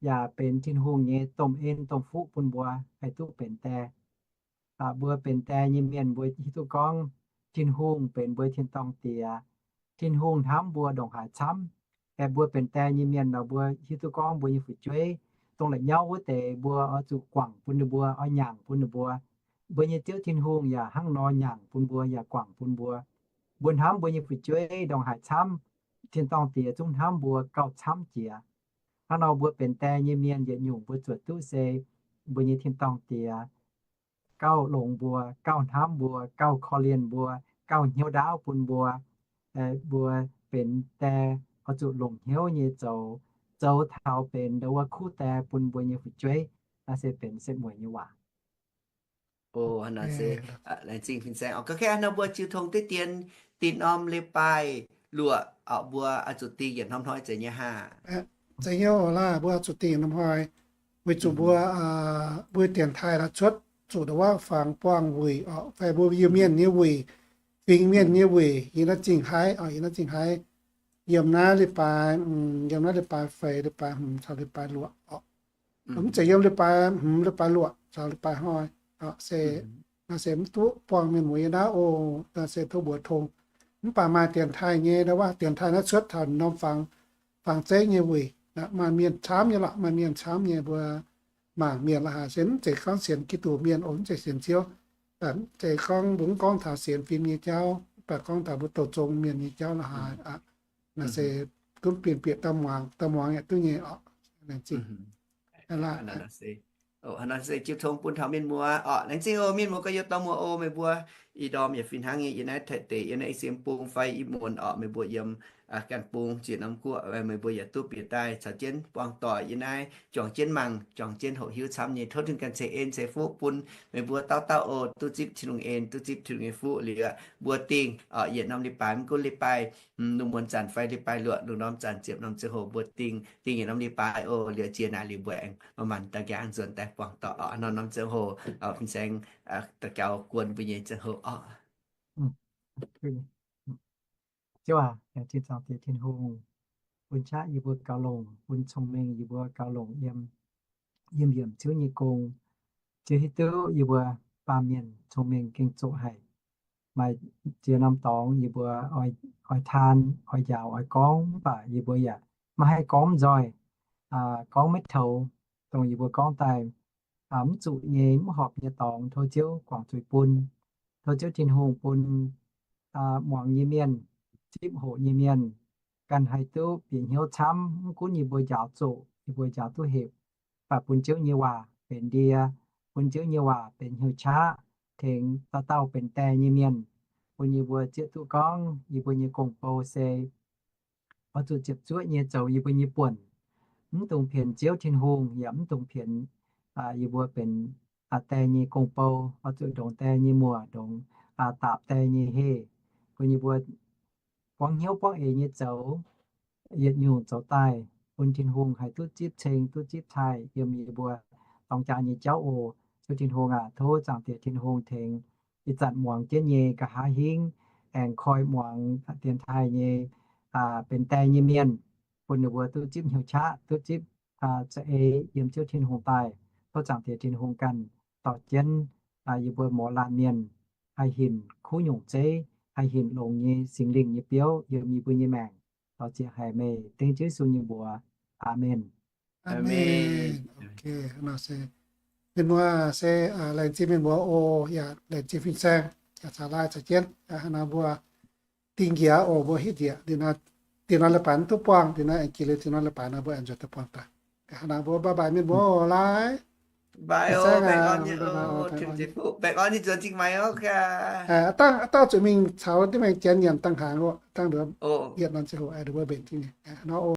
yaac benx Tin-Hungh nyei domh en domh fuqv bun mbuo haih duqv benx die. Mbuo benx die nyei mienh mbuo hiuv duqv gorngv Tin-Hungh benx mbuo tin-dorngh Diex. Tin-Hungh hnamv mbuo ndongc haaix camv. Aengx mbuo benx die nyei mienh nor mbuo hiuv duqv gorngv mbuo nyei fu'jueiv dongh la'nyauv wuov deix mbuo oix zuqc guangc bun ninh mbuo, oix nyaangc bun ninh mbuo. Mbuo nyei Ziouv Tin-Hungh yaac hnangv nor nyaangc bun mbuo yaac guangc bun mbuo. Mbuo hnamv mbuo nyei fu'jueiv ndongc haaix camv, tin-dorngh Diex zungv hnamv mbuo gauh camv jiex. Hnangv nor mbuo benx die nyei mienh yietc nyungc mbuo zuotc duqv se mbuo nyei tin-dorngh Diex gauh longx mbuo, gauh hnamv mbuo, gauh korv-lienh mbuo, gauh hnyouv ndaauv bun mbuo. Mbuo benx die oix zuqc longc hnyouv nyei zoux, zoux taux benx ndau wuov kuv die bun mbuo nyei fu'jueiv. Naaiv se benx setv mueiz nyei waac. Laengz zingh fin-saeng. Gorngv hnangv nor mbuo jiu tong diqv dien, dinh norm leiz-baaix luoqc orqc, mbuo oix zuqc dingh yietc norm hnoi zeiz nyei haah? Zeiz nyei orqc laah, mbuo oix zuqc dingh yietc norm hnoi, weic zuqc mbuo, mbuo dienx taaih la'cuotv zuqc ndongc wuov fangx buangh wuic orqc, fai mbuo Iu-Mienh nyei wuic, fingx Mienh nyei wuic, yiem naaiv zingh haiv orqc, yiem naaiv zingh haiv, yiem naaiv leiz-baaix, yiem naaiv leiz-baaix feix, leiz-baaix hmz caux leiz-baaix luoqc orqc. Mv zeiz yiem leiz-baaix hmz, leiz-baaix luoqc caux leiz-baaix hnoi orqc, se, naaiv se mv duqv buangh mienh muoz yiem naaiv oc, naaiv se tov mbuox tong. Mv baac maaih dienx taaih nyei, ndongc wuov dienx taaih naaiv cuotv taux norm fangx, fangx zeiv nyei wuic, maaih mienh camv nyei lorqc, maaih mienh camv nyei, mbuo mangc mienh la'haaix se mv zeiz gorngv sienx Giduc mienh oc, mv zeiz sienx Ziouv, mv zeiz gorngv mbuo mv gorngv taux sienx fim nyei jauv, mv baac gorngv taux mbuo douh zong mienh nyei jauv la'haaix aqv. Naaiv se gunv bieqc bieqc dauh muangx, dauh muangx yaac duqv nyei orqc. Laengz zingh. Hnangv naaiv se jiu tong bun taux mienh muoz orqc. Laengz zingh oc, mienh muoz gorx-youz dorh muoz oc, meih mbuo ih ndorm yaac fih hnangv nyei yiem naaiv Taiv deic, yiem naaiv i siem bung fai i muonz orqc, meih mbuo yiem ganh bung ziex norm guoqv, meih mbuo yaac duqv bieqc daaih caux jienv buangh doic yiem naaiv juangc jienv mangc, juangc jienv hoqc hiuv camv nyei. Tov Tin-Hungh ganh ceix en ceix fuqv bun meih mbuo dauh dauh oc, duqv zipv Tin-Hungh en, duqv zipv Tin-Hungh nyei fuqv liuz, mbuo dingh orqc, yietc norm leiz-baaix, mv gunv leiz-baaix, mm, lungh muonz zanc fai leiz-baaix luoqc, lungh ndorm zanc ziepc norm ziangh hoc mbuo dingh, dingh yietc norm leiz-baaix oc. Liuz jiex naaic liuz mbuo aengx manc-manc da'nqaang nzuonx daaih buangh doic orqc. Norm norm ziangh hoc, fin-saeng daux gaux guon mbuo nyei ziangh hoc orqc. Ziouv aac, laengz zingh Zaangc Diex Tin-Hungh bun qaqv yie mbuo gaux longc, bun cong-mengh yie mbuo gaux longc yiem, yiem yiemc Ziouv nyei gong. Ziouv hiuv duqv yie mbuo baamh mienh cong-mengh gengh zoqc haic. Maaih ziex norm dorngx yie mbuo oix taan, oix njaaux, oix gorngv, mv baac yie mbuo yaac maiv haih gorngv nzoih, gorngv maiv toux, dongh yie mbuo gorngv daaih mv zuqc nyei, mv horpc nyei dorngx, tov Ziouv guangc zuiz bun. Tov Ziouv Tin-Hungh bun muangx nyei mienh, zipv hoqc nyei mienh, ganh haih duqv bieqc hnyouv camv. Mv gunv yie mbuo njaaux zoqc, yie mbuo njaaux duqv hepc, mv baac bun Ziouv nyei waac benx ndie, bun Ziouv nyei waac benx hnyouv qaqv, tengx dauh dauh benx die nyei mienh, bun yie mbuo zieqv duqv gorngv yie mbuo nyei gong-bou se oix zuqc ziepc zuoqv nyei zoux yie mbuo nyei buonc, mv dungx pienx Ziouv Tin-Hungh, yaac mv dungx pienx yie mbuo benx die nyei gong-bou. Oix zuqc ndongc die nyei muoc, ndongc daapc die nyei heh, bun yie mbuo buangv hnyouv buangv eix nyei zoux yietc nyungc zoux daaih, bun Tin-Hungh haih duqv zipv ceng, duqv zipv taaih yiem yie mbuo dorng jaa nyei jauv oc. Ziouv Tin-Hungh aac, tov Zaangc Diex Tin-Hungh tengx ih zanc muangx jienv nyei nqa'haav hingv aengx koi muangx dienx taaih nyei benx die nyei mienh, bun ninh mbuo duqv zipv hnyouv qaqv, duqv zipv za'eix yiem Ziouv Tin-Hungh daaih. Tov Zaangc Diex Tin-Hungh ganh dorh jienv yie mbuo mouz laanh mienh haih hinc kuv nyungc zeiv, haih hinc longx nyei Singx Lingh nyei biouv yiem yie mbuo nyei maengc. Dorh ziex haic meih dengv Ziouv Yesu nyei mbuox. Aamen. Aamen. Mienh muoz se laengz zingh mienh muoz oc, yaac laengz zingh fin-saeng, yaac caux laai caux jienv. Hnangv naaiv mbuo dingh njiec oc, mbuo hitv njiec. Dinh nor leiz-baaix duqv buangh, dinh nor aengx jiex liuz dinh nor leiz-baaix nor mbuo aengx nzuonx daaih buangh daaih. Hnangv naaiv mbuo bye bye mienh muoz oc, laai. Baengh orn nyei nzuonx zingh maengx oc. Aa, dangh, dangh zuqc mingh caux diuh maengx janx nyanc dangh hnaangx oc. Dangh nduov yietc norm ziangh hoc mbuo mbenc jienv nyei nor oc.